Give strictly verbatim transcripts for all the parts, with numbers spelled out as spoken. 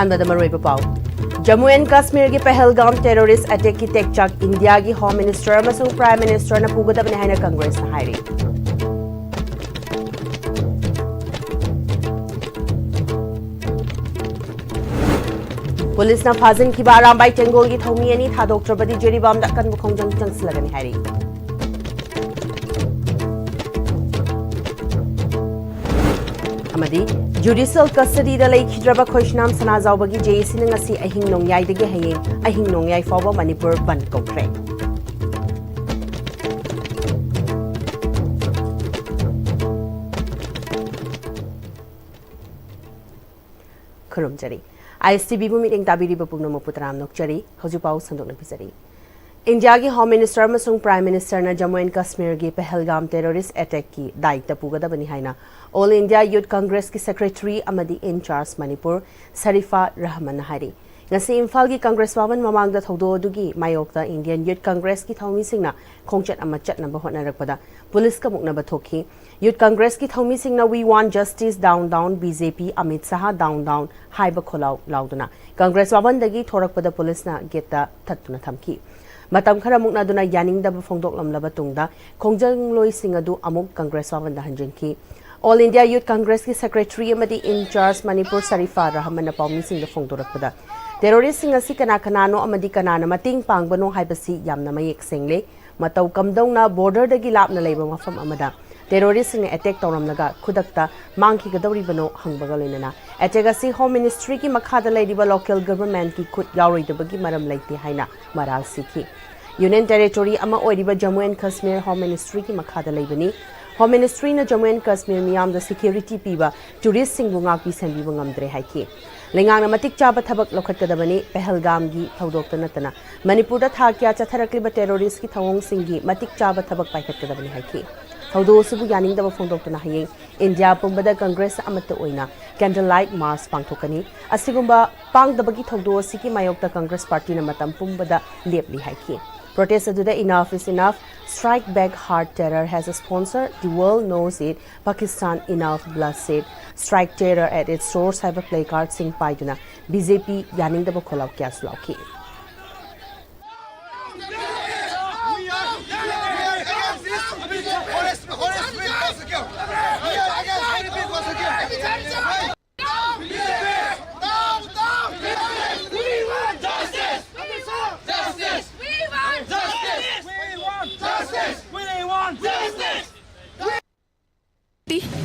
ꯑꯍꯥꯟꯕꯗ ꯃꯔꯨꯑꯣꯏꯕ ꯄꯥꯎ꯫ ꯖꯝꯃꯨ ꯑꯦꯟ ꯀꯥꯁꯃꯤꯔꯒꯤ ꯄꯍꯜꯒꯥꯝ ꯇꯦꯔꯣꯔꯤꯁ ꯑꯦꯇꯦꯛꯀꯤ ꯇꯦꯛꯆꯥꯛ ꯏꯟꯗꯤꯌꯥꯒꯤ ꯍꯣꯝ ꯃꯤꯅꯤꯁꯇꯔ ꯑꯃꯁꯨꯡ ꯄ꯭ꯔꯥꯏꯝ ꯃꯤꯅꯤꯁꯇꯔꯅ ꯄꯨꯒꯗꯕꯅꯤ ꯍꯥꯏꯅ ꯀꯪꯒ꯭ꯔꯦꯁꯅ ꯍꯥꯏꯔꯤ꯫ ꯄꯨꯂꯤꯁꯅ ꯐꯥꯖꯤꯟꯈꯤꯕ ꯑꯔꯥꯝꯕꯥꯏ ꯇꯦꯡꯒꯣꯜꯒꯤ ꯊꯧꯃꯤ ꯑꯅꯤ ꯊꯥꯗꯣꯛꯇ꯭ꯔꯕꯗꯤ ꯖꯤꯔꯤꯕꯥꯝꯗ ꯑꯀꯟꯕ ꯈꯣꯡꯖꯪ ꯆꯪꯁꯤꯜꯂꯒꯅꯤ ꯍꯥꯏꯔꯤ꯫ ꯑꯃꯗꯤ ꯖꯨꯗꯤꯁꯤꯌꯦꯜ ꯀꯁꯇꯗꯤꯗ ꯂꯩꯈꯤꯗ꯭ꯔꯕ ꯈꯣꯏꯁꯅꯥꯝ ꯁꯅꯥꯖꯥꯎꯕꯒꯤ ꯖꯦ ꯑꯦ ꯁꯤꯅ ꯉꯁꯤ ꯑꯍꯤꯡ ꯅꯣꯡꯌꯥꯏꯗꯒꯤ ꯍꯌꯦꯡ ꯑꯍꯤꯡ ꯅꯣꯡꯌꯥꯏ ꯐꯥꯎꯕ ꯃꯅꯤꯄꯨꯔ ꯕꯟꯗ ꯀꯧꯈ꯭ꯔꯦ꯫ ꯈꯨꯔꯨꯝꯖꯔꯤ꯫ ꯑꯥꯏ ꯑꯦꯁ ꯇꯤ ꯚꯤꯕꯨ ꯃꯤꯠꯌꯦꯡ ꯇꯥꯕꯤꯔꯤꯕ ꯄꯨꯝꯅꯃꯛꯄꯨ ꯇꯔꯥꯝꯅ ꯑꯣꯛꯆꯔꯤ꯫ ꯍꯧꯖꯤꯛ ꯄꯥꯎ ꯁꯟꯗꯣꯛꯅ ꯄꯤꯖꯔꯤ꯫ ꯏꯟꯗꯤꯌꯥꯒꯤ ꯍꯣꯝ ꯃꯤꯅꯤꯁꯇꯔ ꯑꯃꯁꯨꯡ ꯄ꯭ꯔꯥꯏꯝ ꯃꯤꯅꯤꯁꯇꯔꯅ ꯖꯝꯃꯨ ꯑꯦꯟ ꯀꯥꯁꯃꯤꯔꯒꯤ ꯄꯍꯜꯒꯥꯝ ꯇꯦꯔꯣꯔꯤꯁ ꯑꯦꯇꯦꯛꯀꯤ ꯗꯥꯏꯇ ꯄꯨꯒꯗꯕꯅꯤ ꯍꯥꯏꯅ ꯑꯣꯜ ꯏꯟꯗꯤꯌꯥ ꯌꯨꯊ ꯀꯪꯒ꯭ꯔꯦꯁꯀꯤ ꯁꯦꯀ꯭ꯔꯦꯇꯔꯤ ꯑꯃꯗꯤ ꯏꯟꯆꯥꯔꯖ ꯃꯅꯤꯄꯨꯔ ꯁꯔꯤꯐꯥ ꯔꯍꯃꯟꯅ ꯍꯥꯏꯔꯤ꯫ ꯉꯁꯤ ꯏꯝꯐꯥꯜꯒꯤ ꯀꯪꯒ꯭ꯔꯦꯁ ꯚꯕꯟ ꯃꯃꯥꯡꯗ ꯊꯧꯗꯣꯛ ꯑꯗꯨꯒꯤ ꯃꯥꯌꯣꯛꯇ ꯏꯟꯗꯤꯌꯟ ꯌꯨꯊ ꯀꯪꯒ꯭ꯔꯦꯁꯀꯤ ꯊꯧꯃꯤꯁꯤꯡꯅ ꯈꯣꯡꯆꯠ ꯑꯃ ꯆꯠꯅꯕ ꯍꯣꯠꯅꯔꯛꯄꯗ ꯄꯨꯂꯤꯁꯀ ꯃꯨꯛꯅꯕ ꯊꯣꯛꯈꯤ꯫ ꯌꯨꯊ ꯀꯪꯒ꯭ꯔꯦꯁꯀꯤ ꯊꯧꯃꯤꯁꯤꯡꯅ "We want justice, down, down, B J P, Amit Shah, down, down" ꯍꯥꯏꯕ ꯈꯣꯜꯂꯥꯎ ꯂꯥꯎꯗꯨꯅ ꯀꯪꯒ꯭ꯔꯦꯁ ꯚꯕꯟꯗꯒꯤ ꯊꯣꯔꯛꯄꯗ ꯄꯨꯂꯤꯁꯅ ꯒꯦꯠꯇ ꯊꯠꯇꯨꯅ ꯊꯝꯈꯤ꯫ ꯃꯇꯝ ꯈꯔ ꯃꯨꯛꯅꯗꯨꯅ ꯌꯥꯅꯤꯡꯗꯕ ꯐꯣꯡꯗꯣꯛꯂꯝꯂꯕ ꯇꯨꯡꯗ ꯈꯣꯡꯖꯪꯂꯣꯏꯁꯤꯡ ꯑꯗꯨ ꯑꯃꯨꯛ ꯀꯪꯒ꯭ꯔꯦꯁ ꯚꯕꯟꯗ ꯍꯟꯖꯤꯟꯈꯤ꯫ ꯑꯣꯜ ꯏꯟꯗꯤꯌꯥ ꯌꯨꯊ ꯀꯪꯒ꯭ꯔꯦꯁꯀꯤ ꯁꯦꯀ꯭ꯔꯦꯇꯔꯤ ꯑꯃꯗꯤ ꯏꯟꯆꯥꯔꯖ ꯃꯅꯤꯄꯨꯔ ꯁꯔꯤꯐꯥ ꯔꯍꯃꯟꯅ ꯄꯥꯎꯃꯤꯁꯤꯡꯗ ꯐꯣꯡꯗꯣꯔꯛꯄꯗ, ꯇꯦꯔꯣꯔꯤꯁꯁꯤꯡ ꯑꯁꯤ ꯀꯅꯥ ꯀꯅꯥꯅꯣ ꯑꯃꯗꯤ ꯀꯅꯥꯅ ꯃꯇꯦꯡ ꯄꯥꯡꯕꯅꯣ ꯍꯥꯏꯕꯁꯤ ꯌꯥꯝꯅ ꯃꯌꯦꯛ ꯁꯦꯡꯂꯦ꯫ ꯃꯇꯧ ꯀꯝꯗꯧꯅ ꯕꯣꯔꯗꯔꯗꯒꯤ ꯂꯥꯞꯅ ꯂꯩꯕ ꯃꯐꯝ ꯑꯃꯗ ꯇꯦꯔꯣꯔꯤꯁꯁꯤꯡꯅ ꯑꯦꯇꯦꯛ ꯇꯧꯔꯝꯂꯒ ꯈꯨꯗꯛꯇ ꯃꯥꯡꯈꯤꯒꯗꯧꯔꯤꯕꯅꯣ ꯍꯪꯕꯒ ꯂꯣꯏꯅꯅ ꯑꯦꯇꯦꯛ ꯑꯁꯤ ꯍꯣꯝ ꯃꯤꯅꯤꯁꯇ꯭ꯔꯤꯒꯤ ꯃꯈꯥꯗ ꯂꯩꯔꯤꯕ ꯂꯣꯀꯦꯜ ꯒꯚꯔꯟꯃꯦꯟꯠꯀꯤ ꯈꯨꯠ ꯌꯥꯎꯔꯣꯏꯗꯕꯒꯤ ꯃꯔꯝ ꯂꯩꯇꯦ ꯍꯥꯏꯅ ꯃꯔꯥꯜ ꯁꯤꯈꯤ꯫ ꯌꯨꯅꯤꯌꯟ ꯇꯦꯔꯤꯇꯣꯔꯤ ꯑꯃ ꯑꯣꯏꯔꯤꯕ ꯖꯝꯃꯨ ꯑꯦꯟ ꯀꯥꯁꯃꯤꯔ ꯍꯣꯝ ꯃꯤꯅꯤꯁꯇ꯭ꯔꯤꯒꯤ ꯃꯈꯥꯗ ꯂꯩꯕꯅꯤ꯫ ꯍꯣꯝ ꯃꯤꯅꯤꯁꯇ꯭ꯔꯤꯅ ꯖꯝꯃꯨ ꯑꯦꯟ ꯀꯥꯁꯃꯤꯔ ꯃꯤꯌꯥꯝꯗ ꯁꯦꯀ꯭ꯌꯨꯔꯤꯇꯤ ꯄꯤꯕ, ꯇꯨꯔꯤꯁꯁꯤꯡꯕꯨ ꯉꯥꯛꯄꯤ ꯁꯦꯟꯕꯤꯕ ꯉꯝꯗ꯭ꯔꯦ ꯍꯥꯏꯈꯤ꯫ ꯂꯩꯉꯥꯛꯅ ꯃꯇꯤꯛ ꯆꯥꯕ ꯊꯕꯛ ꯂꯧꯈꯠꯀꯗꯕꯅꯤ꯫ ꯄꯍꯜꯒꯥꯝꯒꯤ ꯊꯧꯗꯣꯛꯇ ꯅꯠꯇꯅ ꯃꯅꯤꯄꯨꯔꯗ ꯊꯥ ꯀꯌꯥ ꯆꯠꯊꯔꯛꯂꯤꯕ ꯇꯦꯔꯣꯔꯤꯁ꯭ꯠꯀꯤ ꯊꯧꯑꯣꯡꯁꯤꯡꯒꯤ ꯃꯇꯤꯛ ꯆꯥꯕ ꯊꯕꯛ ꯄꯥꯏꯈꯠꯀꯗꯕꯅꯤ ꯍꯥꯏꯈꯤ꯫ ꯊꯧꯗꯣꯛ ꯑꯁꯤꯕꯨ ꯌꯥꯅꯤꯡꯗꯕ ꯐꯣꯡꯗꯣꯛꯇꯨꯅ ꯍꯌꯦꯡ ꯏꯟꯗꯤꯌꯥ ꯄꯨꯝꯕꯗ ꯀꯪꯒ꯭ꯔꯦꯁ ꯑꯃꯠꯇ ꯑꯣꯏꯅ ꯀꯦꯟꯗꯜ ꯂꯥꯏꯠ ꯃꯥꯔꯆ ꯄꯥꯡꯊꯣꯛꯀꯅꯤ꯫ ꯑꯁꯤꯒꯨꯝꯕ ꯄꯥꯡꯗꯕꯒꯤ ꯊꯧꯗꯣꯛ ꯑꯁꯤꯒꯤ ꯃꯥꯌꯣꯛꯇ ꯀꯪꯒ꯭ꯔꯦꯁ ꯄꯥꯔꯇꯤꯅ ꯃꯇꯝ ꯄꯨꯝꯕꯗ ꯂꯦꯞꯂꯤ ꯍꯥꯏꯈꯤ꯫ Protest ꯑꯗꯨꯗ "Enough is enough, strike back hard, terror has a sponsor, the world knows it, Pakistan enough bloodshed, strike terror at its source" ꯍꯥꯏꯕ placard ꯁꯤꯡ ꯄꯥꯏꯗꯨꯅ ꯕꯤ ꯖꯦ ꯄꯤ ꯌꯥꯅꯤꯡꯗꯕ ꯈꯣꯜꯂꯥꯎ ꯀꯌꯥꯁꯨ ꯂꯥꯎꯈꯤ꯫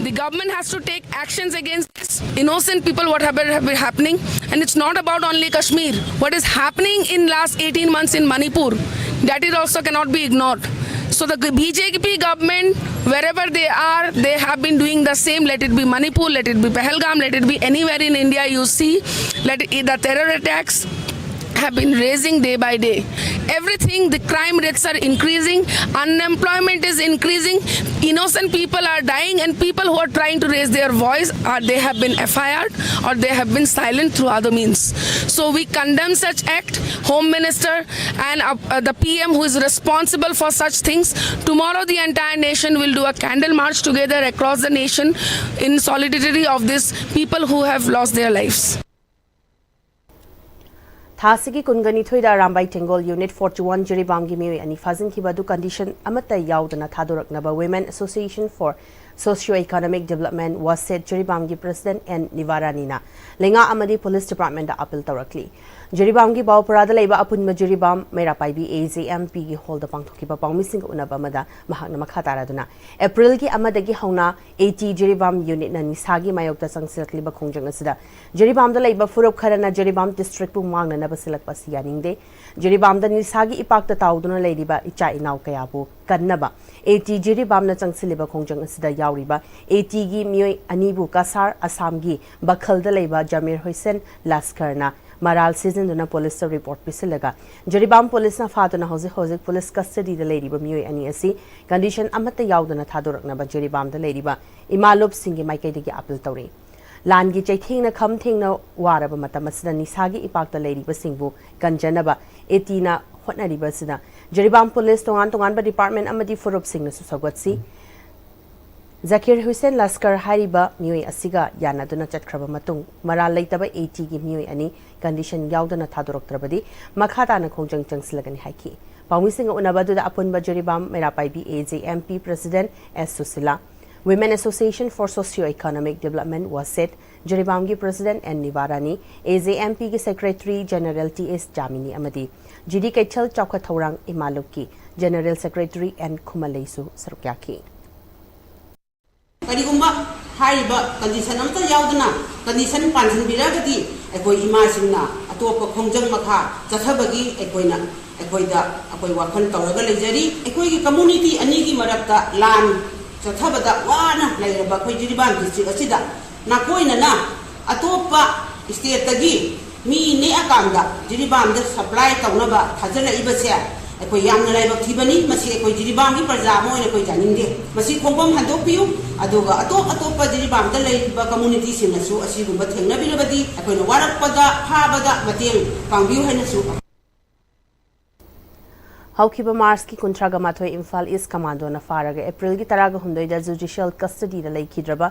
The government has to take actions against this. Innocent people, what have been, have been happening, and it's not about only Kashmir. What is happening in last eighteen months in Manipur, that is also cannot be ignored. So the B J P government, wherever they are, they have been doing the same. Let it be Manipur, let it be Pahalgam, let it be anywhere in India you see, let it, the terror attacks have been raising day by day. Everything, the crime rates are increasing, unemployment is increasing, innocent people are dying, and people who are trying to raise their voice are, they have been F I R'd or they have been silent through other means. So we condemn such act. Home Minister and uh, uh, the P M who is responsible for such things. Tomorrow the entire nation will do a candle march together across the nation in solidarity of these people who have lost their lives. ꯊꯥ ꯑꯁꯤꯒꯤ ꯀꯨꯟꯒ ꯅꯤꯊꯣꯏꯗ Arambai Tenggol unit forty one ꯖꯤꯔꯤꯕꯥꯝꯒꯤ ꯃꯤꯑꯣꯏ ꯑꯅꯤ ꯐꯥꯖꯤꯟꯈꯤꯕ ꯑꯗꯨ condition ꯑꯃꯠꯇ ꯌꯥꯎꯗꯅ ꯊꯥꯗꯣꯔꯛꯅꯕ Women Association for Socio Economic Development, ꯋꯥꯁꯦꯠ, ꯖꯤꯔꯤꯕꯥꯝꯒꯤ ꯄ꯭ꯔꯁꯤꯗꯦꯟꯠ ꯑꯦꯟ ꯅꯤꯚꯥꯔꯥꯅꯤꯅ ꯂꯩꯉꯥꯛ ꯑꯃꯗꯤ ꯄꯨꯂꯤꯁ ꯗꯤꯄꯥꯔꯠꯃꯦꯟꯠꯇ ꯑꯥꯄꯤꯜ ꯇꯧꯔꯛꯂꯤ꯫ ꯖꯤꯔꯤꯕꯥꯝꯒꯤ ꯕꯥꯎꯄꯔꯥꯗ ꯂꯩꯕ ꯑꯄꯨꯟꯕ Jiribam Meira Paibi A J M ꯄꯤꯒꯤ ꯍꯣꯜꯗ ꯄꯥꯡꯊꯣꯛꯈꯤꯕ ꯄꯥꯎꯃꯤꯁꯤꯡꯒ ꯎꯅꯕ ꯑꯃꯗ ꯃꯍꯥꯛꯅ ꯃꯈꯥ ꯇꯥꯔꯗꯨꯅ, ꯑꯦꯄ꯭ꯔꯤꯜꯒꯤ ꯑꯃꯗꯒꯤ ꯍꯧꯅ ꯑꯦ ꯇꯤ ꯖꯤꯔꯤꯕꯥꯝ ꯌꯨꯅꯤꯠꯅ ꯅꯤꯁꯥꯒꯤ ꯃꯥꯌꯣꯛꯇ ꯆꯪꯁꯤꯜꯂꯛꯂꯤꯕ ꯈꯣꯡꯖꯪ ꯑꯁꯤꯗ ꯖꯤꯔꯤꯕꯥꯝꯗ ꯂꯩꯕ ꯐꯨꯔꯨꯞ ꯈꯔꯅ ꯖꯤꯔꯤꯕꯥꯝ ꯗꯤꯁꯇ꯭ꯔꯤꯛꯄꯨ ꯃꯥꯡꯅꯅꯕ ꯁꯤꯜꯂꯛꯄ ꯑꯁꯤ ꯌꯥꯅꯤꯡꯗꯦ꯫ ꯖꯤꯔꯤꯕꯥꯝꯗ ꯅꯤꯁꯥꯒꯤ ꯏꯄꯥꯛꯇ ꯇꯥꯎꯗꯨꯅ ꯂꯩꯔꯤꯕ ꯏꯆꯥ ꯏꯅꯥꯎ ꯀꯌꯥꯕꯨ ꯀꯟꯅꯕ ꯑꯦ ꯇꯤ ꯖꯤꯔꯤꯕꯥꯝꯅ ꯆꯪꯁꯤꯜꯂꯤꯕ ꯈꯣꯡꯖꯪ ꯑꯁꯤꯗ ꯌꯥꯎꯔꯤꯕ ꯑꯦ ꯇꯤꯒꯤ ꯃꯤꯑꯣꯏ ꯑꯅꯤꯕꯨ ꯀꯁꯥꯔ, ꯑꯁꯥꯝꯒꯤ ꯕꯈꯜꯗ ꯂꯩꯕ ꯖꯃꯤꯔ ꯍꯨꯁꯦꯟ ꯂꯁꯀꯔꯅ ꯃꯔꯥꯜ ꯁꯤꯖꯤꯟꯗꯨꯅ ꯄꯨꯂꯤꯁꯇ ꯔꯤꯄꯣꯔꯠ ꯄꯤꯁꯤꯜꯂꯒ, ꯖꯤꯔꯤꯕꯥꯝ ꯄꯨꯂꯤꯁꯅ ꯐꯥꯗꯨꯅ ꯍꯧꯖꯤꯛ ꯍꯧꯖꯤꯛ ꯄꯨꯂꯤꯁ ꯀꯁꯇꯗꯤꯗ ꯂꯩꯔꯤꯕ ꯃꯤꯑꯣꯏ ꯑꯅꯤ ꯑꯁꯤ ꯀꯟꯗꯤꯁꯟ ꯑꯃꯠꯇ ꯌꯥꯎꯗꯅ ꯊꯥꯗꯣꯔꯛꯅꯕ ꯖꯤꯔꯤꯕꯥꯝꯗ ꯂꯩꯔꯤꯕ ꯏꯃꯥ ꯂꯨꯞꯁꯤꯡꯒꯤ ꯃꯥꯏꯀꯩꯗꯒꯤ ꯑꯥꯄꯤꯜ ꯇꯧꯔꯤ꯫ ꯂꯥꯟꯒꯤ ꯆꯩꯊꯦꯡꯅ ꯈꯝ ꯊꯦꯡꯅ ꯋꯥꯔꯕ ꯃꯇꯝ ꯑꯁꯤꯗ ꯅꯤꯁꯥꯒꯤ ꯏꯄꯥꯛꯇ ꯂꯩꯔꯤꯕꯁꯤꯡꯕꯨ ꯀꯟꯖꯅꯕ ꯑꯦ ꯇꯤꯅ ꯍꯣꯠꯅꯔꯤꯕ ꯑꯁꯤꯗ ꯖꯤꯔꯤꯕꯥꯝ ꯄꯨꯂꯤꯁ ꯇꯣꯉꯥꯟ ꯇꯣꯉꯥꯟꯕ ꯗꯤꯄꯥꯔꯠꯃꯦꯟ ꯑꯃꯗꯤ ꯐꯨꯔꯨꯞꯁꯤꯡꯅꯁꯨ ꯁꯧꯒꯠꯁꯤ꯫ ꯖꯀꯤꯔ ꯍꯨꯁꯦꯟ ꯂꯁꯀꯔ ꯍꯥꯏꯔꯤꯕ ꯃꯤꯑꯣꯏ ꯑꯁꯤꯒ ꯌꯥꯅꯗꯨꯅ ꯆꯠꯈ꯭ꯔꯕ ꯃꯇꯨꯡ, ꯃꯔꯥꯜ ꯂꯩꯇꯕ ꯑꯦ ꯇꯤꯒꯤ ꯃꯤꯑꯣꯏ ꯑꯅꯤ ꯀꯟꯗꯤꯁꯟ ꯌꯥꯎꯗꯅ ꯊꯥꯗꯣꯔꯛꯇ꯭ꯔꯕꯗꯤ ꯃꯈꯥ ꯇꯥꯅ ꯈꯣꯡꯖꯪ ꯆꯪꯁꯤꯜꯂꯒꯅꯤ ꯍꯥꯏꯈꯤ꯫ ꯄꯥꯎꯃꯤꯁꯤꯡꯒ ꯎꯅꯕ ꯑꯗꯨꯗ ꯑꯄꯨꯟꯕ Jiribam Meira Paibi A J M P president S Sushila, Women Association for Socio Economic Development, ꯋꯥꯁꯦꯠ, ꯖꯤꯔꯤꯕꯥꯝꯒꯤ president N Nibarani, A J M ꯄꯤꯒꯤ secretary general T S Jamini ꯑꯃꯗꯤ ꯖꯤ ꯗꯤ ꯀꯩꯊꯦꯜ ꯆꯥꯎꯈꯠ ꯊꯧꯔꯥꯡ ꯏꯃꯥ ꯂꯨꯞꯀꯤ ꯖꯦꯅꯔꯦꯜ ꯁꯦꯀ꯭ꯔꯦꯇꯔꯤ ꯑꯦꯟ ꯈꯨꯃꯂꯩꯁꯨ ꯁꯔꯨꯛ ꯌꯥꯈꯤ꯫ ꯀꯔꯤꯒꯨꯝꯕ ꯍꯥꯏꯔꯤꯕ ꯀꯟꯗꯤꯁꯟ ꯑꯃꯠꯇ ꯌꯥꯎꯗꯅ ꯀꯟꯗꯤꯁꯟ ꯄꯥꯟꯁꯤꯟꯕꯤꯔꯒꯗꯤ ꯑꯩꯈꯣꯏ ꯏꯃꯥꯁꯤꯡꯅ ꯑꯇꯣꯞꯄ ꯈꯣꯡꯖꯪ ꯃꯈꯥ ꯆꯠꯊꯕꯒꯤ ꯑꯩꯈꯣꯏꯅ, ꯑꯩꯈꯣꯏꯗ ꯑꯩꯈꯣꯏ ꯋꯥꯈꯜ ꯇꯧꯔꯒ ꯂꯩꯖꯔꯤ꯫ ꯑꯩꯈꯣꯏꯒꯤ ꯀꯝꯃꯨꯅꯤꯇꯤ ꯑꯅꯤꯒꯤ ꯃꯔꯛꯇ ꯂꯥꯟ ꯆꯠꯊꯕꯗ ꯋꯥꯅ ꯂꯩꯔꯕ ꯑꯩꯈꯣꯏ ꯖꯤꯔꯤꯕꯥꯝ ꯗꯤꯁꯇ꯭ꯔꯤꯛ ꯑꯁꯤꯗ ꯅꯥꯀꯣꯏꯅꯅ ꯑꯇꯣꯞꯄ ꯁ꯭ꯇꯦꯠꯇꯒꯤ ꯃꯤ ꯅꯦꯛꯑꯀꯥꯟꯗ ꯖꯤꯔꯤꯕꯥꯝꯗ ꯁꯄ꯭ꯂꯥꯏ ꯇꯧꯅꯕ ꯊꯥꯖꯤꯜꯂꯛꯏꯕꯁꯦ ꯑꯩꯈꯣꯏ ꯌꯥꯝꯅ ꯂꯥꯏꯕꯛ ꯊꯤꯕꯅꯤ꯫ ꯃꯁꯤ ꯑꯩꯈꯣꯏ ꯖꯤꯔꯤꯕꯥꯝꯒꯤ ꯄ꯭ꯔꯖꯥ ꯑꯃ ꯑꯣꯏꯅ ꯑꯩꯈꯣꯏ ꯌꯥꯅꯤꯡꯗꯦ꯫ ꯃꯁꯤ ꯈꯣꯡꯐꯝ ꯍꯟꯗꯣꯛꯄꯤꯌꯨ, ꯑꯗꯨꯒ ꯑꯇꯣꯞ ꯑꯇꯣꯞꯄ ꯖꯤꯔꯤꯕꯥꯝꯗ ꯂꯩꯔꯤꯕ ꯀꯝꯃꯨꯅꯤꯇꯤꯁꯤꯡꯅꯁꯨ ꯑꯁꯤꯒꯨꯝꯕ ꯊꯦꯡꯅꯕꯤꯔꯕꯗꯤ ꯑꯩꯈꯣꯏꯅ ꯋꯥꯔꯛꯄꯗ ꯐꯥꯕꯗ ꯃꯇꯦꯡ ꯄꯥꯡꯕꯤꯌꯨ ꯍꯥꯏꯅꯁꯨ꯫ ꯍꯧꯈꯤꯕ ꯃꯥꯔꯆꯀꯤ ꯀꯨꯟꯊ꯭ꯔꯥꯒ ꯃꯥꯊꯣꯏ ꯏꯝꯐꯥꯜ ꯏꯁ ꯀꯃꯥꯟꯗꯣꯅ ꯐꯥꯔꯒ ꯑꯦꯄ꯭ꯔꯤꯜꯒꯤ ꯇꯔꯥꯒ ꯍꯨꯝꯗꯣꯏꯗ ꯖꯨꯗꯤꯁꯤꯌꯦꯜ ꯀꯁꯇꯗꯤꯗ ꯂꯩꯈꯤꯗ꯭ꯔꯕ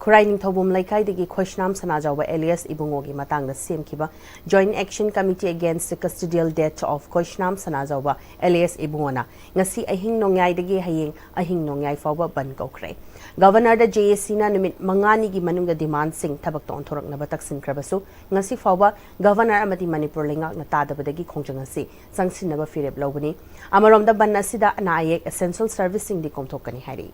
ꯈꯨꯔꯥꯏ ꯅꯤꯡꯊꯧꯕꯨꯝ ꯂꯩꯀꯥꯏꯗꯒꯤ ꯈꯣꯏꯁꯅꯥꯝ ꯁꯅꯥꯖꯥꯎꯕ ꯑꯦꯂꯤꯌꯥꯁ ꯏꯕꯨꯡꯉꯣꯒꯤ ꯃꯇꯥꯡꯗ ꯁꯦꯝꯈꯤꯕ Joint Action Committee Against the Custodial Death of ꯈꯣꯏꯁꯅꯥꯝ ꯁꯅꯥꯖꯥꯎꯕ ꯑꯦꯂꯤꯌꯥꯁ ꯏꯕꯨꯡꯉꯣꯅ ꯉꯁꯤ ꯑꯍꯤꯡ ꯅꯣꯡꯌꯥꯏꯗꯒꯤ ꯍꯌꯦꯡ ꯑꯍꯤꯡ ꯅꯣꯡꯌꯥꯏ ꯐꯥꯎꯕ ꯕꯟ ꯀꯧꯈ꯭ꯔꯦ꯫ ꯒꯚꯔꯅꯔꯗ ꯖꯦ ꯑꯦ ꯁꯤꯅ ꯅꯨꯃꯤꯠ ꯃꯉꯥꯅꯤꯒꯤ ꯃꯅꯨꯡꯗ ꯗꯤꯃꯥꯟꯁꯤꯡ ꯊꯕꯛꯇ ꯑꯣꯟꯊꯣꯔꯛꯅꯕ ꯇꯛꯁꯤꯟꯈ꯭ꯔꯕꯁꯨ, ꯉꯁꯤ ꯐꯥꯎꯕ ꯒꯚꯔꯅꯔ ꯑꯃꯗꯤ ꯃꯅꯤꯄꯨꯔ ꯂꯩꯉꯥꯛꯅ ꯇꯥꯗꯕꯗꯒꯤ ꯈꯣꯡꯖꯪ ꯑꯁꯤ ꯆꯪꯁꯤꯟꯅꯕ ꯐꯤꯔꯦꯞ ꯂꯧꯕꯅꯤ꯫ ꯑꯃꯔꯣꯝꯗ ꯕꯟ ꯑꯁꯤꯗ ꯑꯅꯥ ꯑꯌꯦꯛ, essential serviceꯁꯤꯡꯗꯤ ꯀꯣꯝꯊꯣꯛꯀꯅꯤ ꯍꯥꯏꯔꯤ꯫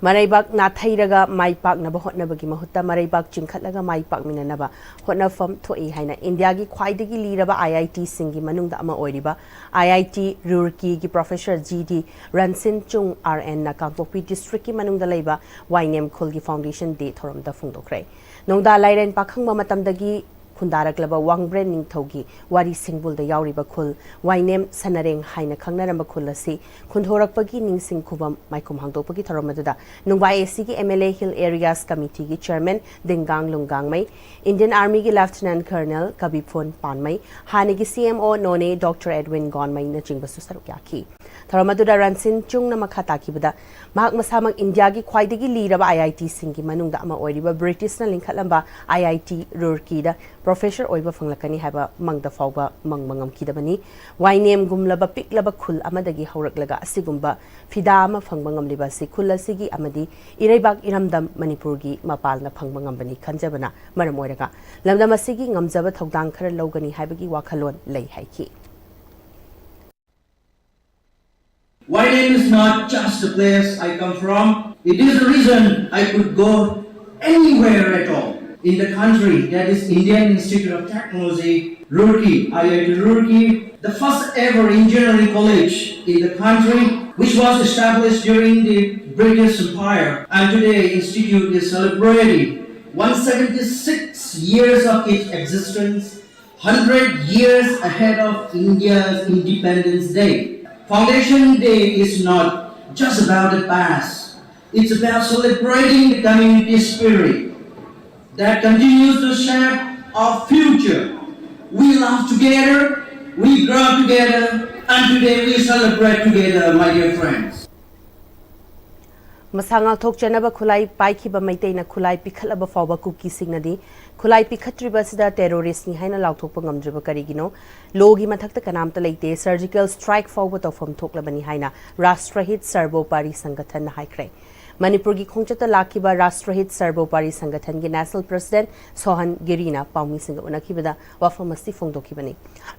ꯃꯔꯩꯕꯥꯛ ꯅꯥꯊꯩꯔꯒ ꯃꯥꯏ ꯄꯥꯛꯅꯕ ꯍꯣꯠꯅꯕꯒꯤ ꯃꯍꯨꯠꯇ ꯃꯔꯩꯕꯥꯛ ꯆꯤꯡꯈꯠꯂꯒ ꯃꯥꯏ ꯄꯥꯛꯃꯤꯟꯅꯅꯕ ꯍꯣꯠꯅꯐꯝ ꯊꯣꯛꯏ ꯍꯥꯏꯅ ꯏꯟꯗꯤꯌꯥꯒꯤ ꯈ꯭ꯋꯥꯏꯗꯒꯤ ꯂꯤꯔꯕ ꯑꯥꯏ ꯑꯥꯏ ꯇꯤꯁꯤꯡꯒꯤ ꯃꯅꯨꯡꯗ ꯑꯃ ꯑꯣꯏꯔꯤꯕ ꯑꯥꯏ ꯑꯥꯏ ꯇꯤ ꯔꯨꯔꯀꯤꯒꯤ ꯄ꯭ꯔꯣꯐꯦꯁꯔ ꯖꯤ ꯗꯤ ꯔꯟꯁꯤꯟ ꯆꯨꯡ ꯑꯥꯔ ꯑꯦꯟꯅ ꯀꯥꯡꯄꯣꯛꯄꯤ ꯗꯤꯁꯇ꯭ꯔꯤꯛꯀꯤ ꯃꯅꯨꯡꯗ ꯂꯩꯕ ꯋꯥꯏꯅꯦꯝ ꯈꯨꯜꯒꯤ ꯐꯥꯎꯟꯗꯦꯁꯟ ꯗꯦ ꯊꯧꯔꯝꯗ ꯐꯣꯡꯗꯣꯛꯈ꯭ꯔꯦ꯫ ꯅꯣꯡꯗꯥ ꯂꯥꯏꯔꯦꯟ ꯄꯥꯈꯪꯕ ꯃꯇꯝꯗꯒꯤ ꯈꯨꯟꯗꯥꯔꯛꯂꯕ ꯋꯥꯡꯕ꯭ꯔꯦꯟ ꯅꯤꯡꯊꯧꯒꯤ ꯋꯥꯔꯤ ꯁꯤꯡꯕꯨꯜꯗ ꯌꯥꯎꯔꯤꯕ ꯈꯨꯜ ꯋꯥꯏꯅꯦꯝ ꯁꯅꯔꯦꯡ ꯍꯥꯏꯅ ꯈꯪꯅꯔꯝꯕ ꯈꯨꯜ ꯑꯁꯤ ꯈꯨꯟꯗꯣꯔꯛꯄꯒꯤ ꯅꯤꯡꯁꯤꯡ ꯈꯨꯕꯝ ꯃꯥꯏꯈꯨꯝ ꯍꯥꯡꯗꯣꯛꯄꯒꯤ ꯊꯧꯔꯝ ꯑꯗꯨꯗ ꯅꯨꯡꯕꯥꯏ ꯑꯦꯁꯤꯒꯤ M L A hill areas ꯀꯃꯤꯇꯤꯒꯤ ꯆꯤꯌꯔꯃꯦꯟ ꯗꯤꯡꯒꯥꯡ ꯂꯨꯡꯒꯥꯡꯃꯩ, ꯏꯟꯗꯤꯌꯟ ꯑꯥꯔꯃꯤꯒꯤ ꯂꯦꯐꯇꯤꯅꯦꯟꯠ ꯀꯔꯅꯦꯜ ꯀꯕꯤꯐꯣꯟ ꯄꯥꯟꯃꯩ, ꯍꯥꯟꯅꯒꯤ ꯁꯤ ꯑꯦꯝ ꯑꯣ ꯅꯣꯅꯦ ꯗꯣꯛꯇꯔ ꯑꯦꯗꯋꯤꯟ ꯒꯣꯟꯃꯩꯅꯆꯤꯡꯕꯁꯨ ꯁꯔꯨꯛ ꯌꯥꯈꯤ꯫ ꯊꯧꯔꯝ ꯑꯗꯨꯗ ꯔꯟꯁꯤꯟ ꯆꯨꯡꯅ ꯃꯈꯥ ꯇꯥꯈꯤꯕꯗ, ꯃꯍꯥꯛ ꯃꯁꯥꯃꯛ ꯏꯟꯗꯤꯌꯥꯒꯤ ꯈ꯭ꯋꯥꯏꯗꯒꯤ ꯂꯤꯔꯕ ꯑꯥꯏ ꯑꯥꯏ ꯇꯤꯁꯤꯡꯒꯤ ꯃꯅꯨꯡꯗ ꯑꯃ ꯑꯣꯏꯔꯤꯕ ꯕ꯭ꯔꯤꯇꯤꯁꯅ ꯂꯤꯡꯈꯠꯂꯝꯕ ꯑꯥꯏ ꯑꯥꯏ ꯇꯤ ꯔꯨꯔꯀꯤꯗ ꯄ꯭ꯔꯣꯐꯦꯁꯔ ꯑꯣꯏꯕ ꯐꯪꯂꯛꯀꯅꯤ ꯍꯥꯏꯕ ꯃꯪꯗ ꯐꯥꯎꯕ ꯃꯪꯕ ꯉꯝꯈꯤꯗꯕꯅꯤ꯫ ꯋꯥꯏꯅꯦꯝꯒꯨꯝꯂꯕ ꯄꯤꯛꯂꯕ ꯈꯨꯜ ꯑꯃꯗꯒꯤ ꯍꯧꯔꯛꯂꯒ ꯑꯁꯤꯒꯨꯝꯕ ꯐꯤꯗꯥ ꯑꯃ ꯐꯪꯕ ꯉꯝꯂꯤꯕ ꯑꯁꯤ ꯈꯨꯜ ꯑꯁꯤꯒꯤ ꯑꯃꯗꯤ ꯏꯔꯩꯕꯥꯛ ꯏꯔꯝꯗꯝ ꯃꯅꯤꯄꯨꯔꯒꯤ ꯃꯄꯥꯜꯅ ꯐꯪꯕ ꯉꯝꯕꯅꯤ ꯈꯟꯖꯕꯅ ꯃꯔꯝ ꯑꯣꯏꯔꯒ ꯂꯝꯗꯝ ꯑꯁꯤꯒꯤ ꯉꯝꯖꯕ ꯊꯧꯗꯥꯡ ꯈꯔ ꯂꯧꯒꯅꯤ ꯍꯥꯏꯕꯒꯤ ꯋꯥꯈꯜꯂꯣꯟ ꯂꯩ ꯍꯥꯏꯈꯤ꯫ Wainem is not just the place I come from, it is the reason I could go anywhere at all in the country, that is Indian Institute of Technology, Roorkee, I I T Roorkee, the first ever engineering college in the country, which was established during the British Empire, and today institute is celebrating one seventy-six years of its existence, hundred years ahead of India's Independence Day. Foundation Day is not just about the past, it's about celebrating the community spirit that continues to shape our future. We laugh together, we grow together, and today we celebrate together, my dear friends. ꯃꯁꯥ ꯉꯥꯛꯊꯣꯛꯆꯅꯕ ꯈꯨꯠꯂꯥꯏ ꯄꯥꯏꯈꯤꯕ ꯃꯩꯇꯩꯅ ꯈꯨꯠꯂꯥꯏ ꯄꯤꯈꯠꯂꯕ ꯐꯥꯎꯕ ꯀꯨꯀꯤꯁꯤꯡꯅꯗꯤ ꯈꯨꯠꯂꯥꯏ ꯄꯤꯈꯠꯇ꯭ꯔꯤꯕ ꯑꯁꯤꯗ ꯇꯦꯔꯣꯔꯤꯁ꯭ꯠꯅꯤ ꯍꯥꯏꯅ ꯂꯥꯎꯊꯣꯛꯄ ꯉꯝꯗ꯭ꯔꯤꯕ ꯀꯔꯤꯒꯤꯅꯣ? ꯂꯣꯒꯤ ꯃꯊꯛꯇ ꯀꯅꯥꯝꯇ ꯂꯩꯇꯦ, ꯁꯔꯖꯤꯀꯦꯜ ꯁ꯭ꯇ꯭ꯔꯥꯏꯛ ꯐꯥꯎꯕ ꯇꯧꯐꯝ ꯊꯣꯛꯂꯕꯅꯤ ꯍꯥꯏꯅ ꯔꯥꯁꯇ꯭ꯔꯍꯤꯠ ꯁꯔꯕꯣꯄꯥꯔꯤ ꯁꯪꯒꯊꯟꯅ ꯍꯥꯏꯈ꯭ꯔꯦ꯫ ꯃꯅꯤꯄꯨꯔꯒꯤ ꯈꯣꯡꯆꯠꯇ ꯂꯥꯛꯈꯤꯕ ꯔꯥꯁꯇ꯭ꯔꯍꯤꯠ ꯁꯔꯕꯣꯄꯥꯔꯤ ꯁꯪꯒꯊꯟꯒꯤ ꯅꯦꯁꯅꯦꯜ ꯄ꯭ꯔꯁꯤꯗꯦꯟꯠ ꯁꯣꯍꯟ ꯒꯤꯔꯤꯅ ꯄꯥꯎꯃꯤꯁꯤꯡꯒ ꯎꯅꯈꯤꯕꯗ ꯋꯥꯐꯝ ꯑꯁꯤ ꯐꯣꯡꯗꯣꯛꯈꯤꯕꯅꯤ꯫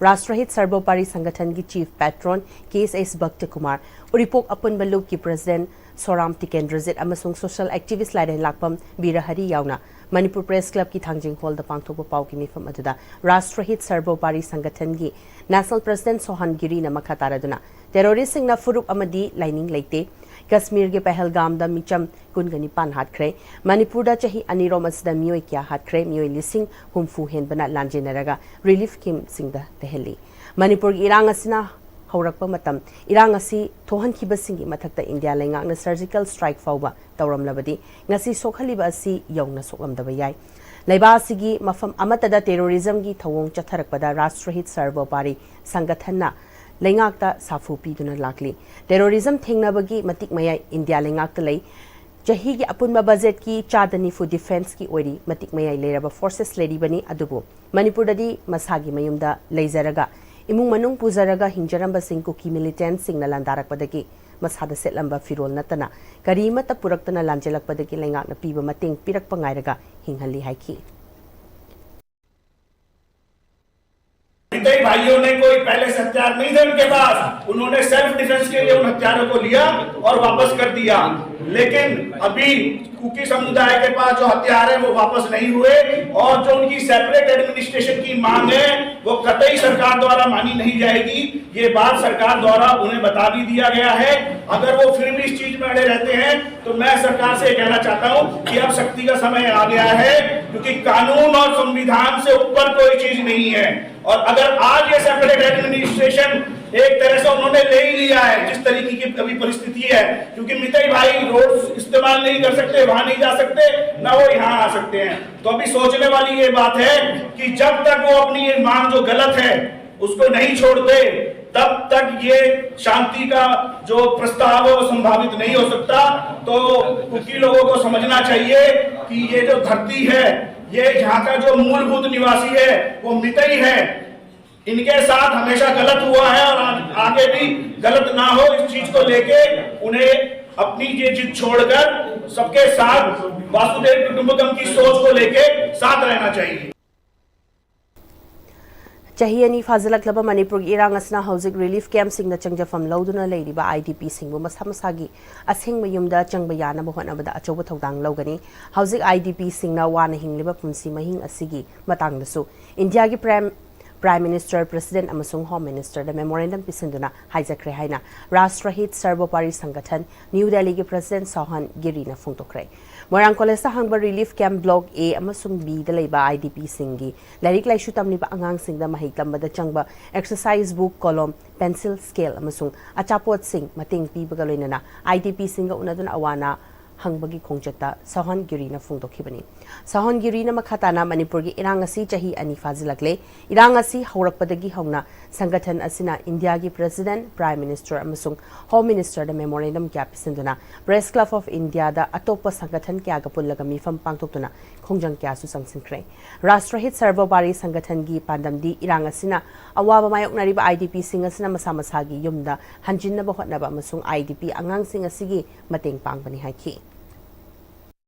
ꯔꯥꯁꯇ꯭ꯔꯍꯤꯠ ꯁꯔꯕꯣꯄꯥꯔꯤ ꯁꯪꯒꯊꯟꯒꯤ ꯆꯤꯐ ꯄꯦꯇ꯭ꯔꯣꯟ ꯀꯦ ꯑꯦꯁ ꯑꯦꯁ ꯚꯛꯇꯀꯨꯃꯥꯔ, ꯎꯔꯤꯄꯣꯛ ꯑꯄꯨꯟꯕ ꯂꯨꯞꯀꯤ ꯄ꯭ꯔꯁꯤꯗꯦꯟꯠ ꯁꯣꯔꯥꯝ ꯇꯤꯀꯦꯟꯗ꯭ꯔꯖꯤꯠ ꯑꯃꯁꯨꯡ ꯁꯣꯁꯤꯌꯦꯜ ꯑꯦꯛꯇꯤꯚꯤꯁ꯭ꯠ ꯂꯥꯏꯔꯦꯟ ꯂꯥꯛꯄꯝ ꯕꯤꯔꯍꯔꯤ ꯌꯥꯎꯅ ꯃꯅꯤꯄꯨꯔ ꯄ꯭ꯔꯦꯁ ꯀ꯭ꯂꯕꯀꯤ ꯊꯥꯡꯖꯤꯡ ꯍꯣꯜꯗ ꯄꯥꯡꯊꯣꯛꯄ ꯄꯥꯎꯒꯤ ꯃꯤꯐꯝ ꯑꯗꯨꯗ ꯔꯥꯁꯇ꯭ꯔꯍꯤꯠ ꯁꯔꯕꯣꯄꯥꯔꯤ ꯁꯪꯒꯊꯟꯒꯤ ꯅꯦꯁꯅꯦꯜ ꯄ꯭ꯔꯁꯤꯗꯦꯟꯠ ꯁꯣꯍꯟ ꯒꯤꯔꯤꯅ ꯃꯈꯥ ꯇꯥꯔꯗꯨꯅ, ꯇꯦꯔꯣꯔꯤꯁ꯭ꯠꯁꯤꯡꯅ ꯐꯨꯔꯨꯞ ꯑꯃꯗꯤ ꯂꯥꯏꯅꯤꯡ ꯂꯩꯇꯦ, ꯀꯁꯃꯤꯔꯒꯤ ꯄꯍꯜꯒꯥꯝꯗ ꯃꯤꯆꯝ ꯀꯨꯟꯒ ꯅꯤꯄꯥꯟ ꯍꯥꯠꯈ꯭ꯔꯦ꯫ ꯃꯅꯤꯄꯨꯔꯗ ꯆꯍꯤ ꯑꯅꯤꯔꯣꯝ ꯑꯁꯤꯗ ꯃꯤꯑꯣꯏ ꯀꯌꯥ ꯍꯥꯠꯈ꯭ꯔꯦ? ꯃꯤꯑꯣꯏ ꯂꯤꯁꯤꯡ ꯍꯨꯝꯐꯨ ꯍꯦꯟꯕꯅ ꯂꯥꯟꯖꯦꯟꯅꯔꯒ ꯔꯤꯂꯤꯐ ꯀꯦꯝꯞꯁꯤꯡꯗ ꯂꯩꯍꯜꯂꯤ꯫ ꯃꯅꯤꯄꯨꯔꯒꯤ ꯏꯔꯥꯡ ꯑꯁꯤꯅ ꯍꯧꯔꯛꯄ ꯃꯇꯝ, ꯏꯔꯥꯡ ꯑꯁꯤ ꯊꯣꯛꯍꯟꯈꯤꯕꯁꯤꯡꯒꯤ ꯃꯊꯛꯇ ꯏꯟꯗꯤꯌꯥ ꯂꯩꯉꯥꯛꯅ ꯁꯔꯖꯤꯀꯦꯜ ꯁ꯭ꯇ꯭ꯔꯥꯏꯛ ꯐꯥꯎꯕ ꯇꯧꯔꯝꯂꯕꯗꯤ ꯉꯁꯤ ꯁꯣꯛꯍꯜꯂꯤꯕ ꯑꯁꯤ ꯌꯧꯅ ꯁꯣꯛꯂꯝꯗꯕ ꯌꯥꯏ꯫ ꯂꯩꯕꯥꯛ ꯑꯁꯤꯒꯤ ꯃꯐꯝ ꯑꯃꯠꯇꯗ ꯇꯦꯔꯣꯔꯤꯖꯝꯒꯤ ꯊꯧꯑꯣꯡ ꯆꯠꯊꯔꯛꯄꯗ ꯔꯥꯁꯇ꯭ꯔꯍꯤꯠ ꯁꯔꯕꯣꯄꯥꯔꯤ ꯁꯪꯒꯊꯟꯅ ꯂꯩꯉꯥꯛꯇ ꯁꯥꯐꯨ ꯄꯤꯗꯨꯅ ꯂꯥꯛꯂꯤ꯫ ꯇꯦꯔꯣꯔꯤꯖꯝ ꯊꯦꯡꯅꯕꯒꯤ ꯃꯇꯤꯛ ꯃꯌꯥꯏ ꯏꯟꯗꯤꯌꯥ ꯂꯩꯉꯥꯛꯇ ꯂꯩ꯫ ꯆꯍꯤꯒꯤ ꯑꯄꯨꯟꯕ ꯕꯖꯦꯠꯀꯤ ꯆꯥꯗ ꯅꯤꯐꯨ ꯗꯤꯐꯦꯟꯁꯀꯤ ꯑꯣꯏꯔꯤ꯫ ꯃꯇꯤꯛ ꯃꯌꯥꯏ ꯂꯩꯔꯕ ꯐꯣꯔꯁꯦꯁ ꯂꯩꯔꯤꯕꯅꯤ, ꯑꯗꯨꯕꯨ ꯃꯅꯤꯄꯨꯔꯗꯗꯤ ꯃꯁꯥꯒꯤ ꯃꯌꯨꯝꯗ ꯂꯩꯖꯔꯒ, ꯏꯃꯨꯡ ꯃꯅꯨꯡ ꯄꯨꯖꯔꯒ ꯍꯤꯡꯖꯔꯝꯕꯁꯤꯡ ꯀꯨꯀꯤ ꯃꯤꯂꯤꯇꯦꯟꯠꯁꯤꯡꯅ ꯂꯥꯟꯗꯥꯔꯛꯄꯗꯒꯤ ꯃꯁꯥꯗ ꯁꯦꯠꯂꯝꯕ ꯐꯤꯔꯣꯜ ꯅꯠꯇꯅ ꯀꯔꯤꯃꯠꯇ ꯄꯨꯔꯛꯇꯅ ꯂꯥꯟꯖꯦꯜꯂꯛꯄꯗꯒꯤ ꯂꯩꯉꯥꯛꯅ ꯄꯤꯕ ꯃꯇꯦꯡ ꯄꯤꯔꯛꯄ ꯉꯥꯏꯔꯒ ꯍꯤꯡꯍꯜꯂꯤ ꯍꯥꯏꯈꯤ꯫ मितई भाइयों ने कोई पहले से हथियार नहीं थे उनके पास, उन्होंने सेल्फ डिफेंस के लिए उन हथियारों को लिया और वापस कर दिया। लेकिन अभी कुकी समुदाय के पास जो हथियार है वो वापस नहीं हुए, और जो उनकी सेपरेट एडमिनिस्ट्रेशन की मांग है वो कतई सरकार द्वारा मानी नहीं जाएगी। ये बात सरकार द्वारा उन्हें बता भी दिया गया है। अगर वो फिर भी इस चीज में अड़े रहते हैं तो मैं सरकार से कहना चाहता हूं कि अब सख्ती का समय आ गया है, क्योंकि कानून और संविधान से ऊपर कोई चीज नहीं है। और अगर आज ये सेपरेट एडमिनिस्ट्रेशन एक तरह से उन्होंने ले ही लिया है, जिस तरीके की अभी परिस्थिति है, क्योंकि मितई भाई रोड इस्तेमाल नहीं कर सकते, वहां नहीं जा सकते, ना वो यहां आ सकते हैं, तो अभी सोचने वाली ये बात है कि जब तक वो अपनी ये मांग जो गलत है उसको नहीं छोड़ते, तब तक ये शांति का जो प्रस्ताव है वो संभावित नहीं हो सकता। तो कुकी लोगों को समझना चाहिए कि ये जो धरती है, ये यहाँ का जो मूलभूत निवासी है वो मितई है। इनके साथ हमेशा गलत हुआ है और आगे भी गलत ना हो, इस चीज को लेके उन्हें अपनी ये जिद छोड़कर सबके साथ वासुदेव कुटुंबकम की सोच को लेके साथ रहना चाहिए। ꯆꯍꯤ ꯑꯅꯤ ꯐꯥꯖꯤꯜꯂꯛꯂꯕ ꯃꯅꯤꯄꯨꯔꯒꯤ ꯏꯔꯥꯡ ꯑꯁꯤꯅ ꯍꯧꯖꯤꯛ ꯔꯤꯂꯤꯐ ꯀꯦꯝꯞꯁꯤꯡꯗ ꯆꯪꯖꯐꯝ ꯂꯧꯗꯨꯅ ꯂꯩꯔꯤꯕ ꯑꯥꯏ ꯗꯤ ꯄꯤꯁꯤꯡꯕꯨ ꯃꯁꯥ ꯃꯁꯥꯒꯤ ꯑꯁꯦꯡꯕ ꯌꯨꯝꯗ ꯆꯪꯕ ꯌꯥꯅꯕ ꯍꯣꯠꯅꯕꯗ ꯑꯆꯧꯕ ꯊꯧꯗꯥꯡ ꯂꯧꯒꯅꯤ꯫ ꯍꯧꯖꯤꯛ ꯑꯥꯏ ꯗꯤ ꯄꯤꯁꯤꯡꯅ ꯋꯥꯅ ꯍꯤꯡꯂꯤꯕ ꯄꯨꯟꯁꯤ ꯃꯍꯤꯡ ꯑꯁꯤꯒꯤ ꯃꯇꯥꯡꯗꯁꯨ ꯏꯟꯗꯤꯌꯥꯒꯤ ꯄ꯭ꯔꯥꯏꯝ Prime Minister, President ꯑꯃꯁꯨꯡ Home Ministerꯗ memorandum ꯄꯤꯁꯤꯟꯗꯨꯅ ꯍꯥꯏꯖꯈ꯭ꯔꯦ ꯍꯥꯏꯅ Rashtrahit Sarvopari Sangathan, New Delhiꯒꯤ President ꯁꯣꯍꯟ ꯒꯤꯔꯤꯅ ꯐꯣꯡꯗꯣꯛꯈ꯭ꯔꯦ꯫ ꯃꯣꯏꯔꯥꯡ ꯀꯣꯂꯦꯖꯇ ꯍꯥꯡꯕ relief camp Block A ꯑꯃꯁꯨꯡ Bꯗ ꯂꯩꯕ IDPꯁꯤꯡꯒꯤ ꯂꯥꯏꯔꯤꯛ ꯂꯥꯏꯁꯨ ꯇꯝꯂꯤꯕ ꯑꯉꯥꯡꯁꯤꯡꯗ ꯃꯍꯩ ꯇꯝꯕꯗ ꯆꯪꯕ exercise book, ꯀꯣꯂꯣꯝ, pencil, scale ꯑꯃꯁꯨꯡ ꯑꯆꯥꯄꯣꯠꯁꯤꯡ ꯃꯇꯦꯡ ꯄꯤꯕꯒ ꯂꯣꯏꯅꯅ IDPꯁꯤꯡꯒ ꯎꯅꯗꯨꯅ ꯑꯋꯥ ꯑꯅꯥ ꯍꯪꯕꯒꯤ ꯈꯣꯡꯆꯠꯇ ꯁꯣꯍꯟ ꯒꯤꯔꯤꯅ ꯐꯣꯡꯗꯣꯛꯈꯤꯕꯅꯤ꯫ ꯁꯣꯍꯟ ꯒꯤꯔꯤꯅ ꯃꯈꯥ ꯇꯥꯅ ꯃꯅꯤꯄꯨꯔꯒꯤ ꯏꯔꯥꯡ ꯑꯁꯤ ꯆꯍꯤ ꯑꯅꯤ ꯐꯥꯖꯤꯜꯂꯛꯂꯦ꯫ ꯏꯔꯥꯡ ꯑꯁꯤ ꯍꯧꯔꯛꯄꯗꯒꯤ ꯍꯧꯅ ꯁꯪꯒꯊꯟ ꯑꯁꯤꯅ ꯏꯟꯗꯤꯌꯥꯒꯤ President, Prime Minister ꯑꯃꯁꯨꯡ Home Ministerꯗ memorandum ꯀꯌꯥ ꯄꯤꯁꯤꯟꯗꯨꯅ Press Club of Indiaꯗ ꯑꯇꯣꯞꯄ ꯁꯪꯒꯊꯟ ꯀꯌꯥꯒ ꯄꯨꯜꯂꯒ ꯃꯤꯐꯝ ꯄꯥꯡꯊꯣꯛꯇꯨꯅ ꯈꯣꯡꯖꯪ ꯀꯌꯥꯁꯨ ꯆꯪꯁꯤꯟꯈ꯭ꯔꯦ꯫ Rashtrahit Sarvopari Sangathanꯒꯤ ꯄꯥꯟꯗꯝꯗꯤ ꯏꯔꯥꯡ ꯑꯁꯤꯅ ꯑꯋꯥꯕ ꯃꯥꯌꯣꯛꯅꯔꯤꯕ IDPꯁꯤꯡ ꯑꯁꯤꯅ ꯃꯁꯥ ꯃꯁꯥꯒꯤ ꯌꯨꯝꯗ ꯍꯟꯖꯤꯟꯅꯕ ꯍꯣꯠꯅꯕ ꯑꯃꯁꯨꯡ IDP ꯑꯉꯥꯡꯁꯤꯡ ꯑꯁꯤꯒꯤ ꯃꯇꯦꯡ ꯄꯥꯡꯕꯅꯤ ꯍꯥꯏꯈꯤ꯫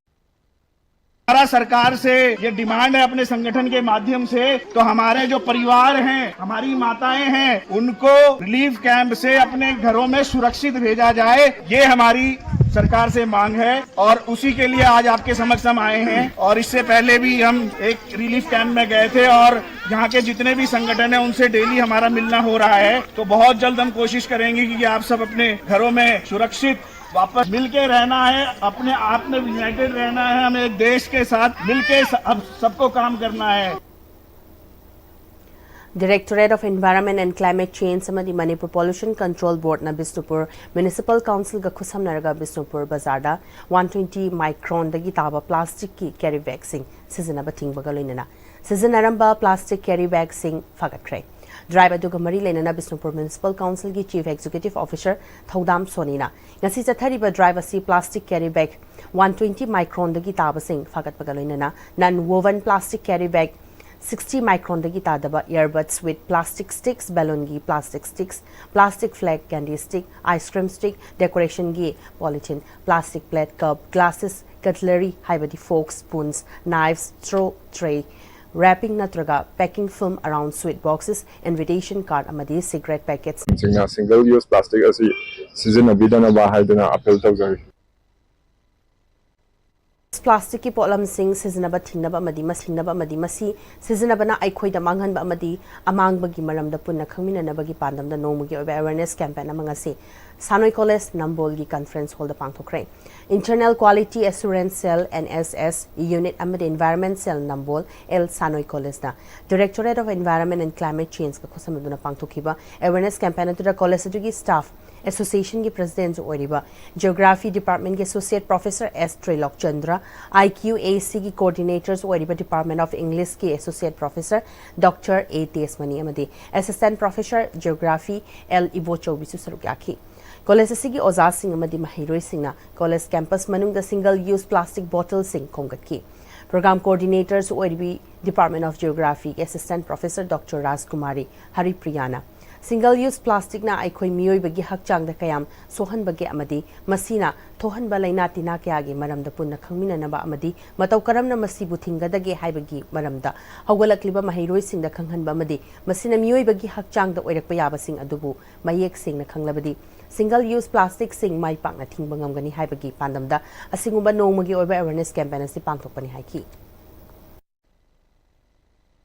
हमारा सरकार से ये डिमांड है अपने संगठन के माध्यम से, तो हमारे जो परिवार हैं, हमारी माताएं हैं, उनको रिलीफ कैंप से अपने घरों में सुरक्षित भेजा जाए, ये हमारी सरकार से मांग है। और उसी के लिए आज आपके समक्ष हम आए हैं। और इससे पहले भी हम एक रिलीफ कैंप में गए थे और यहाँ के जितने भी संगठन हैं, उनसे डेली हमारा मिलना हो रहा है। तो बहुत जल्द हम कोशिश करेंगे कि आप सब अपने घरों में सुरक्षित वापस मिलके रहना है, अपने आप में यूनाइटेड रहना है। हमें एक देश के साथ मिलके स- अब सबको काम करना है। Directorate of Environment and Climate Change ꯑꯃꯗꯤ Manipur Pollution Control Boardꯅ Bishnupur Municipal Councilꯒ ꯈꯨꯠꯁꯝꯅꯔꯒ Bishnupur ꯕꯖꯥꯔꯗ one twenty micronꯗꯒꯤ ꯇꯥꯕ plasticꯀꯤ carry bagꯁꯤꯡ ꯁꯤꯖꯤꯟꯅꯕ ꯊꯤꯡꯕꯒ ꯂꯣꯏꯅꯅ ꯁꯤꯖꯤꯟꯅꯔꯝꯕ plastic carry bagꯁꯤꯡ ꯐꯥꯒꯠꯈ꯭ꯔꯦ꯫ Drive ꯑꯗꯨꯒ ꯃꯔꯤ ꯂꯩꯅꯅ Bishnupur Municipal Councilꯒꯤ Chief Executive Officer ꯊꯧꯗꯥꯝ ꯁꯣꯅꯤꯅ ꯉꯁꯤ ꯆꯠꯊꯔꯤꯕ drive ꯑꯁꯤ plastic carry bag one twenty micronꯗꯒꯤ ꯇꯥꯕꯁꯤꯡ ꯐꯥꯒꯠꯄꯒ ꯂꯣꯏꯅꯅ non woven plastic carry bag sixty micronꯗꯒꯤ ꯇꯥꯗꯕ earbuds with plastic sticks, balloonꯒꯤ plastic sticks, plastic flag candy stick, ice cream stick, decorationꯒꯤ polythene, plastic plate, cup, glasses, cutlery ꯍꯥꯏꯕꯗꯤ forks, spoons, knives, straw, tray, wrapping ꯅꯠꯇ꯭ꯔꯒ packing film around sweet boxes, invitation card ꯑꯃꯗꯤ cigarette packets ꯁꯤꯡꯅ single use plastic ꯑꯁꯤ ꯁꯤꯖꯤꯟꯅꯕꯤꯗꯅꯕ ꯍꯥꯏꯗꯨꯅ appeal ꯇꯧꯖꯔꯤ꯫ ꯄ꯭ꯂꯥꯁꯇꯤꯛꯀꯤ ꯄꯣꯠꯂꯝꯁꯤꯡ ꯁꯤꯖꯤꯟꯅꯕ ꯊꯤꯡꯅꯕ ꯑꯃꯗꯤ ꯃꯁꯤꯡꯅꯕ ꯑꯃꯗꯤ ꯃꯁꯤ ꯁꯤꯖꯤꯟꯅꯕꯅ ꯑꯩꯈꯣꯏꯗ ꯃꯥꯡꯍꯟꯕ ꯑꯃꯗꯤ ꯑꯃꯥꯡꯕꯒꯤ ꯃꯔꯝꯗ ꯄꯨꯟꯅ ꯈꯪꯃꯤꯟꯅꯅꯕꯒꯤ ꯄꯥꯟꯗꯝꯗ ꯅꯣꯡꯃꯒꯤ ꯑꯣꯏꯕ ꯑꯦꯋꯦꯔꯅꯦꯁ ꯀꯦꯝꯄꯦꯟ ꯑꯃ ꯉꯁꯤ ꯁꯥꯅꯣꯏ ꯀꯣꯂꯦꯖ ꯅꯝꯕꯣꯜꯒꯤ ꯀꯟꯐꯔꯦꯟꯁ ꯍꯣꯜꯗ ꯄꯥꯡꯊꯣꯛꯈ꯭ꯔꯦ꯫ Internal Quality Assurance Cell, N S S, unit ꯑꯃꯗꯤ environment cell Nambol, L Sanoi ꯀꯣꯂꯦꯖꯅ Directorate of Environment and Climate Changeꯀ ꯈꯨꯠꯁꯝꯅꯗꯨꯅ ꯄꯥꯡꯊꯣꯛꯈꯤꯕ ꯑꯦꯋꯦꯔꯅꯦꯁ ꯀꯦꯝꯄꯦꯟ ꯑꯗꯨꯗ ꯀꯣꯂꯦꯖ ꯑꯗꯨꯒꯤ ꯁ꯭ꯇꯥꯐ ꯑꯦꯁꯣꯁꯤꯌꯦꯁꯟꯒꯤ ꯄ꯭ꯔꯁꯤꯗꯦꯟꯁꯨ ꯑꯣꯏꯔꯤꯕ ꯖꯤꯑꯣꯒ꯭ꯔꯥꯐꯤ ꯗꯤꯄꯥꯔꯠꯃꯦꯟꯒꯤ associate professor S Trailok Chandra, I Q A ꯁꯤꯒꯤ ꯀꯣꯑꯣꯔꯗꯤꯅꯦꯇꯔꯁꯨ ꯑꯣꯏꯔꯤꯕ ꯗꯤꯄꯥꯔꯠꯃꯦꯟ ꯑꯣꯐ ꯏꯪꯂꯤꯁꯀꯤ associate professor doctor A Tejmani ꯑꯃꯗꯤ ꯑꯦꯁꯤꯁꯇꯦꯟꯠ ꯄ꯭ꯔꯣꯐꯦꯁꯔ ꯖꯤꯑꯣꯒ꯭ꯔꯥꯐꯤ ꯑꯦꯜ ꯏꯕꯣꯆꯧꯕꯤꯁꯨ ꯁꯔꯨꯛ ꯌꯥꯈꯤ꯫ ꯀꯣꯂꯦꯖ ꯑꯁꯤꯒꯤ ꯑꯣꯖꯥꯁꯤꯡ ꯑꯃꯗꯤ ꯃꯍꯩꯔꯣꯏꯁꯤꯡꯅ ꯀꯣꯂꯦꯖ ꯀꯦꯝꯄꯁ ꯃꯅꯨꯡꯗ ꯁꯤꯡꯒꯜ ꯌꯨꯁ ꯄ꯭ꯂꯥꯁꯇꯤꯛ ꯕꯣꯇꯜꯁꯤꯡ ꯈꯣꯝꯒꯠꯈꯤ꯫ ꯄ꯭ꯔꯣꯒ꯭ꯔꯥꯝ ꯀꯣꯑꯣꯔꯗꯤꯅꯦꯇꯔꯁꯨ ꯑꯣꯏꯔꯤꯕꯤ ꯗꯤꯄꯥꯔꯠꯃꯦꯟ ꯑꯣꯐ ꯖꯤꯑꯣꯒ꯭ꯔꯥꯐꯤꯒꯤ ꯑꯦꯁꯤꯁꯇꯦꯟꯠ ꯄ꯭ꯔꯣꯐꯦꯁꯔ ꯗꯣꯛꯇꯔ ꯔꯥꯖꯀꯨꯃꯥꯔꯤ ꯍꯔꯤꯄ꯭ꯔꯤꯌꯥꯅ ꯁꯤꯡꯒꯜ ꯌꯨꯁ ꯄ꯭ꯂꯥꯁꯇꯤꯛꯅ ꯑꯩꯈꯣꯏ ꯃꯤꯑꯣꯏꯕꯒꯤ ꯍꯛꯆꯥꯡꯗ ꯀꯌꯥꯝ ꯁꯣꯛꯍꯟꯕꯒꯦ ꯑꯃꯗꯤ ꯃꯁꯤꯅ ꯊꯣꯛꯍꯟꯕ ꯂꯥꯏꯅꯥ ꯇꯤꯟꯅꯥ ꯀꯌꯥꯒꯤ ꯃꯔꯝꯗ ꯄꯨꯟꯅ ꯈꯪꯃꯤꯟꯅꯅꯕ ꯑꯃꯗꯤ ꯃꯇꯧ ꯀꯔꯝꯅ ꯃꯁꯤꯕꯨ ꯊꯤꯡꯒꯗꯒꯦ ꯍꯥꯏꯕꯒꯤ ꯃꯔꯝꯗ ꯍꯧꯒꯠꯂꯛꯂꯤꯕ ꯃꯍꯩꯔꯣꯏꯁꯤꯡꯗ ꯈꯪꯍꯟꯕ ꯑꯃꯗꯤ ꯃꯁꯤꯅ ꯃꯤꯑꯣꯏꯕꯒꯤ ꯍꯛꯆꯥꯡꯗ ꯑꯣꯏꯔꯛꯄ ꯌꯥꯕꯁꯤꯡ ꯑꯗꯨꯕꯨ ꯃꯌꯦꯛ ꯁꯦꯡꯅ ꯈꯪꯂꯕꯗꯤ ꯁꯤꯡꯒꯜ ꯌꯨꯁ ꯄ꯭ꯂꯥꯁꯇꯤꯛꯁꯤꯡ ꯃꯥꯏ ꯄꯥꯛꯅ ꯊꯤꯡꯕ ꯉꯝꯒꯅꯤ ꯍꯥꯏꯕꯒꯤ ꯄꯥꯟꯗꯝꯗ ꯑꯁꯤꯒꯨꯝꯕ ꯅꯣꯡꯃꯒꯤ ꯑꯣꯏꯕ ꯑꯦꯋꯦꯔꯅꯦꯁ ꯀꯦꯝꯄꯦꯟ ꯑꯁꯤ ꯄꯥꯡꯊꯣꯛꯄꯅꯤ ꯍꯥꯏꯈꯤ꯫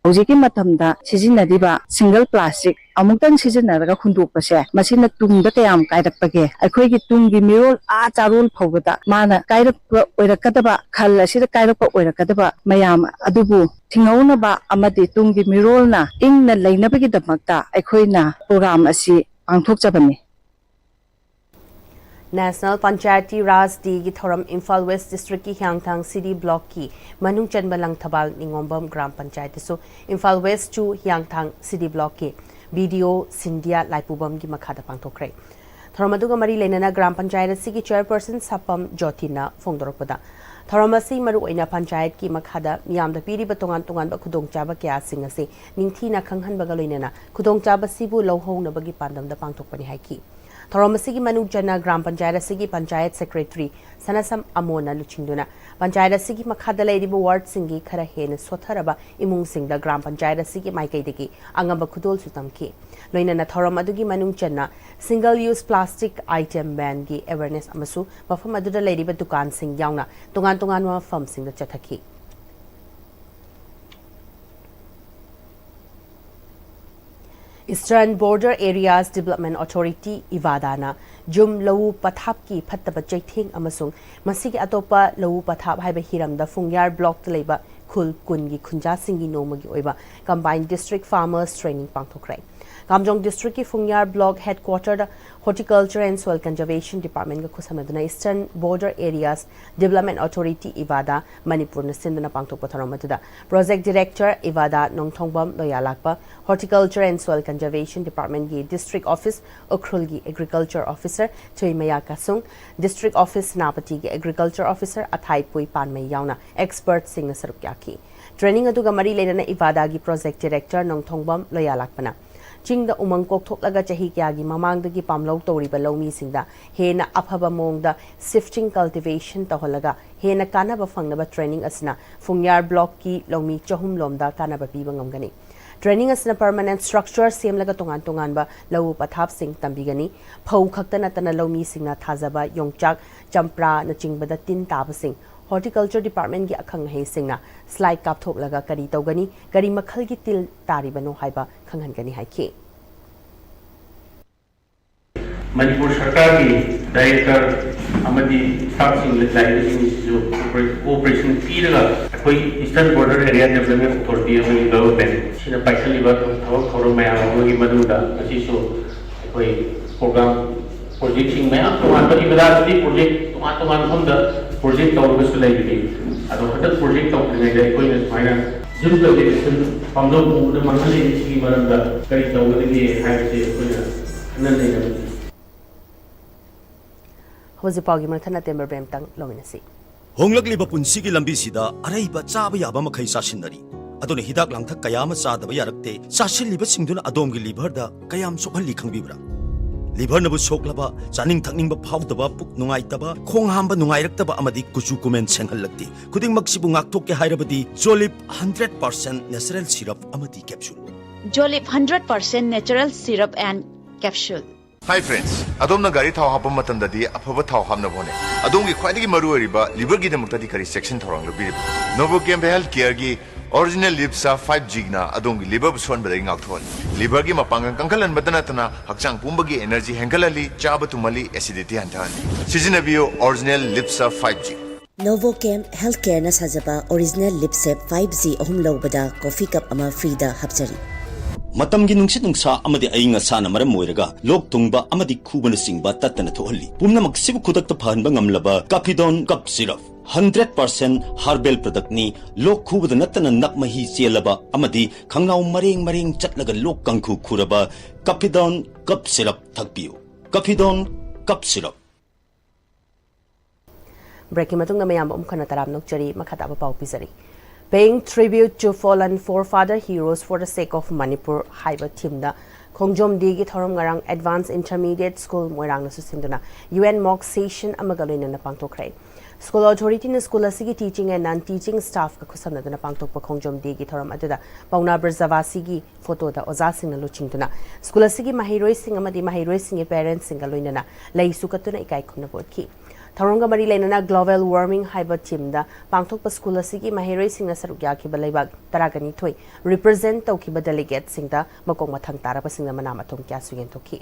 ꯍꯧꯖꯤꯛꯀꯤ ꯃꯇꯝꯗ ꯁꯤꯖꯤꯟꯅꯔꯤꯕ ꯁꯤꯡꯒꯜ ꯄ꯭ꯂꯥꯁꯇꯤꯛ ꯑꯃꯨꯛꯇꯪ ꯁꯤꯖꯤꯟꯅꯔꯒ ꯍꯨꯟꯗꯣꯛꯄꯁꯦ ꯃꯁꯤꯅ ꯇꯨꯡꯗ ꯀꯌꯥꯝ ꯀꯥꯏꯔꯛꯄꯒꯦ, ꯑꯩꯈꯣꯏꯒꯤ ꯇꯨꯡꯒꯤ ꯃꯤꯔꯣꯜ ꯑꯥ ꯆꯥꯔꯣꯜ ꯐꯥꯎꯕꯗ ꯃꯥꯅ ꯀꯥꯏꯔꯛꯄ ꯑꯣꯏꯔꯛꯀꯗꯕ, ꯈꯜ ꯑꯁꯤꯗ ꯀꯥꯏꯔꯛꯄ ꯑꯣꯏꯔꯛꯀꯗꯕ ꯃꯌꯥꯝ ꯑꯗꯨꯕꯨ ꯊꯤꯡꯍꯧꯅꯕ ꯑꯃꯗꯤ ꯇꯨꯡꯒꯤ ꯃꯤꯔꯣꯜꯅ ꯏꯪꯅ ꯂꯩꯅꯕꯒꯤꯗꯃꯛꯇ ꯑꯩꯈꯣꯏꯅ ꯄ꯭ꯔꯣꯒ꯭ꯔꯥꯝ ꯑꯁꯤ ꯄꯥꯡꯊꯣꯛꯆꯕꯅꯤ꯫ National Panchayati Raj Dayꯒꯤ ꯊꯧꯔꯝ ꯏꯝꯐꯥꯜ ꯋꯦꯁ ꯗꯤꯁꯇ꯭ꯔꯤꯛꯀꯤ ꯍꯤꯌꯥꯡꯊꯥꯡ ꯁꯤꯗꯤ ꯕ꯭ꯂꯣꯛꯀꯤ ꯃꯅꯨꯡ ꯆꯟꯕ ꯂꯪꯊꯕꯥꯜ ꯅꯤꯉꯣꯝꯕꯝ ꯒ꯭ꯔꯥꯝ ꯄꯟꯆꯥꯌꯠꯇꯁꯨ ꯏꯝꯐꯥꯜ ꯋꯦꯁ ꯇꯨ ꯍꯤꯌꯥꯡꯊꯥꯡ ꯁꯤꯗꯤ ꯕ꯭ꯂꯣꯛꯀꯤ ꯕꯤ ꯗꯤ ꯑꯣ ꯁꯤꯟꯗꯤꯌꯥ ꯂꯥꯏꯄꯨꯕꯝꯒꯤ ꯃꯈꯥꯗ ꯄꯥꯡꯊꯣꯛꯈ꯭ꯔꯦ꯫ ꯊꯧꯔꯝ ꯑꯗꯨꯒ ꯃꯔꯤ ꯂꯩꯅꯅ ꯒ꯭ꯔꯥꯝ ꯄꯟꯆꯥꯌꯠ ꯑꯁꯤꯒꯤ ꯆꯦꯌꯔꯄꯔꯁꯟ ꯁꯥꯄꯝ ꯖꯣꯇꯤꯅ ꯐꯣꯡꯗꯣꯔꯛꯄꯗ, ꯊꯧꯔꯝ ꯑꯁꯤ ꯃꯔꯨꯑꯣꯏꯅ ꯄꯟꯆꯥꯌꯠꯀꯤ ꯃꯈꯥꯗ ꯃꯤꯌꯥꯝꯗ ꯄꯤꯔꯤꯕ ꯇꯣꯉꯥꯟ ꯇꯣꯉꯥꯟꯕ ꯈꯨꯗꯣꯡꯆꯥꯕ ꯀꯌꯥꯁꯤꯡ ꯑꯁꯤ ꯅꯤꯡꯊꯤꯅ ꯈꯪꯍꯟꯕꯒ ꯂꯣꯏꯅꯅ ꯈꯨꯗꯣꯡꯆꯥꯕꯁꯤꯕꯨ ꯂꯧꯍꯧꯅꯕꯒꯤ ꯄꯥꯟꯗꯝꯗ ꯄꯥꯡꯊꯣꯛꯄꯅꯤ ꯍꯥꯏꯈꯤ꯫ ꯊꯧꯔꯝ ꯑꯁꯤꯒꯤ ꯃꯅꯨꯡ ꯆꯟꯅ ꯒ꯭ꯔꯥꯝ ꯄꯟꯆꯥꯌꯠ ꯑꯁꯤꯒꯤ ꯄꯟꯆꯥꯌꯠ ꯁꯦꯀ꯭ꯔꯦꯇꯔꯤ ꯁꯅꯥꯁꯝ ꯑꯃꯣꯟꯅ ꯂꯨꯆꯤꯡꯗꯨꯅ ꯄꯟꯆꯥꯌꯠ ꯑꯁꯤꯒꯤ ꯃꯈꯥꯗ ꯂꯩꯔꯤꯕ ꯋꯥꯔꯗꯁꯤꯡꯒꯤ ꯈꯔ ꯍꯦꯟꯅ ꯁꯣꯠꯊꯔꯕ ꯏꯃꯨꯡꯁꯤꯡꯗ ꯒ꯭ꯔꯥꯝ ꯄꯟꯆꯥꯌꯠ ꯑꯁꯤꯒꯤ ꯃꯥꯏꯀꯩꯗꯒꯤ ꯑꯉꯝꯕ ꯈꯨꯗꯣꯜꯁꯨ ꯇꯝꯈꯤ꯫ ꯂꯣꯏꯅꯅ ꯊꯧꯔꯝ ꯑꯗꯨꯒꯤ ꯃꯅꯨꯡ ꯆꯟꯅ single use plastic item banꯒꯤ awareness ꯑꯃꯁꯨ ꯃꯐꯝ ꯑꯗꯨꯗ ꯂꯩꯔꯤꯕ ꯗꯨꯀꯥꯟꯁꯤꯡ ꯌꯥꯎꯅ ꯇꯣꯉꯥꯟ ꯇꯣꯉꯥꯟꯕ ꯃꯐꯝꯁꯤꯡꯗ ꯆꯠꯊꯈꯤ꯫ Eastern Border Areas Development Authority, ꯏꯕꯥꯗꯥꯅ ꯖꯨꯝ ꯂꯧꯎ ꯄꯊꯥꯞꯀꯤ ꯐꯠꯇꯕ ꯆꯩꯊꯦꯡ ꯑꯃꯁꯨꯡ ꯃꯁꯤꯒꯤ ꯑꯇꯣꯞꯄ ꯂꯧꯎ ꯄꯊꯥꯞ ꯍꯥꯏꯕ ꯍꯤꯔꯝꯗ ꯐꯨꯡꯌꯥꯔ ꯕ꯭ꯂꯣꯛꯇ ꯂꯩꯕ ꯈꯨꯜ ꯀꯨꯟꯒꯤ ꯈꯨꯟꯖꯥꯁꯤꯡꯒꯤ ꯅꯣꯡꯃꯒꯤ ꯑꯣꯏꯕ Combined District Farmers Training ꯄꯥꯡꯊꯣꯛꯈ꯭ꯔꯦ꯫ ꯀꯥꯝꯖꯣꯡ ꯗꯤꯁꯇ꯭ꯔꯤꯛꯀꯤ ꯐꯨꯡꯌꯥꯔ ꯕ꯭ꯂꯣꯛ ꯍꯦꯗꯀ꯭ꯋꯥꯇꯔꯗ Horticulture and Soil Conservation Departmentꯒ ꯈꯨꯠꯁꯝꯅꯗꯨꯅ Eastern Border Areas Development Authority, ꯏꯕꯥꯗꯥ, ꯃꯅꯤꯄꯨꯔꯅ ꯁꯤꯟꯗꯨꯅ ꯄꯥꯡꯊꯣꯛꯄ ꯊꯧꯔꯝ ꯑꯗꯨꯗ Project Director ꯏꯕꯥꯗꯥ Nongthongbam ꯂꯣꯌꯥꯂꯥꯛꯄ, Horticulture and Soil Conservation Departmentꯒꯤ District Office ꯎꯈ꯭ꯔꯨꯜꯒꯤ Agriculture Officer ꯊꯨꯏꯃꯌꯥ ꯀꯥꯁꯨꯡ, District Office ꯁꯦꯅꯥꯄꯇꯤꯒꯤ Agriculture Officer ꯑꯊꯥꯏꯄꯨꯏ ꯄꯥꯟꯃꯩ ꯌꯥꯎꯅ expertꯁꯤꯡꯅ ꯁꯔꯨꯛ ꯌꯥꯈꯤ꯫ Training ꯑꯗꯨꯒ ꯃꯔꯤ ꯂꯩꯅꯅ ꯏꯕꯥꯗꯥꯒꯤ Project Director ꯅꯣꯡꯊꯣꯡꯕꯝ ꯂꯣꯌꯥꯂꯥꯛꯄꯅ ꯆꯤꯡꯗ ꯎꯃꯪ ꯀꯣꯛꯊꯣꯛꯂꯒ ꯆꯍꯤ ꯀꯌꯥꯒꯤ ꯃꯃꯥꯡꯗꯒꯤ ꯄꯥꯝꯂꯧ ꯇꯧꯔꯤꯕ ꯂꯧꯃꯤꯁꯤꯡꯗ ꯍꯦꯟꯅ ꯑꯐꯕ ꯃꯑꯣꯡꯗ shifting cultivation ꯇꯧꯍꯜꯂꯒ ꯍꯦꯟꯅ ꯀꯥꯟꯅꯕ ꯐꯪꯅꯕ training ꯑꯁꯤꯅ ꯐꯨꯡꯌꯥꯔ ꯕ꯭ꯂꯣꯛꯀꯤ ꯂꯧꯃꯤ ꯆꯍꯨꯝ ꯂꯣꯝꯗ ꯀꯥꯟꯅꯕ ꯄꯤꯕ ꯉꯝꯒꯅꯤ꯫ Training ꯑꯁꯤꯅ permanent structure ꯁꯦꯝꯂꯒ ꯇꯣꯉꯥꯟ ꯇꯣꯉꯥꯟꯕ ꯂꯧꯎ ꯄꯊꯥꯞꯁꯤꯡ ꯇꯝꯕꯤꯒꯅꯤ꯫ ꯐꯧ ꯈꯛꯇ ꯅꯠꯇꯅ ꯂꯧꯃꯤꯁꯤꯡꯅ ꯊꯥꯖꯕ ꯌꯣꯡꯆꯥꯛ, ꯆꯝꯄ꯭ꯔꯥꯅꯆꯤꯡꯕꯗ ꯇꯤꯟ ꯇꯥꯕꯁꯤꯡ Horticulture Departmentꯒꯤ ꯑꯈꯪ ꯑꯍꯩꯁꯤꯡꯅ slide ꯀꯥꯞꯊꯣꯛꯂꯒ ꯀꯔꯤ ꯇꯧꯒꯅꯤ, ꯀꯔꯤ ꯃꯈꯜꯒꯤ ꯇꯤꯜ ꯇꯥꯔꯤꯕꯅꯣ ꯍꯥꯏꯕ ꯈꯪꯍꯟꯒꯅꯤ ꯍꯥꯏꯈꯤ꯫ ꯃꯅꯤꯄꯨꯔ ꯁꯔꯀꯥꯔꯒꯤ director ꯑꯃꯗꯤ staffꯁꯤꯡ ꯂꯥꯛꯏꯕꯁꯤꯡꯁꯤꯁꯨ cooperation ꯄꯤꯔꯒ ꯑꯩꯈꯣꯏ Eastern Border Area Development Authority ꯑꯃꯗꯤ government ꯁꯤꯅ ꯄꯥꯏꯈꯠꯂꯤꯕ ꯊꯕꯛ ꯊꯧꯔꯝ ꯃꯌꯥꯝ ꯑꯃꯒꯤ ꯃꯅꯨꯡꯗ ꯉꯁꯤꯁꯨ ꯑꯩꯈꯣꯏ program projectꯁꯤꯡ ꯃꯌꯥꯝ ꯇꯣꯉꯥꯟꯕ ꯏꯕꯗꯥꯗꯗꯤ project ꯇꯣꯉꯥꯟ ꯇꯣꯉꯥꯟꯕ ꯃꯐꯝꯗ project ꯇꯧꯔꯒꯁꯨ ꯂꯩꯕꯅꯤ꯫ ꯑꯗꯣ ꯍꯟꯗꯛ project ꯇꯧꯗ꯭ꯔꯤꯉꯩꯗ ꯑꯩꯈꯣꯏꯅ ꯁꯨꯃꯥꯏꯅ ꯖꯨꯝ ꯀꯜꯇꯤꯚꯦꯁꯟ ꯄꯥꯝꯂꯧ ꯎꯕꯗ ꯃꯥꯡꯍꯜꯂꯤꯕꯁꯤꯒꯤ ꯃꯔꯝꯗ ꯀꯔꯤ ꯇꯧꯒꯗꯒꯦ ꯍꯥꯏꯕꯁꯤ ꯑꯩꯈꯣꯏꯅ ꯈꯟꯅ ꯅꯩꯅꯕꯅꯤ꯫ ꯍꯧꯖꯤꯛ ꯄꯥꯎꯒꯤ ꯃꯊꯪ ꯑꯇꯦꯟꯕ break ꯑꯃꯇꯪ ꯂꯧꯃꯤꯟꯅꯁꯤ꯫ ꯍꯣꯡꯂꯛꯂꯤꯕ ꯄꯨꯟꯁꯤꯒꯤ ꯂꯝꯕꯤꯁꯤꯗ ꯑꯔꯩꯕ ꯆꯥꯕ ꯌꯥꯕ ꯃꯈꯩ ꯆꯥꯁꯤꯟꯅꯔꯤ꯫ ꯑꯗꯨꯅ ꯍꯤꯗꯥꯛ ꯂꯥꯡꯊꯛ ꯀꯌꯥ ꯑꯃ ꯆꯥꯗꯕ ꯌꯥꯔꯛꯇꯦ꯫ ꯆꯥꯁꯤꯜꯂꯤꯕꯁꯤꯡꯗꯨꯅ ꯑꯗꯣꯝꯒꯤ liverꯗ ꯀꯌꯥꯝ ꯁꯣꯛꯍꯜꯂꯤ ꯈꯪꯕꯤꯕ꯭ꯔꯥ? ꯂꯤꯚꯔꯅꯕꯨ ꯁꯣꯛꯂꯕ, ꯆꯥꯅꯤꯡ ꯊꯛꯅꯤꯡꯕ ꯐꯥꯎꯗꯕ, ꯄꯨꯛ ꯅꯨꯡꯉꯥꯏꯇꯕ, ꯈꯣꯡ ꯍꯥꯝꯕ ꯅꯨꯡꯉꯥꯏꯔꯛꯇꯕ ꯑꯃꯗꯤ ꯀꯨꯆꯨ ꯀꯨꯃꯦꯟ ꯁꯦꯡꯍꯜꯂꯛꯇꯦ꯫ ꯈꯨꯗꯤꯡꯃꯛꯁꯤꯕꯨ ꯉꯥꯛꯊꯣꯛꯀꯦ ꯍꯥꯏꯔꯕꯗꯤ ꯖꯣꯂꯤꯞ ꯍꯟꯗ꯭ꯔꯦꯠ ꯄꯥꯔꯁꯦꯟ ꯅꯦꯆꯔꯦꯜ ꯁꯤꯔꯞ ꯑꯃꯗꯤ capsule. Jolip hundred percent natural syrup and capsule. Hi friends, ꯑꯗꯣꯝꯅ ꯒꯥꯔꯤ ꯊꯥꯎ ꯍꯥꯞꯄ ꯃꯇꯝꯗꯗꯤ ꯑꯐꯕ ꯊꯥꯎ ꯍꯥꯞꯅꯕ ꯍꯣꯠꯅꯩ꯫ ꯑꯗꯣꯝꯒꯤ ꯈ꯭ꯋꯥꯏꯗꯒꯤ ꯃꯔꯨꯑꯣꯏꯔꯤꯕ ꯂꯤꯚꯔꯒꯤꯗꯃꯛꯇꯗꯤ ꯀꯔꯤ ꯆꯦꯛꯁꯤꯟ ꯊꯧꯔꯥꯡ ꯂꯧꯕꯤꯔꯤꯕ? ꯅꯣꯕꯣꯀꯦꯝ ꯍꯦꯜꯊ ꯀꯦꯌꯔꯒꯤ ꯑꯣꯔꯤꯖꯤꯅꯦꯜ ꯂꯤꯞꯁꯥ ꯐꯥꯏꯚ ꯖꯤꯅ ꯑꯗꯣꯝꯒꯤ ꯂꯤꯚꯔꯕꯨ ꯁꯣꯟꯕꯗꯒꯤ ꯉꯥꯛꯊꯣꯛꯍꯜꯂꯤ꯫ ꯂꯤꯚꯔꯒꯤ ꯃꯄꯥꯡꯒꯜ ꯀꯟꯈꯠꯍꯟꯕꯗ ꯅꯠꯇꯅ ꯍꯛꯆꯥꯡ ꯄꯨꯝꯕꯒꯤ ꯑꯦꯅꯔꯖꯤ ꯍꯦꯟꯒꯠꯍꯜꯂꯤ, ꯆꯥꯕ ꯇꯨꯝꯍꯜꯂꯤ, ꯑꯦꯁꯤꯗꯤꯇꯤ ꯍꯟꯊꯍꯜꯂꯤ꯫ ꯁꯤꯖꯤꯟꯅꯕꯤꯌꯨ ꯑꯣꯔꯤꯖꯤꯅꯦꯜ ꯂꯤꯞꯁꯥ ꯐꯥꯏꯚ ꯖꯤ꯫ Novochem Healthcareꯅ ꯁꯥꯖꯕ ꯑꯣꯔꯤꯖꯤꯅꯦꯜ ꯂꯤꯞꯁꯦꯞ ꯐꯥꯏꯚ ꯖꯤ ꯑꯍꯨꯝ ꯂꯧꯕꯗ ꯀꯣꯐꯤ ꯀꯞ ꯑꯃ ꯐ꯭ꯔꯤꯗ ꯍꯥꯞꯆꯔꯤ꯫ ꯃꯇꯝꯒꯤ ꯅꯨꯡꯁꯤꯠ ꯅꯨꯡꯁꯥ ꯑꯃꯗꯤ ꯑꯏꯪ ꯑꯁꯥꯅ ꯃꯔꯝ ꯑꯣꯏꯔꯒ ꯂꯣꯛ ꯊꯨꯡꯕ ꯑꯃꯗꯤ ꯈꯨꯕꯅꯆꯤꯡꯕ ꯇꯠꯇꯅ ꯊꯣꯛꯍꯜꯂꯤ꯫ ꯄꯨꯝꯅꯃꯛꯁꯤꯕꯨ ꯈꯨꯗꯛꯇ ꯐꯍꯟꯕ ꯉꯝꯂꯕ ꯀꯥꯐꯤꯗꯣꯟ cup syrup. Hundred percent herbal ꯄ꯭ꯔꯗꯛꯅꯤ꯫ ꯂꯣꯛ ꯈꯨꯕꯗ ꯅꯠꯇꯅ ꯅꯞ ꯃꯍꯤ ꯆꯦꯜꯂꯕ ꯑꯃꯗꯤ ꯈꯪꯅꯥꯎ ꯃꯔꯦꯡ ꯃꯔꯦꯡ ꯆꯠꯂꯒ ꯂꯣꯛ ꯀꯥꯡꯈꯨ ꯈꯨꯔꯕ ꯀꯥꯐꯤꯗꯣꯟ ꯀꯞ ꯁꯤꯔꯞ ꯊꯛꯄꯤꯌꯨ꯫ ꯀꯥꯐꯤꯗꯣꯟ cup syrup. ꯕ꯭ꯔꯦꯛꯀꯤ ꯃꯇꯨꯡꯗ ꯃꯌꯥꯝꯕꯨ ꯑꯃꯨꯛ ꯍꯟꯅ ꯇꯔꯥꯝꯅ ꯑꯣꯛꯆꯔꯤ꯫ ꯃꯈꯥ ꯇꯥꯕ ꯄꯥꯎ ꯄꯤꯖꯔꯤ꯫ Paying tribute to fallen forefather heroes for the sake of Manipur ꯍꯥꯏꯕ ꯊꯤꯝꯗ ꯈꯣꯡꯖꯣꯝ ꯗꯦꯒꯤ ꯊꯧꯔꯝ ꯉꯔꯥꯡ Advanced Intermediate School ꯃꯣꯏꯔꯥꯡꯅꯁꯨ ꯁꯤꯟꯗꯨꯅ UN mock session ꯑꯃꯒ ꯂꯣꯏꯅꯅ ꯄꯥꯡꯊꯣꯛꯈ꯭ꯔꯦ꯫ ꯁ꯭ꯀꯨꯜ ꯑꯣꯊꯣꯔꯤꯇꯤꯅ ꯁ꯭ꯀꯨꯜ ꯑꯁꯤꯒꯤ teaching and non teaching staffꯀ ꯈꯨꯠꯁꯝꯅꯗꯨꯅ ꯄꯥꯡꯊꯣꯛꯄ ꯈꯣꯡꯖꯣꯝ ꯗꯦꯒꯤ ꯊꯧꯔꯝ ꯑꯗꯨꯗ ꯄꯥꯎꯅꯥ ꯕ꯭ꯔꯖꯕꯥꯁꯤꯒꯤ ꯐꯣꯇꯣꯗ ꯑꯣꯖꯥꯁꯤꯡꯅ ꯂꯨꯆꯤꯡꯗꯨꯅ ꯁ꯭ꯀꯨꯜ ꯑꯁꯤꯒꯤ ꯃꯍꯩꯔꯣꯏꯁꯤꯡ ꯑꯃꯗꯤ ꯃꯍꯩꯔꯣꯏꯁꯤꯡꯒꯤ parentꯁꯤꯡꯒ ꯂꯣꯏꯅꯅ ꯂꯩꯁꯨ ꯀꯠꯇꯨꯅ ꯏꯀꯥꯏ ꯈꯨꯝꯅꯕ ꯎꯠꯈꯤ꯫ ꯊꯧꯔꯝꯒ ꯃꯔꯤ ꯂꯩꯅꯅ Global Warming ꯍꯥꯏꯕ ꯊꯤꯝꯗ ꯄꯥꯡꯊꯣꯛꯄ ꯁ꯭ꯀꯨꯜ ꯑꯁꯤꯒꯤ ꯃꯍꯩꯔꯣꯏꯁꯤꯡꯅ ꯁꯔꯨꯛ ꯌꯥꯈꯤꯕ ꯂꯩꯕꯥꯛ ꯇꯔꯥꯒ ꯅꯤꯊꯣꯏ represent ꯇꯧꯈꯤꯕ delegateꯁꯤꯡꯗ ꯃꯀꯣꯛ ꯃꯊꯪ ꯇꯥꯔꯕꯁꯤꯡꯅ ꯃꯅꯥ ꯃꯊꯨꯝ ꯀꯌꯥꯁꯨ ꯌꯦꯟꯊꯣꯛꯈꯤ꯫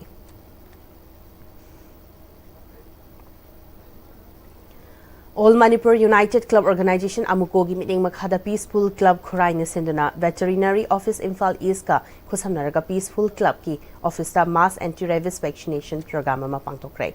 All Manipur United Club Organization, AMUCOꯒꯤ ꯃꯤꯠꯌꯦꯡ ꯃꯈꯥꯗ Peaceful Club ꯈꯨꯔꯥꯏꯅ ꯁꯤꯟꯗꯨꯅ Veterinary Office Imphal Eastꯀ ꯈꯨꯠꯁꯝꯅꯔꯒ Peaceful Clubꯀꯤ officeꯇ mass anti rabies vaccination program ꯑꯃ ꯄꯥꯡꯊꯣꯛꯈ꯭ꯔꯦ꯫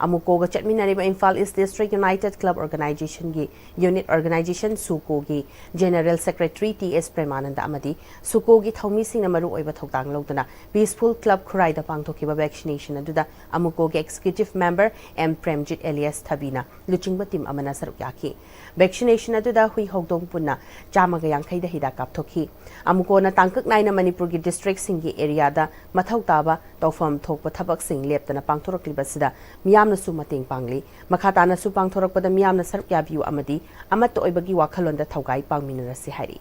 ꯑꯃꯨꯀꯣꯒ ꯆꯠꯃꯤꯟꯅꯔꯤꯕ Imphal east district united club ꯑꯣꯔꯒꯅꯥꯏꯖꯦꯁꯟꯒꯤ ꯌꯨꯅꯤꯠ ꯑꯣꯔꯒꯅꯥꯏꯖꯦꯁꯟ ꯁꯨꯀꯣꯒꯤ general secretary T S Premananda ꯑꯃꯗꯤ ꯁꯨꯀꯣꯒꯤ ꯊꯧꯃꯤꯁꯤꯡꯅ ꯃꯔꯨꯑꯣꯏꯕ ꯊꯧꯗꯥꯡ ꯂꯧꯗꯨꯅ ꯄꯤꯁꯐꯨꯜ ꯀ꯭ꯂꯕ ꯈꯨꯔꯥꯏꯗ ꯄꯥꯡꯊꯣꯛꯈꯤꯕ ꯚꯦꯛꯁꯤꯅꯦꯁꯟ ꯑꯗꯨꯗ ꯑꯃꯨꯀꯣꯒꯤ ꯑꯦꯛꯖꯤꯀ꯭ꯌꯨꯇꯤꯚ ꯃꯦꯝꯕꯔ ꯑꯦꯝ ꯄ꯭ꯔꯦꯝꯖꯤꯠ ꯑꯦꯂꯤꯌꯥꯁ ꯊꯕꯤꯅ ꯂꯨꯆꯤꯡꯕ ꯇꯤꯝ ꯑꯃꯅ ꯁꯔꯨꯛ ꯌꯥꯈꯤ꯫ ꯚꯦꯛꯁꯤꯅꯦꯁꯟ ꯑꯗꯨꯗ ꯍꯨꯏ ꯍꯧꯗꯣꯡ ꯄꯨꯟꯅ ꯆꯥꯝꯃꯒ ꯌꯥꯡꯈꯩꯗ ꯍꯤꯗꯥꯛ ꯀꯥꯞꯊꯣꯛꯈꯤ꯫ ꯑꯃꯨꯀꯣꯅ ꯇꯥꯡꯀꯛ ꯅꯥꯏꯅ ꯃꯅꯤꯄꯨꯔꯒꯤ ꯗꯤꯁꯇ꯭ꯔꯤꯛꯁꯤꯡꯒꯤ ꯑꯦꯔꯤꯌꯥꯗ ꯃꯊꯧ ꯇꯥꯕ ꯇꯧꯐꯝ ꯊꯣꯛꯄ ꯊꯕꯛꯁꯤꯡ ꯂꯦꯞꯇꯅ ꯄꯥꯡꯊꯣꯔꯛꯂꯤꯕ ꯑꯁꯤꯗ ꯃꯤꯌꯥꯝꯅꯁꯨ ꯃꯇꯦꯡ ꯄꯥꯡꯂꯤ꯫ ꯃꯈꯥ ꯇꯥꯅꯁꯨ ꯄꯥꯡꯊꯣꯔꯛꯄꯗ ꯃꯤꯌꯥꯝꯅ ꯁꯔꯨꯛ ꯌꯥꯕꯤꯌꯨ ꯑꯃꯗꯤ ꯑꯃꯠꯇ ꯑꯣꯏꯕꯒꯤ ꯋꯥꯈꯜꯂꯣꯟꯗ ꯊꯧꯒꯥꯏ ꯄꯥꯡꯃꯤꯟꯅꯔꯁꯤ ꯍꯥꯏꯔꯤ꯫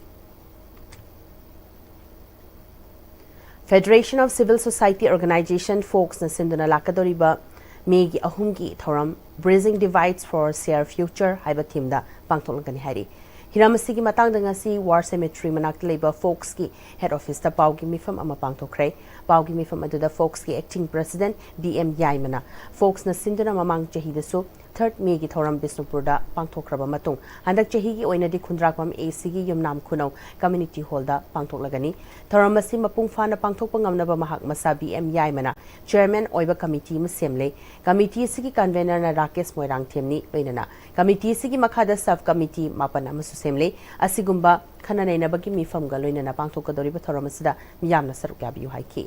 Federation of Civil Society Organization, ꯐꯣꯛꯁꯅ ꯁꯤꯟꯗꯨꯅ ꯂꯥꯛꯀꯗꯧꯔꯤꯕ ꯃꯦꯒꯤ ꯑꯍꯨꯝꯒꯤ ꯊꯧꯔꯝ Bridging Divides for Share Future ꯍꯥꯏꯕ ꯊꯤꯝꯗ ꯄꯥꯡꯊꯣꯛꯂꯒꯅꯤ ꯍꯥꯏꯔꯤ꯫ ꯍꯤꯔꯝ ꯑꯁꯤꯒꯤ ꯃꯇꯥꯡꯗ ꯉꯁꯤ ꯋꯥꯔ ꯁꯦꯃꯦꯇ꯭ꯔꯤ ꯃꯅꯥꯛꯇ ꯂꯩꯕ ꯐꯣꯛꯁꯀꯤ ꯍꯦꯗ ꯑꯣꯐꯤꯁꯇ ꯄꯥꯎꯒꯤ ꯃꯤꯐꯝ ꯑꯃ ꯄꯥꯡꯊꯣꯛꯈ꯭ꯔꯦ꯫ ꯄꯥꯎꯒꯤ ꯃꯤꯐꯝ ꯑꯗꯨꯗ ꯐꯣꯛꯁꯀꯤ ꯑꯦꯛꯇꯤꯡ ꯄ꯭ꯔꯦꯁꯤꯗꯦꯟꯠ ꯕꯤ ꯑꯦꯝ ꯌꯥꯏꯃꯅ ꯐꯣꯛꯁꯅ ꯁꯤꯟꯗꯨꯅ ꯃꯃꯥꯡ ꯆꯍꯤꯗꯁꯨ ꯊꯥꯔꯠ ꯃꯦꯒꯤ ꯊꯧꯔꯝ ꯕꯤꯁꯅꯨꯄꯨꯔꯗ ꯄꯥꯡꯊꯣꯛꯈ꯭ꯔꯕ ꯃꯇꯨꯡ ꯍꯟꯗꯛ ꯆꯍꯤꯒꯤ ꯑꯣꯏꯅꯗꯤ ꯈꯨꯟꯗ꯭ꯔꯥꯛꯄꯝ ꯑꯦ ꯁꯤꯒꯤ ꯌꯨꯝꯅꯥꯝ ꯈꯨꯅꯧ ꯀꯝꯃ꯭ꯌꯨꯅꯤꯇꯤ ꯍꯣꯜꯗ ꯄꯥꯡꯊꯣꯛꯂꯒꯅꯤ꯫ ꯊꯧꯔꯝ ꯑꯁꯤ ꯃꯄꯨꯡ ꯐꯥꯅ ꯄꯥꯡꯊꯣꯛꯄ ꯉꯝꯅꯕ ꯃꯍꯥꯛ ꯃꯁꯥ ꯕꯤ ꯑꯦꯝ ꯌꯥꯏꯃꯅ ꯆꯤꯌꯔꯃꯦꯟ ꯑꯣꯏꯕ ꯀꯝꯃꯤꯇꯤ ꯑꯃ ꯁꯦꯝꯂꯦ꯫ ꯀꯝꯃꯤꯇꯤ ꯑꯁꯤꯒꯤ ꯀꯟꯚꯦꯅꯔꯅ ꯔꯥꯀꯦꯁ ꯃꯣꯏꯔꯥꯡꯊꯦꯝꯅꯤ, ꯂꯣꯏꯅꯅ ꯀꯝꯃꯤꯇꯤ ꯑꯁꯤꯒꯤ ꯃꯈꯥꯗ ꯁꯕ ꯀꯝꯃꯤꯇꯤ ꯃꯥꯄꯟ ꯑꯃꯁꯨ ꯁꯦꯝꯂꯦ꯫ ꯑꯁꯤꯒꯨꯝꯕ ꯈꯟꯅ ꯅꯩꯅꯕꯒꯤ ꯃꯤꯐꯝꯒ ꯂꯣꯏꯅꯅ ꯄꯥꯡꯊꯣꯛꯀꯗꯧꯔꯤꯕ ꯊꯧꯔꯝ ꯑꯁꯤꯗ ꯃꯤꯌꯥꯝꯅ ꯁꯔꯨꯛ ꯌꯥꯕꯤꯌꯨ ꯍꯥꯏꯈꯤ꯫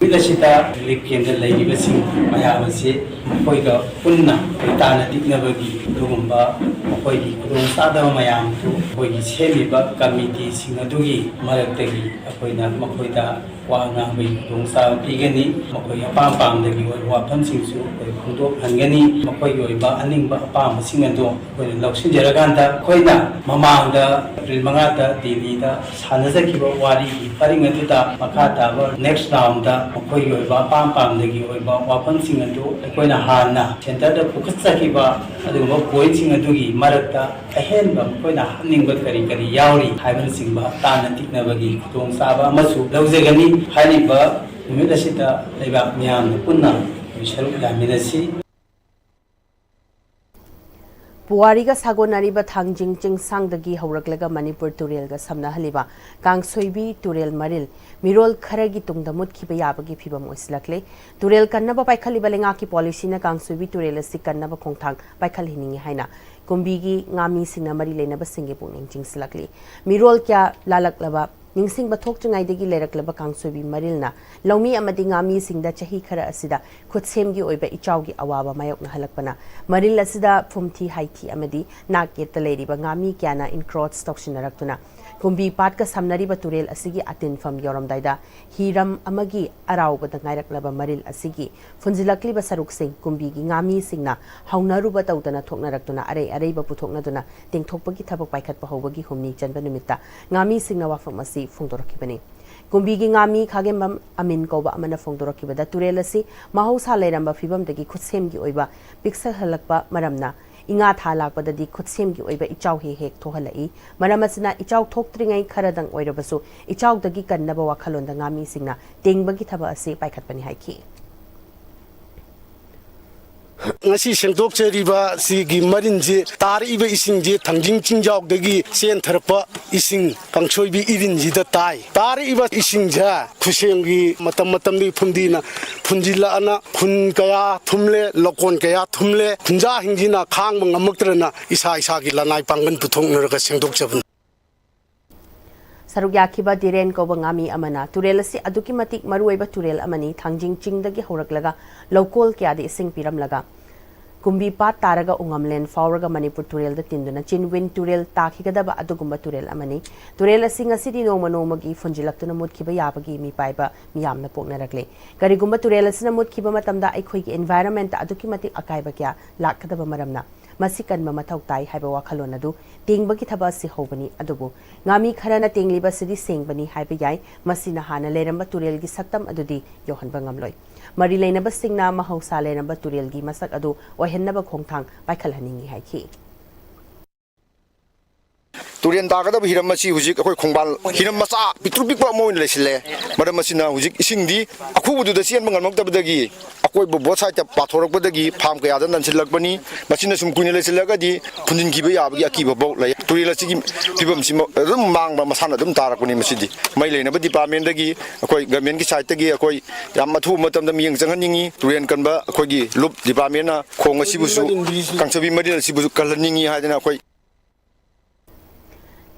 ꯅꯨꯃꯤꯠ ꯑꯁꯤꯗ ꯔꯤꯂꯤꯐ ꯀꯦꯝꯗ ꯂꯩꯔꯤꯕꯁꯤꯡ ꯃꯌꯥꯝ ꯑꯁꯤ ꯃꯈꯣꯏꯒ ꯄꯨꯟꯅ ꯑꯩꯈꯣꯏ ꯇꯥꯟꯅ ꯇꯤꯛꯅꯕꯒꯤ ꯑꯗꯨꯒꯨꯝꯕ ꯃꯈꯣꯏꯒꯤ ꯈꯨꯗꯣꯡꯆꯥꯗꯕ ꯃꯌꯥꯝꯗꯨ ꯑꯩꯈꯣꯏꯒꯤ ꯁꯦꯝꯃꯤꯕ ꯀꯝꯃꯤꯇꯤꯁꯤꯡ ꯑꯗꯨꯒꯤ ꯃꯔꯛꯇꯒꯤ ꯑꯩꯈꯣꯏꯅ ꯃꯈꯣꯏꯗ ꯋꯥ ꯉꯥꯡꯕꯒꯤ ꯈꯨꯗꯣꯡꯆꯥꯕ ꯄꯤꯒꯅꯤ꯫ ꯃꯈꯣꯏꯒꯤ ꯑꯄꯥꯝ ꯄꯥꯝꯗꯒꯤ ꯑꯣꯏꯕ ꯋꯥꯐꯝꯁꯤꯡꯁꯨ ꯑꯩꯈꯣꯏ ꯐꯣꯡꯗꯣꯛꯍꯟꯒꯅꯤ꯫ ꯃꯈꯣꯏꯒꯤ ꯑꯣꯏꯕ ꯑꯅꯤꯡꯕ ꯑꯄꯥꯝꯕꯁꯤꯡ ꯑꯗꯨ ꯑꯩꯈꯣꯏꯅ ꯂꯧꯁꯤꯟꯖꯔꯀꯥꯟꯗ ꯑꯩꯈꯣꯏꯅ ꯃꯃꯥꯡꯗ ꯑꯦꯄ꯭ꯔꯤꯜ ꯃꯉꯥꯗ ꯗꯦꯜꯂꯤꯗ ꯁꯥꯟꯅꯖꯈꯤꯕ ꯋꯥꯔꯤꯒꯤ ꯄꯔꯤꯡ ꯑꯗꯨꯗ ꯃꯈꯥ ꯇꯥꯕ ꯅꯦꯛꯁ ꯔꯥꯎꯟꯗ ꯃꯈꯣꯏꯒꯤ ꯑꯣꯏꯕ ꯑꯄꯥꯝ ꯄꯥꯝꯗꯒꯤ ꯑꯣꯏꯕ ꯋꯥꯐꯝꯁꯤꯡ ꯑꯗꯨ ꯑꯩꯈꯣꯏꯅ ꯍꯥꯟꯅ ꯁꯦꯟꯇꯔꯗ ꯄꯨꯈꯠꯆꯈꯤꯕ ꯑꯗꯨꯒꯨꯝꯕ ꯄꯣꯏꯟꯠꯁꯤꯡ ꯑꯗꯨꯒꯤ ꯃꯔꯛꯇ ꯑꯍꯦꯟꯕ ꯃꯈꯣꯏꯅ ꯍꯥꯞꯅꯤꯡꯕ ꯀꯔꯤ ꯀꯔꯤ ꯌꯥꯎꯔꯤ ꯍꯥꯏꯕꯅꯆꯤꯡꯕ ꯇꯥꯟꯅ ꯇꯤꯛꯅꯕꯒꯤ ꯈꯨꯗꯣꯡꯆꯥꯕ ꯑꯃꯁꯨ ꯂꯧꯖꯒꯅꯤ꯫ ꯍꯥꯏꯔꯤꯕ ꯅꯨꯃꯤꯠ ꯑꯁꯤꯗ ꯂꯩꯕꯥꯛ ꯃꯤꯌꯥꯝꯅ ꯄꯨꯟꯅ ꯑꯩꯈꯣꯏ ꯁꯔꯨꯛ ꯌꯥꯃꯤꯟꯅꯁꯤ꯫ ꯄꯨꯋꯥꯔꯤꯒ ꯁꯥꯒꯣꯟꯅꯔꯤꯕ ꯊꯥꯡꯖꯤꯡ ꯆꯤꯡꯁꯥꯡꯗꯒꯤ ꯍꯧꯔꯛꯂꯒ ꯃꯅꯤꯄꯨꯔ ꯇꯨꯔꯦꯜꯒ ꯁꯝꯅꯍꯜꯂꯤꯕ ꯀꯥꯡꯁꯣꯏꯕꯤ ꯇꯨꯔꯦꯜ ꯃꯔꯤꯜ ꯃꯤꯔꯣꯜ ꯈꯔꯒꯤ ꯇꯨꯡꯗ ꯃꯨꯠꯈꯤꯕ ꯌꯥꯕꯒꯤ ꯐꯤꯚꯝ ꯑꯣꯏꯁꯤꯜꯂꯛꯂꯦ꯫ ꯇꯨꯔꯦꯜ ꯀꯟꯅꯕ ꯄꯥꯏꯈꯠꯂꯤꯕ ꯂꯩꯉꯥꯛꯀꯤ ꯄꯣꯂꯤꯁꯤꯅ ꯀꯥꯡꯁꯣꯏꯕꯤ ꯇꯨꯔꯦꯜ ꯑꯁꯤ ꯀꯟꯅꯕ ꯈꯣꯡꯊꯥꯡ ꯄꯥꯏꯈꯠꯍꯟꯅꯤꯡꯏ ꯍꯥꯏꯅ ꯀꯨꯝꯕꯤꯒꯤ ꯉꯥꯃꯤꯁꯤꯡꯅ ꯃꯔꯤ ꯂꯩꯅꯕꯁꯤꯡꯒꯤ ꯄꯨꯛꯅꯤꯡ ꯆꯤꯡꯁꯤꯜꯂꯛꯂꯤ꯫ ꯃꯤꯔꯣꯜ ꯀꯌꯥ ꯂꯥꯜꯂꯛꯂꯕ ꯅꯤꯡꯁꯤꯡꯕ ꯊꯣꯛꯇ꯭ꯔꯤꯉꯩꯗꯒꯤ ꯂꯩꯔꯛꯂꯕ ꯀꯥꯡꯁꯣꯏꯕꯤ ꯃꯔꯤꯜꯅ ꯂꯧꯃꯤ ꯑꯃꯗꯤ ꯉꯥꯃꯤꯁꯤꯡꯗ ꯆꯍꯤ ꯈꯔ ꯑꯁꯤꯗ ꯈꯨꯠꯁꯦꯝꯒꯤ ꯑꯣꯏꯕ ꯏꯆꯥꯎꯒꯤ ꯑꯋꯥꯕ ꯃꯥꯌꯣꯛꯅꯍꯜꯂꯛꯄꯅ ꯃꯔꯤꯜ ꯑꯁꯤꯗ ꯐꯨꯝꯊꯤ ꯍꯥꯏꯊꯤ ꯑꯃꯗꯤ ꯅꯥꯛ ꯌꯦꯠꯇ ꯂꯩꯔꯤꯕ ꯉꯥꯃꯤ ꯀꯌꯥꯅ ꯏꯟꯀ꯭ꯔꯣꯆ ꯇꯧꯁꯤꯟꯅꯔꯛꯇꯨꯅ ꯀꯨꯝꯕꯤ ꯄꯥꯠꯀ ꯁꯝꯅꯔꯤꯕ ꯇꯨꯔꯦꯜ ꯑꯁꯤꯒꯤ ꯑꯇꯤꯟꯐꯝ ꯌꯧꯔꯝꯗꯥꯏꯗ ꯍꯤꯔꯝ ꯑꯃꯒꯤ ꯑꯔꯥꯎꯕꯗ ꯉꯥꯏꯔꯛꯂꯕ ꯃꯔꯤꯜ ꯑꯁꯤꯒꯤ ꯐꯨꯟꯖꯤꯜꯂꯛꯂꯤꯕ ꯁꯔꯨꯛꯁꯤꯡ ꯀꯨꯝꯕꯤꯒꯤ ꯉꯥꯃꯤꯁꯤꯡꯅ ꯍꯧꯅꯔꯨꯕ ꯇꯧꯗꯅ ꯊꯣꯛꯅꯔꯛꯇꯨꯅ ꯑꯔꯩ ꯑꯔꯩꯕ ꯄꯨꯊꯣꯛꯅꯗꯨꯅ ꯇꯦꯡꯊꯣꯛꯄꯒꯤ ꯊꯕꯛ ꯄꯥꯏꯈꯠꯄ ꯍꯧꯕꯒꯤ ꯍꯨꯝꯅꯤ ꯆꯟꯕ ꯅꯨꯃꯤꯠꯇ ꯉꯥꯃꯤꯁꯤꯡꯅ ꯋꯥꯐꯝ ꯑꯁꯤ ꯐꯣꯡꯗꯣꯔꯛꯈꯤꯕꯅꯤ꯫ ꯀꯨꯝꯕꯤꯒꯤ ꯉꯥꯃꯤ ꯈꯥꯒꯦꯝꯕꯝ ꯑꯃꯤꯟ ꯀꯧꯕ ꯑꯃꯅ ꯐꯣꯡꯗꯣꯔꯛꯈꯤꯕꯗ ꯇꯨꯔꯦꯜ ꯑꯁꯤ ꯃꯍꯧꯁꯥ ꯂꯩꯔꯝꯕ ꯐꯤꯕꯝꯗꯒꯤ ꯈꯨꯠꯁꯦꯝꯒꯤ ꯑꯣꯏꯕ ꯄꯤꯛꯁꯜꯍꯜꯂꯛꯄ ꯃꯔꯝꯅ ꯏꯉꯥ ꯊꯥ ꯂꯥꯛꯄꯗꯗꯤ ꯈꯨꯠꯁꯦꯝꯒꯤ ꯑꯣꯏꯕ ꯏꯆꯥꯎ ꯍꯦꯛ ꯍꯦꯛ ꯊꯣꯛꯍꯜꯂꯛꯏ꯫ ꯃꯔꯝ ꯑꯁꯤꯅ ꯏꯆꯥꯎ ꯊꯣꯛꯇ꯭ꯔꯤꯉꯩ ꯈꯔꯗꯪ ꯑꯣꯏꯔꯕꯁꯨ ꯏꯆꯥꯎꯗꯒꯤ ꯀꯟꯅꯕ ꯋꯥꯈꯜꯂꯣꯟꯗ ꯉꯥꯃꯤꯁꯤꯡꯅ ꯇꯦꯡꯕꯒꯤ ꯊꯕꯛ ꯑꯁꯤ ꯄꯥꯏꯈꯠꯄꯅꯤ ꯍꯥꯏꯈꯤ꯫ ꯉꯁꯤ ꯁꯦꯡꯗꯣꯛꯆꯔꯤꯕ ꯁꯤꯒꯤ ꯃꯔꯤꯟꯁꯤ ꯇꯥꯔꯛꯏꯕ ꯏꯁꯤꯡꯁꯤ ꯊꯥꯡꯖꯤꯡ ꯆꯤꯡꯖꯥꯎꯗꯒꯤ ꯆꯦꯟꯊꯔꯛꯄ ꯏꯁꯤꯡ ꯀꯥꯡꯁꯣꯏꯕꯤ ꯏꯔꯤꯟꯁꯤꯗ ꯇꯥꯏ꯫ ꯇꯥꯔꯛꯏꯕ ꯏꯁꯤꯡꯁꯦ ꯈꯨꯠꯁꯦꯝꯒꯤ ꯃꯇꯝ ꯃꯇꯝꯗꯨꯒꯤ ꯐꯨꯝꯗꯤꯅ ꯐꯨꯟꯖꯤꯜꯂꯛꯑꯅ ꯈꯨꯟ ꯀꯌꯥ ꯊꯨꯝꯂꯦ, ꯂꯧꯀꯣꯟ ꯀꯌꯥ ꯊꯨꯝꯂꯦ, ꯈꯨꯟꯖꯥꯁꯤꯡꯁꯤꯅ ꯈꯥꯡꯕ ꯉꯝꯃꯛꯇ꯭ꯔꯅ ꯏꯁꯥ ꯏꯁꯥꯒꯤ ꯂꯅꯥꯏ ꯄꯥꯡꯒꯜ ꯄꯨꯊꯣꯛꯅꯔꯒ ꯁꯦꯡꯗꯣꯛꯆꯕꯅꯤ꯫ ꯁꯔꯨꯛ ꯌꯥꯈꯤꯕ ꯗꯤꯔꯦꯟ ꯀꯧꯕ ꯉꯥꯃꯤ ꯑꯃꯅ ꯇꯨꯔꯦꯜ ꯑꯁꯤ ꯑꯗꯨꯛꯀꯤ ꯃꯇꯤꯛ ꯃꯔꯨꯑꯣꯏꯕ ꯇꯨꯔꯦꯜ ꯑꯃꯅꯤ, ꯊꯥꯡꯖꯤꯡ ꯆꯤꯡꯗꯒꯤ ꯍꯧꯔꯛꯂꯒ ꯂꯧꯀꯣꯜ ꯀꯌꯥꯗ ꯏꯁꯤꯡ ꯄꯤꯔꯝꯂꯒ ꯀꯨꯝꯕꯤ ꯄꯥꯠ ꯇꯥꯔꯒ ꯎꯉꯝꯂꯦꯟ ꯐꯥꯎꯔꯒ ꯃꯅꯤꯄꯨꯔ ꯇꯨꯔꯦꯜꯗ ꯇꯤꯟꯗꯨꯅ ꯆꯤꯟꯋꯤꯟ ꯇꯨꯔꯦꯜ ꯇꯥꯈꯤꯒꯗꯕ ꯑꯗꯨꯒꯨꯝꯕ ꯇꯨꯔꯦꯜ ꯑꯃꯅꯤ꯫ ꯇꯨꯔꯦꯜ ꯑꯁꯤ ꯉꯁꯤꯗꯤ ꯅꯣꯡꯃ ꯅꯣꯡꯃꯒꯤ ꯐꯨꯟꯖꯤꯜꯂꯛꯇꯨꯅ ꯃꯨꯠꯈꯤꯕ ꯌꯥꯕꯒꯤ ꯃꯤꯄꯥꯏꯕ ꯃꯤꯌꯥꯝꯅ ꯄꯣꯛꯅꯔꯛꯂꯦ꯫ ꯀꯔꯤꯒꯨꯝꯕ ꯇꯨꯔꯦꯜ ꯑꯁꯤꯅ ꯃꯨꯠꯈꯤꯕ ꯃꯇꯝꯗ ꯑꯩꯈꯣꯏꯒꯤ ꯏꯟꯚꯥꯏꯔꯟꯃꯦꯟꯇ ꯑꯗꯨꯛꯀꯤ ꯃꯇꯤꯛ ꯑꯀꯥꯏꯕ ꯀꯌꯥ ꯂꯥꯛꯀꯗꯕ ꯃꯔꯝꯅ ꯃꯁꯤ ꯀꯟꯕ ꯃꯊꯧ ꯇꯥꯏ ꯍꯥꯏꯕ ꯋꯥꯈꯜꯂꯣꯟ ꯑꯗꯨ ꯇꯦꯡꯕꯒꯤ ꯊꯕꯛ ꯑꯁꯤ ꯍꯧꯕꯅꯤ꯫ ꯑꯗꯨꯕꯨ ꯉꯥꯃꯤ ꯈꯔꯅ ꯇꯦꯡꯂꯤꯕ ꯑꯁꯤꯗꯤ ꯁꯦꯡꯕꯅꯤ ꯍꯥꯏꯕ ꯌꯥꯏ, ꯃꯁꯤꯅ ꯍꯥꯟꯅ ꯂꯩꯔꯝꯕ ꯇꯨꯔꯦꯜꯒꯤ ꯁꯛꯇꯝ ꯑꯗꯨꯗꯤ ꯌꯧꯍꯟꯕ ꯉꯝꯂꯣꯏ꯫ ꯃꯔꯤ ꯂꯩꯅꯕꯁꯤꯡꯅ ꯃꯍꯧꯁꯥ ꯂꯩꯔꯝꯕ ꯇꯨꯔꯦꯜꯒꯤ ꯃꯁꯛ ꯑꯗꯨ ꯑꯣꯏꯍꯟꯅꯕ ꯈꯣꯡꯊꯥꯡ ꯄꯥꯏꯈꯠꯍꯟꯅꯤꯡꯏ ꯍꯥꯏꯈꯤ꯫ ꯇꯨꯔꯦꯟ ꯇꯥꯒꯗꯕ ꯍꯤꯔꯝ ꯑꯁꯤ ꯍꯧꯖꯤꯛ ꯑꯩꯈꯣꯏ ꯈꯣꯡꯕꯥꯟ ꯍꯤꯔꯝ ꯃꯆꯥ ꯄꯤꯛꯇ꯭ꯔꯨ ꯄꯤꯛꯄ ꯑꯃ ꯑꯣꯏꯅ ꯂꯩꯁꯤꯜꯂꯦ꯫ ꯃꯔꯝ ꯑꯁꯤꯅ ꯍꯧꯖꯤꯛ ꯏꯁꯤꯡꯗꯤ ꯑꯈꯨꯕꯗꯨꯗ ꯆꯦꯟꯕ ꯉꯝꯂꯛꯇꯕꯗꯒꯤ ꯑꯀꯣꯏꯕ ꯕꯣꯠ ꯁꯥꯏꯗꯇ ꯄꯥꯊꯣꯔꯛꯄꯗꯒꯤ ꯐꯥꯝ ꯀꯌꯥꯗ ꯅꯟꯁꯤꯜꯂꯛꯄꯅꯤ꯫ ꯃꯁꯤꯅ ꯁꯨꯝ ꯀꯨꯏꯅ ꯂꯩꯁꯤꯜꯂꯒꯗꯤ ꯐꯨꯟꯖꯤꯟꯈꯤꯕ ꯌꯥꯕꯒꯤ ꯑꯀꯤꯕ ꯐꯥꯎ ꯂꯩ꯫ ꯇꯨꯔꯦꯜ ꯑꯁꯤꯒꯤ ꯐꯤꯕꯝꯁꯤ ꯑꯗꯨꯝ ꯃꯥꯡꯕ ꯃꯁꯥꯅ ꯑꯗꯨꯝ ꯇꯥꯔꯛꯄꯅꯤ꯫ ꯃꯁꯤꯗꯤ ꯃꯩ ꯂꯩꯅꯕ ꯗꯤꯄꯥꯔꯠꯃꯦꯟꯗꯒꯤ ꯑꯩꯈꯣꯏ ꯒꯃꯦꯟꯒꯤ ꯁꯥꯏꯗꯇꯒꯤ ꯑꯩꯈꯣꯏ ꯌꯥꯝ ꯑꯊꯨꯕ ꯃꯇꯝꯗ ꯃꯤꯠꯌꯦꯡ ꯆꯪꯍꯟꯅꯤꯡꯉꯤ꯫ ꯇꯨꯔꯦꯟ ꯀꯟꯕ ꯑꯩꯈꯣꯏꯒꯤ ꯂꯨꯞ ꯗꯤꯄꯥꯔꯠꯃꯦꯟꯅ ꯈꯣꯡ ꯑꯁꯤꯕꯨꯁꯨ, ꯀꯥꯡꯆꯧꯕꯤ ꯃꯔꯤꯜ ꯑꯁꯤꯕꯨꯁꯨ ꯀꯜꯍꯟꯅꯤꯡꯉꯤ ꯍꯥꯏꯗꯅ ꯑꯩꯈꯣꯏ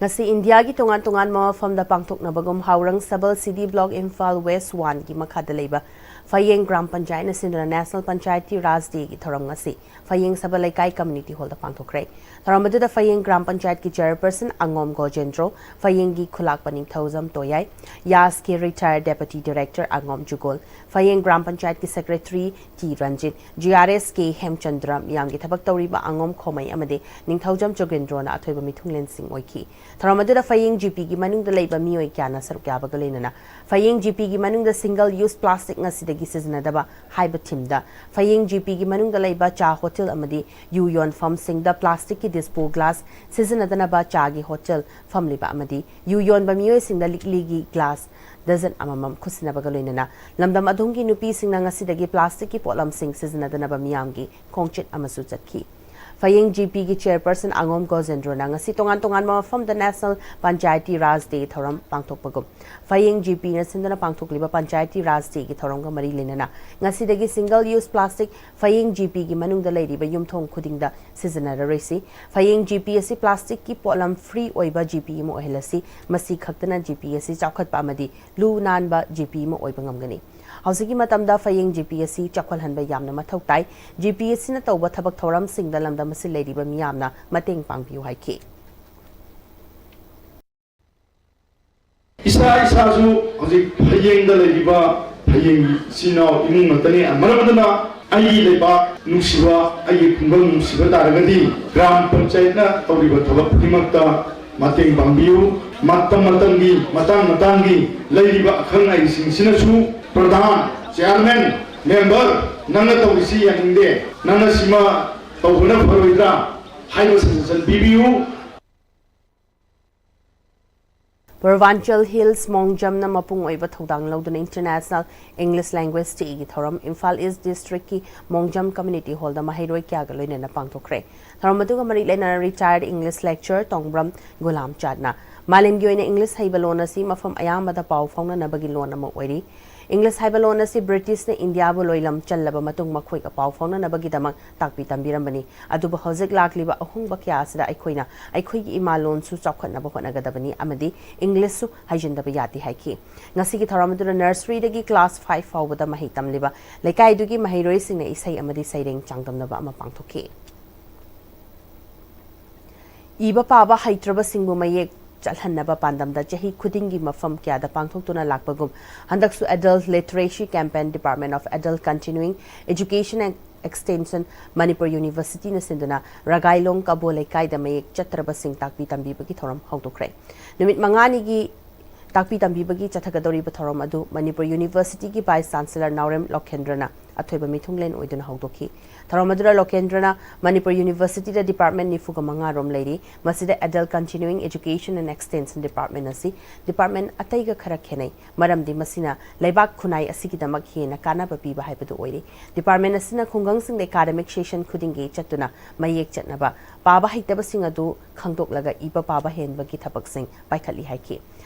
ꯉꯁꯤ ꯏꯟꯗꯤꯌꯥꯒꯤ ꯇꯣꯉꯥꯟ ꯇꯣꯉꯥꯟꯕ ꯃꯐꯝꯗ ꯄꯥꯡꯊꯣꯛꯅꯕꯒꯨꯝ ꯍꯥꯎꯔꯪ ꯁꯕꯜ ꯁꯤꯗꯤ ꯕ꯭ꯂꯣꯛ ꯏꯝꯐꯥꯜ ꯋꯦꯁ ꯋꯥꯟꯒꯤ ꯃꯈꯥꯗ ꯂꯩꯕ ꯐꯌꯦꯡ ꯒ꯭ꯔꯥꯝ ꯄꯟꯆꯥꯌꯠꯅ ꯁꯤꯟꯗꯨꯅ ꯅꯦꯁꯅꯦꯜ ꯄꯟꯆꯥꯌꯠꯇꯤ ꯔꯥꯖ ꯗꯦꯒꯤ ꯊꯧꯔꯝ ꯉꯁꯤ ꯐꯌꯦꯡ ꯁꯕꯜ ꯂꯩꯀꯥꯏ ꯀꯝꯃ꯭ꯌꯨꯅꯤꯇꯤ ꯍꯣꯜꯗ ꯄꯥꯡꯊꯣꯛꯈ꯭ꯔꯦ꯫ ꯊꯧꯔꯝ ꯑꯗꯨꯗ ꯐꯌꯦꯡ ꯒ꯭ꯔꯥꯝ ꯄꯟꯆꯥꯌꯠꯀꯤ ꯆꯦꯌꯔꯄꯔꯁꯟ ꯑꯉꯣꯝ ꯒꯣꯖꯦꯟꯗ꯭ꯔꯣ, ꯐꯌꯦꯡꯒꯤ ꯈꯨꯂꯥꯛꯄ ꯅꯤꯡꯊꯧꯖꯝ ꯇꯣꯌꯥꯏ, ꯌꯥꯁꯀꯤ ꯔꯤꯇꯥꯌꯔ ꯗꯦꯄꯨꯇꯤ ꯗꯤꯔꯦꯛꯇꯔ ꯑꯉꯣꯝ ꯖꯨꯒꯣꯜ, ꯐꯌꯦꯡ ꯒ꯭ꯔꯥꯝ ꯄꯟꯆꯥꯌꯠꯀꯤ secretary T Ranjit, G R S K Hemchandra, ꯃꯤꯌꯥꯝꯒꯤ ꯊꯕꯛ ꯇꯧꯔꯤꯕ ꯑꯉꯣꯝ ꯈꯣꯃꯩ ꯑꯃꯗꯤ ꯅꯤꯡꯊꯧꯖꯝ ꯖꯣꯒꯦꯟꯗ꯭ꯔꯣꯅ ꯑꯊꯣꯏꯕ ꯃꯤꯊꯨꯡꯂꯦꯟꯁꯤꯡ ꯑꯣꯏꯈꯤ꯫ ꯊꯧꯔꯝ ꯑꯗꯨꯗ ꯐꯌꯦꯡ ꯖꯤ ꯄꯤꯒꯤ ꯃꯅꯨꯡꯗ ꯂꯩꯕ ꯃꯤꯑꯣꯏ ꯀꯌꯥꯅ ꯁꯔꯨꯛ ꯌꯥꯕꯒ ꯂꯣꯏꯅꯅ ꯐꯌꯦꯡ ꯖꯤ ꯄꯤꯒꯤ ꯃꯅꯨꯡꯗ ꯁꯤꯡꯒꯜ ꯌꯨꯁ ꯄ꯭ꯂꯥꯁꯇꯤꯛ ꯉꯁꯤꯗꯒꯤ ꯁꯤꯖꯤꯟꯅꯗꯕ ꯍꯥꯏꯕ ꯊꯤꯝꯗ ꯐꯌꯦꯡ ꯖꯤ ꯄꯤꯒꯤ ꯃꯅꯨꯡꯗ ꯂꯩꯕ ꯆꯥ ꯍꯣꯇꯦꯜ ꯑꯃꯗꯤ ꯌꯨ ꯌꯣꯟꯐꯝꯁꯤꯡꯗ ꯄ꯭ꯂꯥꯁꯇꯤꯛꯀꯤ ꯗꯤꯁꯄꯣ ꯒ꯭ꯂꯥꯁ ꯁꯤꯖꯤꯟꯅꯗꯅꯕ ꯆꯥꯒꯤ ꯍꯣꯇꯦꯜ ꯐꯝꯂꯤꯕ ꯑꯃꯗꯤ ꯌꯨ ꯌꯣꯟꯕ ꯃꯤꯑꯣꯏꯁꯤꯡꯗ ꯂꯤꯛꯂꯤꯒꯤ ꯒ꯭ꯂꯥꯁ ꯗꯖꯟ ꯑꯃꯃꯝ ꯈꯨꯠꯁꯤꯟꯅꯕꯒ ꯂꯣꯏꯅꯅ ꯂꯝꯗꯝ ꯑꯗꯣꯝꯒꯤ ꯅꯨꯄꯤꯁꯤꯡꯅ ꯉꯁꯤꯗꯒꯤ ꯄ꯭ꯂꯥꯁꯇꯤꯛꯀꯤ ꯄꯣꯠꯂꯝꯁꯤꯡ ꯁꯤꯖꯤꯟꯅꯗꯅꯕ ꯃꯤꯌꯥꯝꯒꯤ ꯈꯣꯡꯆꯠ ꯑꯃꯁꯨ ꯆꯠꯈꯤ꯫ ꯐꯌꯦꯡ ꯖꯤ ꯄꯤꯒꯤ ꯆꯦꯌꯔꯄꯔꯁꯟ ꯑꯉꯣꯝ ꯒꯣꯖꯦꯟꯗ꯭ꯔꯣꯅ ꯉꯁꯤ ꯇꯣꯉꯥꯟ ꯇꯣꯉꯥꯟꯕ ꯃꯐꯝꯗ ꯅꯦꯁꯅꯦꯜ ꯄꯟꯆꯥꯌꯇꯤ ꯔꯥꯖ ꯗꯦ ꯊꯧꯔꯝ ꯄꯥꯡꯊꯣꯛꯄꯒꯨꯝ ꯐꯌꯦꯡ ꯖꯤ ꯄꯤꯅ ꯁꯤꯟꯗꯨꯅ ꯄꯥꯡꯊꯣꯛꯂꯤꯕ ꯄꯟꯆꯥꯌꯇꯤ ꯔꯥꯖ ꯗꯦꯒꯤ ꯊꯧꯔꯝꯒ ꯃꯔꯤ ꯂꯩꯅꯅ ꯉꯁꯤꯗꯒꯤ ꯁꯤꯡꯒꯜ ꯌꯨꯁ ꯄ꯭ꯂꯥꯁꯇꯤꯛ ꯐꯌꯦꯡ ꯖꯤ ꯄꯤꯒꯤ ꯃꯅꯨꯡꯗ ꯂꯩꯔꯤꯕ ꯌꯨꯝꯊꯣꯡ ꯈꯨꯗꯤꯡꯗ ꯁꯤꯖꯤꯟꯅꯔꯔꯣꯏꯁꯤ꯫ ꯐꯌꯦꯡ ꯖꯤ ꯄꯤ ꯑꯁꯤ ꯄ꯭ꯂꯥꯁꯇꯤꯛꯀꯤ ꯄꯣꯠꯂꯝ ꯐ꯭ꯔꯤ ꯑꯣꯏꯕ ꯖꯤ ꯄꯤ ꯑꯃ ꯑꯣꯏꯍꯜꯂꯁꯤ꯫ ꯃꯁꯤ ꯈꯛꯇꯅ ꯖꯤ ꯄꯤ ꯑꯁꯤ ꯆꯥꯎꯈꯠꯄ ꯑꯃꯗꯤ ꯂꯨ ꯅꯥꯟꯕ ꯖꯤ ꯄꯤ ꯑꯃ ꯑꯣꯏꯕ ꯉꯝꯒꯅꯤ꯫ ꯍꯧꯖꯤꯛꯀꯤ ꯃꯇꯝꯗ ꯐꯌꯦꯡ ꯖꯤ ꯄꯤ ꯑꯁꯤ ꯆꯥꯎꯈꯠꯍꯟꯕ ꯌꯥꯝꯅ ꯃꯊꯧ ꯇꯥꯏ꯫ ꯖꯤ ꯄꯤ ꯑꯁꯤꯅ ꯇꯧꯕ ꯊꯕꯛ ꯊꯧꯔꯝꯁꯤꯡꯗ ꯂꯝꯗꯝ ꯑꯁꯤ ꯂꯩꯔꯤꯕ ꯃꯤꯌꯥꯝꯅ ꯃꯇꯦꯡ ꯄꯥꯡꯕꯤꯌꯨ ꯍꯥꯏꯈꯤ꯫ ꯏꯁꯥ ꯏꯁꯥꯁꯨ ꯍꯧꯖꯤꯛ ꯐꯌꯦꯡꯗ ꯂꯩꯔꯤꯕ ꯐꯌꯦꯡ ꯏꯆꯤꯟ ꯏꯅꯥꯎ ꯏꯃꯨꯡ ꯉꯥꯛꯇꯅꯤ꯫ ꯃꯔꯝ ꯑꯗꯨꯅ ꯑꯩꯒꯤ ꯂꯩꯕꯥꯛ ꯅꯨꯡꯁꯤꯕ, ꯑꯩꯒꯤ ꯈꯨꯡꯒꯪ ꯅꯨꯡꯁꯤꯕ ꯇꯥꯔꯒꯗꯤ ꯒ꯭ꯔꯥꯝ ꯄꯟꯆꯥꯌꯠꯅ ꯇꯧꯔꯤꯕ ꯊꯕꯛ ꯈꯨꯗꯤꯡꯃꯛꯇ ꯃꯇꯦꯡ ꯄꯥꯡꯕꯤꯌꯨ꯫ ꯃꯇꯝ ꯃꯇꯝꯒꯤ, ꯃꯇꯥꯡ ꯃꯇꯥꯡꯒꯤ ꯂꯩꯔꯤꯕ ꯑꯈꯪ ꯑꯍꯩꯁꯤꯡꯁꯤꯅꯁꯨ, "ꯄ꯭ꯔꯙꯥꯟ, ꯆꯤꯌꯥꯔꯃꯦꯟ, ꯃꯦꯝꯕꯔ, ꯅꯪꯅ ꯇꯧꯔꯤꯁꯤ ꯌꯥꯅꯤꯡꯗꯦ, ꯅꯪꯅ ꯁꯤꯃ ꯇꯧꯕꯅ ꯐꯔꯣꯏꯗ꯭ꯔꯥ?" ꯍꯥꯏꯕ ꯁꯖꯦꯁꯟ ꯄꯤꯕꯤꯌꯨ꯫ Purvanchal Hills ꯃꯣꯡꯖꯝꯅ ꯃꯄꯨꯡ ꯑꯣꯏꯕ ꯊꯧꯗꯥꯡ ꯂꯧꯗꯨꯅ International English Language Dayꯒꯤ ꯊꯧꯔꯝ ꯏꯝꯐꯥꯜ ꯏꯁ ꯗꯤꯁꯇ꯭ꯔꯤꯛꯀꯤ ꯃꯣꯡꯖꯝ ꯀꯝꯃ꯭ꯌꯨꯅꯤꯇꯤ ꯍꯣꯜꯗ ꯃꯍꯩꯔꯣꯏ ꯀꯌꯥꯒ ꯂꯣꯏꯅꯅ ꯄꯥꯡꯊꯣꯛꯈ꯭ꯔꯦ꯫ ꯊꯧꯔꯝ ꯑꯗꯨꯒ ꯃꯔꯤ ꯂꯩꯅꯅ retired English lecturer ꯇꯣꯡꯕ꯭ꯔꯝ ꯒꯨꯂꯥꯝ ꯆꯥꯠꯅ ꯃꯥꯂꯦꯝꯒꯤ ꯑꯣꯏꯅ ꯏꯪꯂꯤꯁ ꯍꯩꯕ ꯂꯣꯟ ꯑꯁꯤ ꯃꯐꯝ ꯑꯌꯥꯝꯕꯗ ꯄꯥꯎ ꯐꯥꯎꯅꯅꯕꯒꯤ ꯂꯣꯟ ꯑꯃ ꯑꯣꯏꯔꯤ꯫ ꯏꯪꯂꯤꯁ ꯍꯥꯏꯕ ꯂꯣꯟ ꯑꯁꯤ ꯕ꯭ꯔꯤꯇꯤꯁꯅ ꯏꯟꯗꯤꯌꯥꯕꯨ ꯂꯣꯏꯂꯝ ꯆꯜꯂꯕ ꯃꯇꯨꯡ ꯃꯈꯣꯏꯒ ꯄꯥꯎ ꯐꯥꯎꯅꯅꯕꯒꯤꯗꯃꯛ ꯇꯥꯛꯄꯤ ꯇꯝꯕꯤꯔꯝꯕꯅꯤ꯫ ꯑꯗꯨꯕꯨ ꯍꯧꯖꯤꯛ ꯂꯥꯛꯂꯤꯕ ꯑꯍꯣꯡꯕ ꯀꯌꯥ ꯑꯁꯤꯗ ꯑꯩꯈꯣꯏꯅ ꯑꯩꯈꯣꯏꯒꯤ ꯏꯃꯥ ꯂꯣꯟꯁꯨ ꯆꯥꯎꯈꯠꯅꯕ ꯍꯣꯠꯅꯒꯗꯕꯅꯤ ꯑꯃꯗꯤ ꯏꯪꯂꯤꯁꯁꯨ ꯍꯩꯖꯤꯟꯗꯕ ꯌꯥꯗꯦ ꯍꯥꯏꯈꯤ꯫ ꯉꯁꯤꯒꯤ ꯊꯧꯔꯝ ꯑꯗꯨꯗ nurseryꯗꯒꯤ class five ꯐꯥꯎꯕꯗ ꯃꯍꯩ ꯇꯝꯂꯤꯕ ꯂꯩꯀꯥꯏꯗꯨꯒꯤ ꯃꯍꯩꯔꯣꯏꯁꯤꯡꯅ ꯏꯁꯩ ꯑꯃꯗꯤ ꯁꯩꯔꯦꯡ ꯆꯥꯡꯗꯝꯅꯕ ꯑꯃ ꯄꯥꯡꯊꯣꯛꯈꯤ꯫ ꯏꯕ ꯄꯥꯕ ꯍꯩꯇ꯭ꯔꯕꯁꯤꯡꯕꯨ ꯃꯌꯦꯛ ꯆꯠꯍꯟꯅꯕ ꯄꯥꯟꯗꯝꯗ ꯆꯍꯤ ꯈꯨꯗꯤꯡꯒꯤ ꯃꯐꯝ ꯀꯌꯥꯗ ꯄꯥꯡꯊꯣꯛꯇꯨꯅ ꯂꯥꯛꯄꯒꯨꯝ, ꯍꯟꯗꯛꯁꯨ Adult Literacy Campaign, Department of Adult Continuing Education and Extension, Manipur ꯌꯨꯅꯤꯚꯔꯁꯤꯇꯤꯅ ꯁꯤꯟꯗꯨꯅ ꯔꯒꯥꯏꯂꯣꯡ ꯀꯕꯣ ꯂꯩꯀꯥꯏꯗ ꯃꯌꯦꯛ ꯆꯠꯇ꯭ꯔꯕꯁꯤꯡ ꯇꯥꯛꯄꯤ ꯇꯝꯕꯤꯕꯒꯤ ꯊꯧꯔꯝ ꯍꯧꯗꯣꯛꯈ꯭ꯔꯦ꯫ ꯅꯨꯃꯤꯠ ꯃꯉꯥꯅꯤꯒꯤ ꯇꯥꯛꯄꯤ ꯇꯝꯕꯤꯕꯒꯤ ꯆꯠꯊꯒꯗꯧꯔꯤꯕ ꯊꯧꯔꯝ ꯑꯗꯨ ꯃꯅꯤꯄꯨꯔ ꯌꯨꯅꯤꯚꯔꯁꯤꯇꯤꯒꯤ Vice Chancellor ꯅꯥꯎꯔꯦꯝ ꯂꯣꯀꯦꯟꯗ꯭ꯔꯅ ꯑꯊꯣꯏꯕ ꯃꯤꯊꯨꯡꯂꯦꯟ ꯑꯣꯏꯗꯨꯅ ꯍꯧꯗꯣꯛꯈꯤ꯫ ꯊꯧꯔꯝ ꯑꯗꯨꯗ ꯂꯣꯀꯦꯟꯗ꯭ꯔꯅ ꯃꯅꯤꯄꯨꯔ ꯌꯨꯅꯤꯚꯔꯁꯤꯇꯤꯗ department ꯅꯤꯐꯨꯒ ꯃꯉꯥ ꯔꯣꯝ ꯂꯩꯔꯤ꯫ ꯃꯁꯤꯗ Adult Continuing Education and Extension Department ꯑꯁꯤ department ꯑꯇꯩꯒ ꯈꯔ ꯈꯦꯠꯅꯩ, ꯃꯔꯝꯗꯤ ꯃꯁꯤꯅ ꯂꯩꯕꯥꯛ ꯈꯨꯟꯅꯥꯏ ꯑꯁꯤꯒꯤꯗꯃꯛ ꯍꯦꯟꯅ ꯀꯥꯟꯅꯕ ꯄꯤꯕ ꯍꯥꯏꯕꯗꯨ ꯑꯣꯏꯔꯤ꯫ Department ꯑꯁꯤꯅ ꯈꯨꯡꯒꯪꯁꯤꯡꯗ academic session ꯈꯨꯗꯤꯡꯒꯤ ꯆꯠꯇꯨꯅ ꯃꯌꯦꯛ ꯆꯠꯅꯕ, ꯄꯥꯕ ꯍꯩꯇꯕꯁꯤꯡ ꯑꯗꯨ ꯈꯪꯗꯣꯛꯂꯒ ꯏꯕ ꯄꯥꯕ ꯍꯦꯟꯕꯒꯤ ꯊꯕꯛꯁꯤꯡ ꯄꯥꯏꯈꯠꯂꯤ ꯍꯥꯏꯈꯤ꯫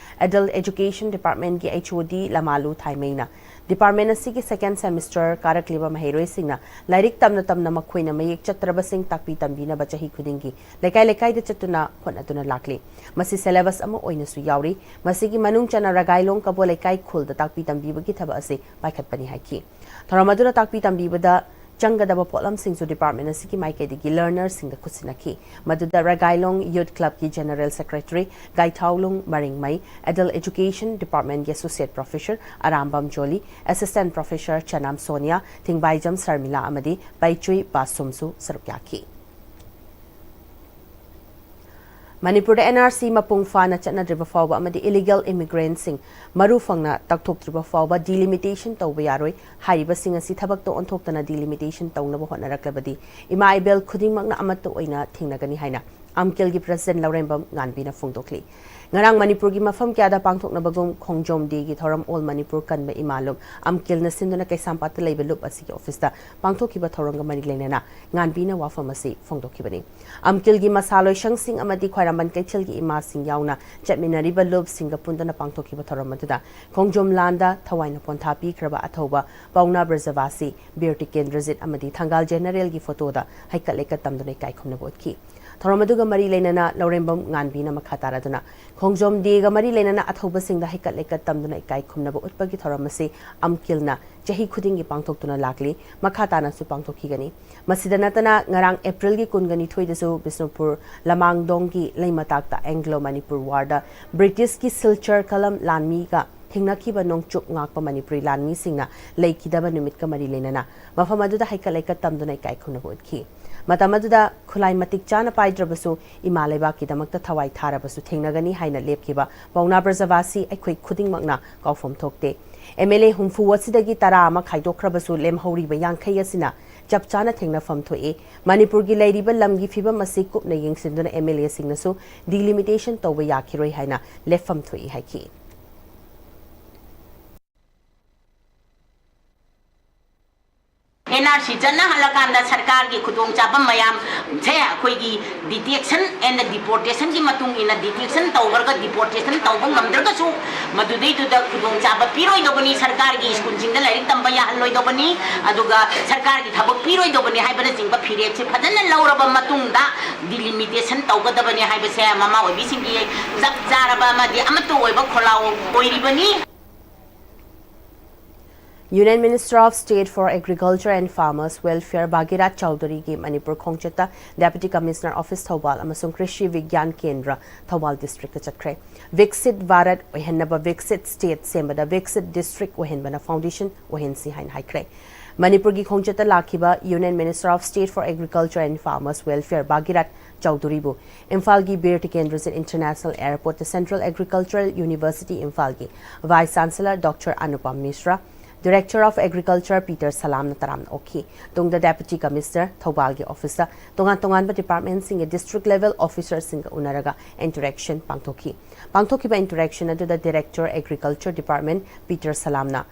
Adult Education Departmentꯀꯤ H O D ꯂꯃꯥꯂꯨ ꯊꯥꯏꯃꯩꯅ department ꯑꯁꯤꯒꯤ second semester ꯀꯥꯔꯛꯂꯤꯕ ꯃꯍꯩꯔꯣꯏꯁꯤꯡꯅ ꯂꯥꯏꯔꯤꯛ ꯇꯝꯅ ꯇꯝꯅ ꯃꯈꯣꯏꯅ ꯃꯌꯦꯛ ꯆꯠꯇ꯭ꯔꯕꯁꯤꯡ ꯇꯥꯛꯄꯤ ꯇꯝꯕꯤꯅꯕ ꯆꯍꯤ ꯈꯨꯗꯤꯡꯒꯤ ꯂꯩꯀꯥꯏ ꯂꯩꯀꯥꯏꯗ ꯆꯠꯇꯨꯅ ꯍꯣꯠꯅꯗꯨꯅ ꯂꯥꯛꯂꯤ꯫ ꯃꯁꯤ syllabus ꯑꯃ ꯑꯣꯏꯅꯁꯨ ꯌꯥꯎꯔꯤ꯫ ꯃꯁꯤꯒꯤ ꯃꯅꯨꯡ ꯆꯟꯅ ꯔꯒꯥꯏꯂꯣꯡ ꯀꯕꯣ ꯂꯩꯀꯥꯏ ꯈꯨꯜꯗ ꯇꯥꯛꯄꯤ ꯇꯝꯕꯤꯕꯒꯤ ꯊꯕꯛ ꯑꯁꯤ ꯄꯥꯏꯈꯠꯄꯅꯤ ꯍꯥꯏꯈꯤ꯫ ꯊꯧꯔꯝ ꯑꯗꯨꯗ ꯇꯥꯛꯄꯤ ꯇꯝꯕꯤꯕꯗ ꯆꯪꯒꯗꯕ ꯄꯣꯠꯂꯝꯁꯤꯡꯁꯨ department ꯑꯁꯤꯒꯤ ꯃꯥꯏꯀꯩꯗꯒꯤ learnerꯁꯤꯡꯗ ꯈꯨꯠꯁꯤꯟꯅꯈꯤ꯫ ꯃꯗꯨꯗ ꯔꯒꯥꯏꯂꯣꯡ Youth Clubꯀꯤ General Secretary ꯒꯥꯏꯊꯥꯎꯂꯨꯡ ꯃꯔꯤꯡꯃꯩ, Adult Education Departmentꯀꯤ Associate Professor Arambam ꯖꯣꯂꯤ, Assistant Professor ꯆꯅꯥꯝ Sonia, ꯊꯤꯡꯕꯥꯏꯖꯝ Sharmila ꯑꯃꯗꯤ ꯄꯩꯆꯨꯏ ꯕꯥꯁꯨꯝꯁꯨ ꯁꯔꯨꯛ ꯌꯥꯈꯤ꯫ ꯃꯅꯤꯄꯨꯔꯗ N R C ꯃꯄꯨꯡ ꯐꯥꯅ ꯆꯠꯅꯗ꯭ꯔꯤꯕ ꯐꯥꯎꯕ ꯑꯃꯗꯤ illegal immigrantꯁꯤꯡ ꯃꯔꯨ ꯐꯪꯅ ꯇꯛꯊꯣꯛꯇ꯭ꯔꯤꯕ ꯐꯥꯎꯕ delimitation ꯇꯧꯕ ꯌꯥꯔꯣꯏ꯫ ꯍꯥꯏꯔꯤꯕꯁꯤꯡ ꯑꯁꯤ ꯊꯕꯛꯇ ꯑꯣꯟꯊꯣꯛꯇꯅ delimitation ꯇꯧꯅꯕ ꯍꯣꯠꯅꯔꯛꯂꯕꯗꯤ ꯏꯃꯥ ꯏꯕꯦꯜ ꯈꯨꯗꯤꯡꯃꯛꯅ ꯑꯃꯠꯇ ꯑꯣꯏꯅ ꯊꯦꯡꯅꯒꯅꯤ ꯍꯥꯏꯅ ꯑꯝꯀꯤꯜꯒꯤ president ꯂꯧꯔꯦꯝꯕꯝ ꯉꯥꯟꯕꯤꯅ ꯐꯣꯡꯗꯣꯛꯂꯤ꯫ ꯉꯔꯥꯡ ꯃꯅꯤꯄꯨꯔꯒꯤ ꯃꯐꯝ ꯀꯌꯥꯗ ꯄꯥꯡꯊꯣꯛꯅꯕꯒꯨꯝ ꯈꯣꯡꯖꯣꯝ ꯗꯦꯒꯤ ꯊꯧꯔꯝ ꯑꯣꯜ ꯃꯅꯤꯄꯨꯔ ꯀꯟꯕ ꯏꯃꯥ ꯂꯨꯞ ꯑꯝꯀꯤꯜꯅ ꯁꯤꯟꯗꯨꯅ ꯀꯩꯁꯥꯝꯄꯥꯠꯇ ꯂꯩꯕ ꯂꯨꯞ ꯑꯁꯤꯒꯤ ꯑꯣꯐꯤꯁꯇ ꯄꯥꯡꯊꯣꯛꯈꯤꯕ ꯊꯧꯔꯝꯒ ꯃꯔꯤ ꯂꯩꯅꯅ ꯉꯥꯟꯕꯤꯅ ꯋꯥꯐꯝ ꯑꯁꯤ ꯐꯣꯡꯗꯣꯛꯈꯤꯕꯅꯤ꯫ ꯑꯝꯀꯤꯜꯒꯤ ꯃꯁꯥ ꯂꯣꯏꯁꯪꯁꯤꯡ ꯑꯃꯗꯤ ꯈ꯭ꯋꯥꯏꯔꯝꯕꯟ ꯀꯩꯊꯦꯜꯒꯤ ꯏꯃꯥꯁꯤꯡ ꯌꯥꯎꯅ ꯆꯠꯃꯤꯟꯅꯔꯤꯕ ꯂꯨꯞꯁꯤꯡꯒ ꯄꯨꯟꯗꯨꯅ ꯄꯥꯡꯊꯣꯛꯈꯤꯕ ꯊꯧꯔꯝ ꯑꯗꯨꯗ ꯈꯣꯡꯖꯣꯝ ꯂꯥꯟꯗ ꯊꯋꯥꯏꯅ ꯄꯣꯟꯊꯥ ꯄꯤꯈ꯭ꯔꯕ ꯑꯊꯧꯕ ꯄꯥꯎꯅꯥ ꯕ꯭ꯔꯖꯕꯥꯁꯤ ꯕꯤꯔ ꯇꯤꯀꯦꯟꯗ꯭ꯔꯖꯤꯠ ꯑꯃꯗꯤ ꯊꯪꯒꯥꯜ ꯖꯦꯅꯔꯦꯜꯒꯤ ꯐꯣꯇꯣꯗ ꯍꯩꯀꯠ ꯂꯩꯀꯠ ꯇꯝꯗꯨꯅ ꯏꯀꯥꯏ ꯈꯨꯝꯅꯕ ꯎꯠꯈꯤ꯫ ꯊꯧꯔꯝ ꯑꯗꯨꯒ ꯃꯔꯤ ꯂꯩꯅꯅ ꯂꯧꯔꯦꯝꯕꯝ ꯉꯥꯟꯕꯤꯅ ꯃꯈꯥ ꯇꯥꯔꯗꯨꯅ ꯈꯣꯡꯖꯣꯝ ꯗꯦꯒ ꯃꯔꯤ ꯂꯩꯅꯅ ꯑꯊꯧꯕꯁꯤꯡꯗ ꯍꯩꯀꯠ ꯂꯩꯀꯠ ꯇꯝꯗꯨꯅ ꯏꯀꯥꯏ ꯈꯨꯝꯅꯕ ꯎꯠꯄꯒꯤ ꯊꯧꯔꯝ ꯑꯁꯤ ꯑꯝꯀꯤꯜꯅ ꯆꯍꯤ ꯈꯨꯗꯤꯡꯒꯤ ꯄꯥꯡꯊꯣꯛꯇꯨꯅ ꯂꯥꯛꯂꯤ, ꯃꯈꯥ ꯇꯥꯅꯁꯨ ꯄꯥꯡꯊꯣꯛꯈꯤꯒꯅꯤ꯫ ꯃꯁꯤꯗ ꯅꯠꯇꯅ ꯉꯔꯥꯡ ꯑꯦꯄ꯭ꯔꯤꯜꯒꯤ ꯀꯨꯟꯒ ꯅꯤꯊꯣꯏꯗꯁꯨ ꯕꯤꯁꯅꯨꯄꯨꯔ ꯂꯃꯥꯡꯗꯣꯡꯒꯤ ꯂꯩ ꯃꯇꯥꯛꯇ ꯑꯦꯡꯒ꯭ꯂꯣ ꯃꯅꯤꯄꯨꯔ ꯋꯥꯔꯗ ꯕ꯭ꯔꯤꯇꯤꯁꯀꯤ ꯁꯤꯜꯆꯔ ꯀꯂꯝ ꯂꯥꯟꯃꯤꯒ ꯊꯦꯡꯅꯈꯤꯕ ꯅꯣꯡꯆꯨꯞ ꯉꯥꯛꯄ ꯃꯅꯤꯄꯨꯔꯤ ꯂꯥꯟꯃꯤꯁꯤꯡꯅ ꯂꯩꯈꯤꯗꯕ ꯅꯨꯃꯤꯠꯀ ꯃꯔꯤ ꯂꯩꯅꯅ ꯃꯐꯝ ꯑꯗꯨꯗ ꯍꯩꯀꯠ ꯂꯩꯀꯠ ꯇꯝꯗꯨꯅ ꯏꯀꯥꯏ ꯈꯨꯝꯅꯕ ꯎꯠꯈꯤ꯫ ꯃꯇꯝ ꯑꯗꯨꯗ ꯈꯨꯠꯂꯥꯏ ꯃꯇꯤꯛ ꯆꯥꯅ ꯄꯥꯏꯗ꯭ꯔꯕꯁꯨ ꯏꯃꯥ ꯂꯩꯕꯥꯛꯀꯤꯗꯃꯛꯇ ꯊꯋꯥꯏ ꯊꯥꯔꯕꯁꯨ ꯊꯦꯡꯅꯒꯅꯤ ꯍꯥꯏꯅ ꯂꯦꯞꯈꯤꯕ ꯄꯥꯎꯅꯥ ꯕ꯭ꯔꯖꯕꯥꯁꯤ ꯑꯩꯈꯣꯏ ꯈꯨꯗꯤꯡꯃꯛꯅ ꯀꯥꯎꯐꯝ ꯊꯣꯛꯇꯦ꯫ ꯑꯦꯝ ꯑꯦꯜ ꯑꯦ ꯍꯨꯝꯐꯨ ꯑꯁꯤꯗꯒꯤ ꯇꯔꯥ ꯑꯃ ꯈꯥꯏꯗꯣꯛꯈ꯭ꯔꯕꯁꯨ ꯂꯦꯝꯍꯧꯔꯤꯕ ꯌꯥꯡꯈꯩ ꯑꯁꯤꯅ ꯆꯞ ꯆꯥꯅ ꯊꯦꯡꯅꯐꯝ ꯊꯣꯛꯏ꯫ ꯃꯅꯤꯄꯨꯔꯒꯤ ꯂꯩꯔꯤꯕ ꯂꯝꯒꯤ ꯐꯤꯕꯝ ꯑꯁꯤ ꯀꯨꯞꯅ ꯌꯦꯡꯁꯤꯟꯗꯨꯅ ꯑꯦꯝ ꯑꯦꯜ ꯑꯦꯁꯤꯡꯅꯁꯨ ꯗꯤꯂꯤꯃꯤꯇꯦꯁꯟ ꯇꯧꯕ ꯌꯥꯈꯤꯔꯣꯏ ꯍꯥꯏꯅ ꯂꯦꯞꯐꯝ ꯊꯣꯛꯏ ꯍꯥꯏꯈꯤ꯫ ꯑꯦꯟ ꯑꯥꯔ ꯁꯤ ꯆꯠꯅꯍꯜꯂꯀꯥꯟꯗ ꯁꯔꯀꯥꯔꯒꯤ ꯈꯨꯗꯣꯡꯆꯥꯕ ꯃꯌꯥꯝꯁꯦ ꯑꯩꯈꯣꯏꯒꯤ detection and deportationꯒꯤ ꯃꯇꯨꯡ ꯏꯟꯅ detection ꯇꯧꯈ꯭ꯔꯒ deportation ꯇꯧꯕ ꯉꯝꯗ꯭ꯔꯒꯁꯨ ꯃꯗꯨꯗꯩꯗꯨꯗ ꯈꯨꯗꯣꯡꯆꯥꯕ ꯄꯤꯔꯣꯏꯗꯕꯅꯤ, ꯁꯔꯀꯥꯔꯒꯤ ꯁ꯭ꯀꯨꯜꯁꯤꯡꯗ ꯂꯥꯏꯔꯤꯛ ꯇꯝꯕ ꯌꯥꯍꯜꯂꯣꯏꯗꯕꯅꯤ, ꯑꯗꯨꯒ ꯁꯔꯀꯥꯔꯒꯤ ꯊꯕꯛ ꯄꯤꯔꯣꯏꯗꯕꯅꯤ ꯍꯥꯏꯕꯅꯆꯤꯡꯕ ꯐꯤꯔꯦꯞꯁꯦ ꯐꯖꯅ ꯂꯧꯔꯕ ꯃꯇꯨꯡꯗ delimitation ꯇꯧꯒꯗꯕꯅꯤ ꯍꯥꯏꯕꯁꯦ ꯃꯃꯥ ꯑꯣꯏꯕꯤꯁꯤꯡꯒꯤ ꯆꯞ ꯆꯥꯔꯕ ꯑꯃꯗꯤ ꯑꯃꯠꯇ ꯑꯣꯏꯕ ꯈꯣꯜꯂꯥꯎ ꯑꯣꯏꯔꯤꯕꯅꯤ꯫ Union Minister of State for Agriculture and Farmers Welfare ꯚꯥꯒꯤꯔꯥꯊ ꯆꯧꯙꯨꯔꯤꯒꯤ Manipur ꯈꯣꯡꯆꯠꯇ Deputy Commissioner Office Thoubal ꯑꯃꯁꯨꯡ ꯀ꯭ꯔꯤꯁꯤ ꯕꯤꯒ꯭ꯌꯥꯟ ꯀꯦꯟꯗ꯭ꯔ ꯊꯧꯕꯥꯜ ꯗꯤꯁꯇ꯭ꯔꯤꯛꯇ ꯆꯠꯈ꯭ꯔꯦ꯫ ꯕꯤꯛꯁꯤꯠ ꯚꯥꯔꯠ ꯑꯣꯏꯍꯟꯅꯕ ꯕꯤꯛꯁꯤꯠ ꯁ꯭ꯇꯦꯠ ꯁꯦꯝꯕꯗ ꯕꯤꯛꯁꯤꯠ ꯗꯤꯁꯇ꯭ꯔꯤꯛ ꯑꯣꯏꯍꯟꯕꯅ ꯐꯥꯎꯟꯗꯦꯁꯟ ꯑꯣꯏꯍꯟꯁꯤ ꯍꯥꯏꯅ ꯍꯥꯏꯈ꯭ꯔꯦ꯫ ꯃꯅꯤꯄꯨꯔꯒꯤ ꯈꯣꯡꯆꯠꯇ ꯂꯥꯛꯈꯤꯕ Union Minister of State for Agriculture and Farmers Welfare ꯚꯥꯒꯤꯔꯥꯊ ꯆꯧꯙꯨꯔꯤꯕꯨ ꯏꯝꯐꯥꯜꯒꯤ Bir Tikendrajit International Airportꯇ Central Agricultural University ꯏꯝꯐꯥꯜꯒꯤ Vice Chancellor Doctor Anupam Mishra, Director of Agriculture Peter Salamna ꯇꯔꯥꯝꯅ ꯑꯣꯛꯈꯤ꯫ ꯇꯨꯡꯗ Deputy Commissioner ꯊꯧꯕꯥꯜꯒꯤ office ꯇ ꯇꯣꯉꯥꯟ ꯇꯣꯉꯥꯟꯕ department ꯁꯤꯡꯒꯤ district level officer ꯁꯤꯡꯒ ꯎꯅꯔꯒ interaction ꯄꯥꯡꯊꯣꯛꯈꯤ꯫ ꯄꯥꯡꯊꯣꯛꯈꯤꯕ interaction ꯑꯗꯨꯗ Director Agriculture Department Peter Salamꯅ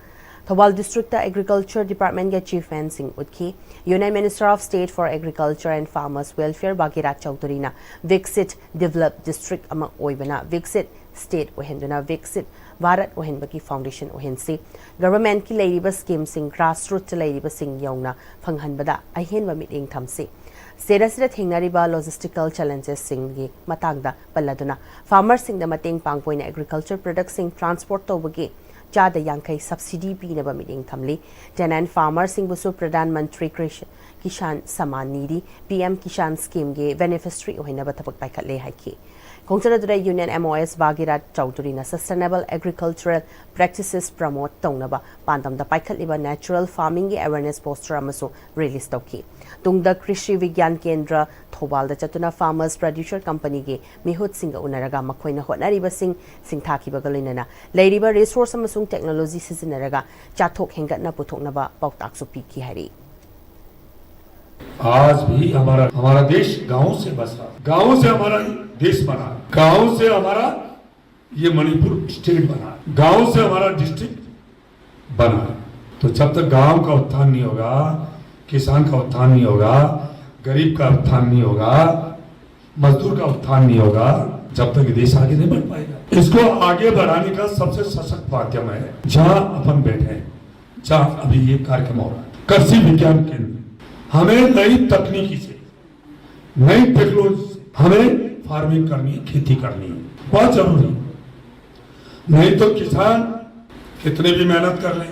Thoubal district ꯇ Agriculture Department ꯀꯤ achievement ꯁꯤꯡ ꯎꯠꯈꯤ꯫ Union Minister of State for Agriculture and Farmers Welfare ꯚꯥꯒꯤꯔꯥꯖ ꯆꯧꯙꯨꯔꯤꯅ ꯕꯤꯛꯁꯤꯠ developed district ꯑꯃ ꯑꯣꯏꯕꯅ ꯕꯤꯛꯁꯤꯠ state ꯑꯣꯏꯍꯟꯗꯨꯅ ꯕꯤꯛꯁꯤꯠ ꯚꯥꯔꯠ ꯑꯣꯏꯍꯟꯕꯒꯤ foundation ꯑꯣꯏꯍꯟꯁꯤ꯫ Government ꯀꯤ ꯂꯩꯔꯤꯕ scheme ꯁꯤꯡ grassroot ꯇ ꯂꯩꯔꯤꯕꯁꯤꯡ ꯌꯧꯅ ꯐꯪꯍꯟꯕꯗ ꯑꯍꯦꯟꯕ ꯃꯤꯠꯌꯦꯡ ꯊꯝꯁꯤ꯫ State ꯑꯁꯤꯗ ꯊꯦꯡꯅꯔꯤꯕ logistical challenges ꯁꯤꯡꯒꯤ ꯃꯇꯥꯡꯗ ꯄꯜꯂꯗꯨꯅ farmer ꯁꯤꯡꯗ ꯃꯇꯦꯡ ꯄꯥꯡꯕ ꯑꯣꯏꯅ agriculture product ꯁꯤꯡ transport ꯇꯧꯕꯒꯤ ꯆꯥꯗ ꯌꯥꯡꯈꯩ subsidy ꯄꯤꯅꯕ ꯃꯤꯠꯌꯦꯡ ꯊꯝꯂꯤ꯫ Tenant farmer ꯁꯤꯡꯕꯨꯁꯨ Pradhan Mantri Krish-, Kishan Samman Nidhi, P M Kisan scheme ꯒꯤ beneficiary ꯑꯣꯏꯍꯟꯅꯕ ꯊꯕꯛ ꯄꯥꯏꯈꯠꯂꯦ ꯍꯥꯏꯈꯤ꯫ ꯈꯣꯡꯆꯠ ꯑꯗꯨꯗ Union M O S ꯚꯥꯒꯤꯔꯥꯖ ꯆꯧꯙꯨꯔꯤꯅ sustainable agricultural practices promote ꯇꯧꯅꯕ ꯄꯥꯟꯗꯝꯗ ꯄꯥꯏꯈꯠꯂꯤꯕ natural farming ꯒꯤ awareness poster ꯑꯃꯁꯨ release ꯇꯧꯈꯤ꯫ ꯇꯨꯡꯗ ꯀ꯭ꯔꯤꯁꯤ ꯕꯤꯒ꯭ꯌꯥꯟ ꯀꯦꯟꯗ꯭ꯔ ꯊꯧꯕꯥꯜꯗ ꯆꯠꯇꯨꯅ farmers producer company ꯒꯤ ꯃꯤꯍꯨꯠꯁꯤꯡꯒ ꯎꯅꯔꯒ ꯃꯈꯣꯏꯅ ꯍꯣꯠꯅꯔꯤꯕꯁꯤꯡ ꯁꯤꯡꯊꯥꯈꯤꯕꯒ ꯂꯣꯏꯅꯅ ꯂꯩꯔꯤꯕ resource ꯑꯃꯁꯨꯡ technology ꯁꯤꯖꯤꯟꯅꯔꯒ ꯆꯥꯊꯣꯛ ꯍꯦꯟꯒꯠꯅ ꯄꯨꯊꯣꯛꯅꯕ ꯄꯥꯎꯇꯥꯛꯁꯨ ꯄꯤꯈꯤ ꯍꯥꯏꯔꯤ꯫ आज भी हमारा हमारा देश गांव से बसा, गांव से हमारा देश बना, गांव से हमारा ये मणिपुर स्टेट बना, गांव से हमारा डिस्ट्रिक्ट बना। तो जब तक गांव का उत्थान नहीं होगा, किसान का उत्थान नहीं होगा, गरीब का उत्थान नहीं होगा, मजदूर का उत्थान नहीं होगा, जब तक ये देश आगे नहीं बढ़ पाएगा। इसको आगे बढ़ाने का सबसे सशक्त माध्यम है जहां अपन बैठे हैं, जहां अभी ये कार्यक्रम हो रहा है, कृषि विज्ञान केंद्र। हमें नई तकनीकी से, नई टेक्नोलॉजी से हमें फार्मिंग करनी है, खेती करनी है, बहुत जरूरी है। नहीं तो किसान कितने भी मेहनत कर लें,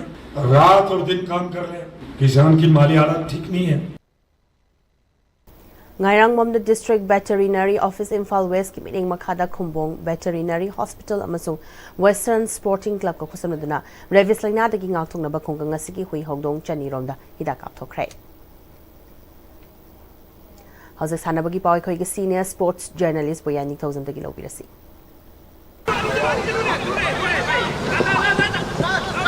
रात और दिन काम कर लें, किसान की माली हालत ठीक नहीं है। ꯉꯥꯏꯔꯥꯡꯕꯝꯗ District Veterinary Office Imphal West ꯀꯤ ꯃꯤꯠꯌꯦꯡ ꯃꯈꯥꯗ ꯈꯨꯝꯕꯣꯡ Veterinary Hospital ꯑꯃꯁꯨꯡ Western Sporting Club ꯀ ꯈꯨꯠꯁꯝꯅꯗꯨꯅ rabies ꯂꯥꯏꯅꯥꯗꯒꯤ ꯉꯥꯛꯊꯣꯛꯅꯕ ꯈꯨꯡꯒꯪ ꯑꯁꯤꯒꯤ ꯍꯨꯏ ꯍꯧꯗꯣꯡ ꯆꯅꯤ ꯔꯣꯝꯗ ꯍꯤꯗꯥꯛ ꯀꯥꯞꯊꯣꯛꯈ꯭ꯔꯦ꯫ ꯍꯧꯖꯤꯛ ꯁꯥꯟꯅꯕꯒꯤ ꯄꯥꯎ ꯑꯩꯈꯣꯏꯒꯤ senior sports journalist ꯕꯣꯌꯥꯅꯤ ꯊꯧꯖꯝꯗꯒꯤ ꯂꯧꯕꯤꯔꯁꯤ꯫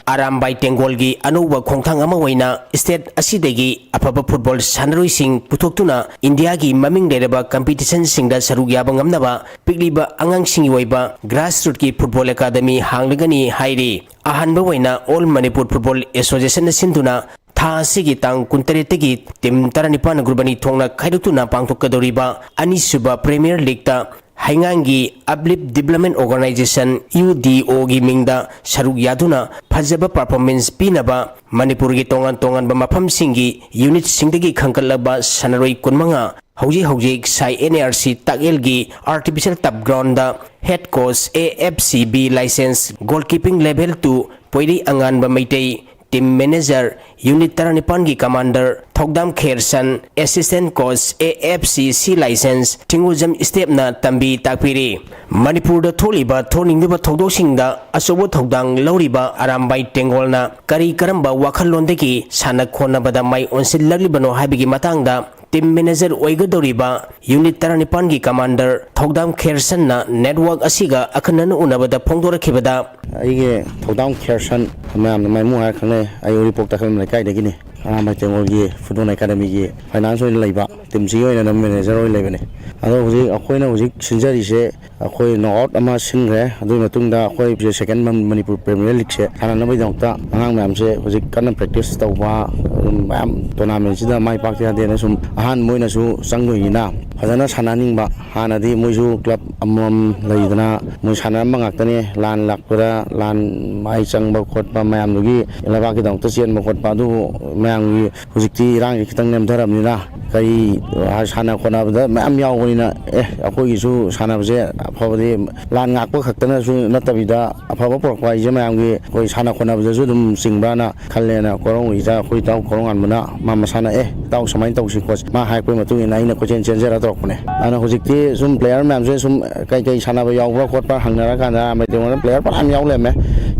ꯑꯔꯥꯝꯕꯥꯏ ꯇꯦꯡꯒꯣꯜꯒꯤ ꯑꯅꯧꯕ ꯈꯣꯡꯊꯥꯡ ꯑꯃ ꯑꯣꯏꯅ state ꯑꯁꯤꯗꯒꯤ ꯑꯐꯕ football ꯁꯥꯟꯅꯔꯣꯏꯁꯤꯡ ꯄꯨꯊꯣꯛꯇꯨꯅ ꯏꯟꯗꯤꯌꯥꯒꯤ ꯃꯃꯤꯡ ꯂꯩꯔꯕ competitionꯁꯤꯡꯗ ꯁꯔꯨꯛ ꯌꯥꯕ ꯉꯝꯅꯕ ꯄꯤꯛꯂꯤꯕ ꯑꯉꯥꯡꯁꯤꯡꯒꯤ ꯑꯣꯏꯕ grassrootꯀꯤ football academy ꯍꯥꯡꯂꯒꯅꯤ ꯍꯥꯏꯔꯤ꯫ ꯑꯍꯥꯟꯕ ꯑꯣꯏꯅ All Manipur Football Associationꯅ ꯁꯤꯟꯗꯨꯅ ꯊꯥ ꯑꯁꯤꯒꯤ ꯇꯥꯡ ꯀꯨꯟꯇꯔꯦꯠꯇꯒꯤ team ꯇꯔꯥꯅꯤꯄꯥꯟ group ꯑꯅꯤ ꯊꯣꯛꯅ ꯈꯥꯏꯗꯣꯛꯇꯨꯅ ꯄꯥꯡꯊꯣꯛꯀꯗꯧꯔꯤꯕ ꯑꯅꯤꯁꯨꯕ Premier Leagueꯇ ꯍꯩꯉꯥꯡꯒꯤ Uplift Development Organisation, UDOꯒꯤ ꯃꯤꯡꯗ ꯁꯔꯨꯛ ꯌꯥꯗꯨꯅ ꯐꯖꯕ performance ꯄꯤꯅꯕ ꯃꯅꯤꯄꯨꯔꯒꯤ ꯇꯣꯉꯥꯟ ꯇꯣꯉꯥꯟꯕ ꯃꯐꯝꯁꯤꯡꯒꯤ unitꯁꯤꯡꯗꯒꯤ ꯈꯟꯒꯠꯂꯕ ꯁꯥꯟꯅꯔꯣꯏ ꯀꯨꯟꯃꯉꯥ ꯍꯧꯖꯤꯛ ꯍꯧꯖꯤꯛ ꯁꯥꯏ NARC ꯇꯥꯛꯌꯦꯜꯒꯤ artificial turf groundꯗ head coach AFCB license, goalkeeping level two ꯄꯣꯏꯔꯤ ꯑꯉꯥꯟꯕ Meitei, team manager, unit ꯇꯔꯥꯅꯤꯄꯥꯟꯒꯤ commander ꯊꯧꯗꯥꯝ ꯈꯦꯔꯁꯟ, assistant coach AFCC license ꯊꯤꯡꯒꯨꯖꯝ ꯏꯁꯇꯦꯞꯅ ꯇꯝꯕꯤ ꯇꯥꯛꯄꯤꯔꯤ꯫ ꯃꯅꯤꯄꯨꯔꯗ ꯊꯣꯛꯂꯤꯕ ꯊꯣꯛꯅꯤꯡꯂꯤꯕ ꯊꯧꯗꯣꯛꯁꯤꯡꯗ ꯑꯆꯧꯕ ꯊꯧꯗꯥꯡ ꯂꯧꯔꯤꯕ ꯑꯔꯥꯝꯕꯥꯏ ꯇꯦꯡꯒꯣꯜꯅ ꯀꯔꯤ ꯀꯔꯝꯕ ꯋꯥꯈꯜꯂꯣꯟꯗꯒꯤ ꯁꯥꯟꯅ ꯈꯣꯠꯅꯕꯗ ꯃꯥꯏ ꯑꯣꯟꯁꯤꯜꯂꯛꯂꯤꯕꯅꯣ ꯍꯥꯏꯕꯒꯤ ꯃꯇꯥꯡꯗ team manager ꯑꯣꯏꯒꯗꯧꯔꯤꯕ unit ꯇꯔꯥꯅꯤꯄꯥꯟꯒꯤ commander ꯊꯧꯗꯥꯝ ꯈꯦꯔꯁꯟꯅ network ꯑꯁꯤꯒ ꯑꯈꯟꯅꯅ ꯎꯅꯕꯗ ꯐꯣꯡꯗꯣꯔꯛꯈꯤꯕꯗ, ꯑꯩꯒꯤ ꯊꯧꯗꯥꯝ ꯈꯦꯔꯁꯟ, ꯃꯌꯥꯝꯅ ꯃꯥꯏꯃꯨ ꯍꯥꯏꯔ ꯈꯪꯅꯩ꯫ ꯑꯩ ꯎꯔꯤꯄꯣꯛ ꯇꯈꯦꯜ ꯂꯩꯀꯥꯏꯗꯒꯤꯅꯤ꯫ ꯑꯔꯥꯝꯕꯥꯏ ꯇꯦꯡꯒꯣꯜꯒꯤ football academyꯒꯤ finance ꯑꯣꯏꯅ ꯂꯩꯕ, teamꯁꯤꯒꯤ ꯑꯣꯏꯅ ꯑꯗꯨꯝ manager ꯑꯣꯏꯅ ꯂꯩꯕꯅꯤ꯫ ꯑꯗꯣ ꯍꯧꯖꯤꯛ ꯑꯩꯈꯣꯏꯅ ꯍꯧꯖꯤꯛ ꯁꯤꯟꯖꯔꯤꯁꯦ, ꯑꯩꯈꯣꯏ knock out ꯑꯃ ꯁꯤꯟꯈ꯭ꯔꯦ꯫ ꯑꯗꯨꯒꯤ ꯃꯇꯨꯡꯗ ꯑꯩꯈꯣꯏ second ꯃꯅꯤꯄꯨꯔ Premier Leagueꯁꯦ ꯁꯥꯟꯅꯅꯕꯒꯤꯗꯃꯛꯇ ꯑꯉꯥꯡ ꯃꯌꯥꯝꯁꯦ ꯍꯧꯖꯤꯛ ꯀꯟꯅ practice ꯇꯧꯕ, ꯑꯗꯨꯝ ꯃꯌꯥꯝ tournamentꯁꯤꯗ ꯃꯥꯏ ꯄꯥꯛꯇ ꯌꯥꯗꯦꯅ ꯁꯨꯝ ꯑꯍꯥꯟꯕ ꯑꯣꯏꯅꯁꯨ ꯆꯪꯗꯣꯏꯅꯤꯅ ꯐꯖꯅ ꯁꯥꯟꯅꯍꯟꯅꯤꯡꯕ꯫ ꯍꯥꯟꯅꯗꯤ ꯃꯣꯏꯁꯨ club ꯑꯃꯃꯝ ꯂꯩꯗꯅ ꯃꯣꯏ ꯁꯥꯟꯅꯔꯝꯕ ꯉꯥꯛꯇꯅꯦ꯫ ꯂꯥꯟ ꯂꯥꯛꯄꯗ, ꯂꯥꯟ ꯃꯥꯏ ꯆꯪꯕ ꯈꯣꯠꯄ ꯃꯌꯥꯝꯗꯨꯒꯤ ꯂꯩꯕꯥꯛꯀꯤꯗꯃꯛꯇ ꯆꯦꯟꯕ ꯈꯣꯠꯄ, ꯑꯗꯨꯕꯨ ꯃꯌꯥꯝꯒꯤ ꯍꯧꯖꯤꯛꯇꯤ ꯏꯔꯥꯡꯁꯤ ꯈꯤꯇꯪ ꯅꯦꯝꯊꯔꯕꯅꯤꯅ ꯀꯔꯤ ꯁꯥꯟꯅ ꯈꯣꯠꯅꯕꯗ ꯃꯌꯥꯝ ꯌꯥꯎꯕꯅꯤꯅ, ꯑꯦ, ꯑꯩꯈꯣꯏꯒꯤꯁꯨ ꯁꯥꯟꯅꯕꯁꯦ ꯑꯐꯕꯗꯤ ꯂꯥꯟ ꯉꯥꯛꯄ ꯈꯛꯇꯅꯁꯨ ꯅꯠꯇꯕꯤꯗ ꯑꯐꯕ ꯄꯨꯔꯛꯄ ꯍꯥꯏꯁꯦ ꯃꯌꯥꯝꯒꯤ ꯑꯩꯈꯣꯏ ꯁꯥꯟꯅ ꯈꯣꯠꯅꯕꯗꯁꯨ ꯑꯗꯨꯝ ꯆꯤꯡꯕ꯭ꯔꯥꯅ ꯈꯜꯂꯦꯅ ꯀꯣꯔꯧ ꯏꯆꯥ ꯑꯩꯈꯣꯏ ꯏꯇꯥꯎ ꯀꯣꯔꯧꯉꯥꯟꯕꯅ ꯃꯥ ꯃꯁꯥꯅ, "ꯑꯦ, ꯏꯇꯥꯎ ꯁꯨꯃꯥꯏꯅ ꯇꯧꯁꯤ ꯈꯣꯠꯁꯤ", ꯃꯥ ꯍꯥꯏꯔꯛꯄꯒꯤ ꯃꯇꯨꯡ ꯏꯟꯅ ꯑꯩꯅ ꯀꯣꯏꯆꯦꯟ ꯆꯦꯟꯖꯔ ꯇꯧꯔꯛꯄꯅꯦ꯫ ꯑꯗꯨꯅ ꯍꯧꯖꯤꯛꯇꯤ ꯁꯨꯝ player ꯃꯌꯥꯝꯁꯦ ꯁꯨꯝ ꯀꯩ ꯀꯩ ꯁꯥꯟꯅꯕ ꯌꯥꯎꯕ꯭ꯔꯥ ꯈꯣꯠꯄ꯭ꯔꯥ ꯍꯪꯅꯔꯀꯥꯟꯗ ꯑꯔꯥꯝꯕꯥꯏ ꯇꯦꯡꯒꯣꯜꯗ player ꯐꯅꯌꯥꯝ ꯌꯥꯎ ꯂꯩꯔꯝꯃꯦ꯫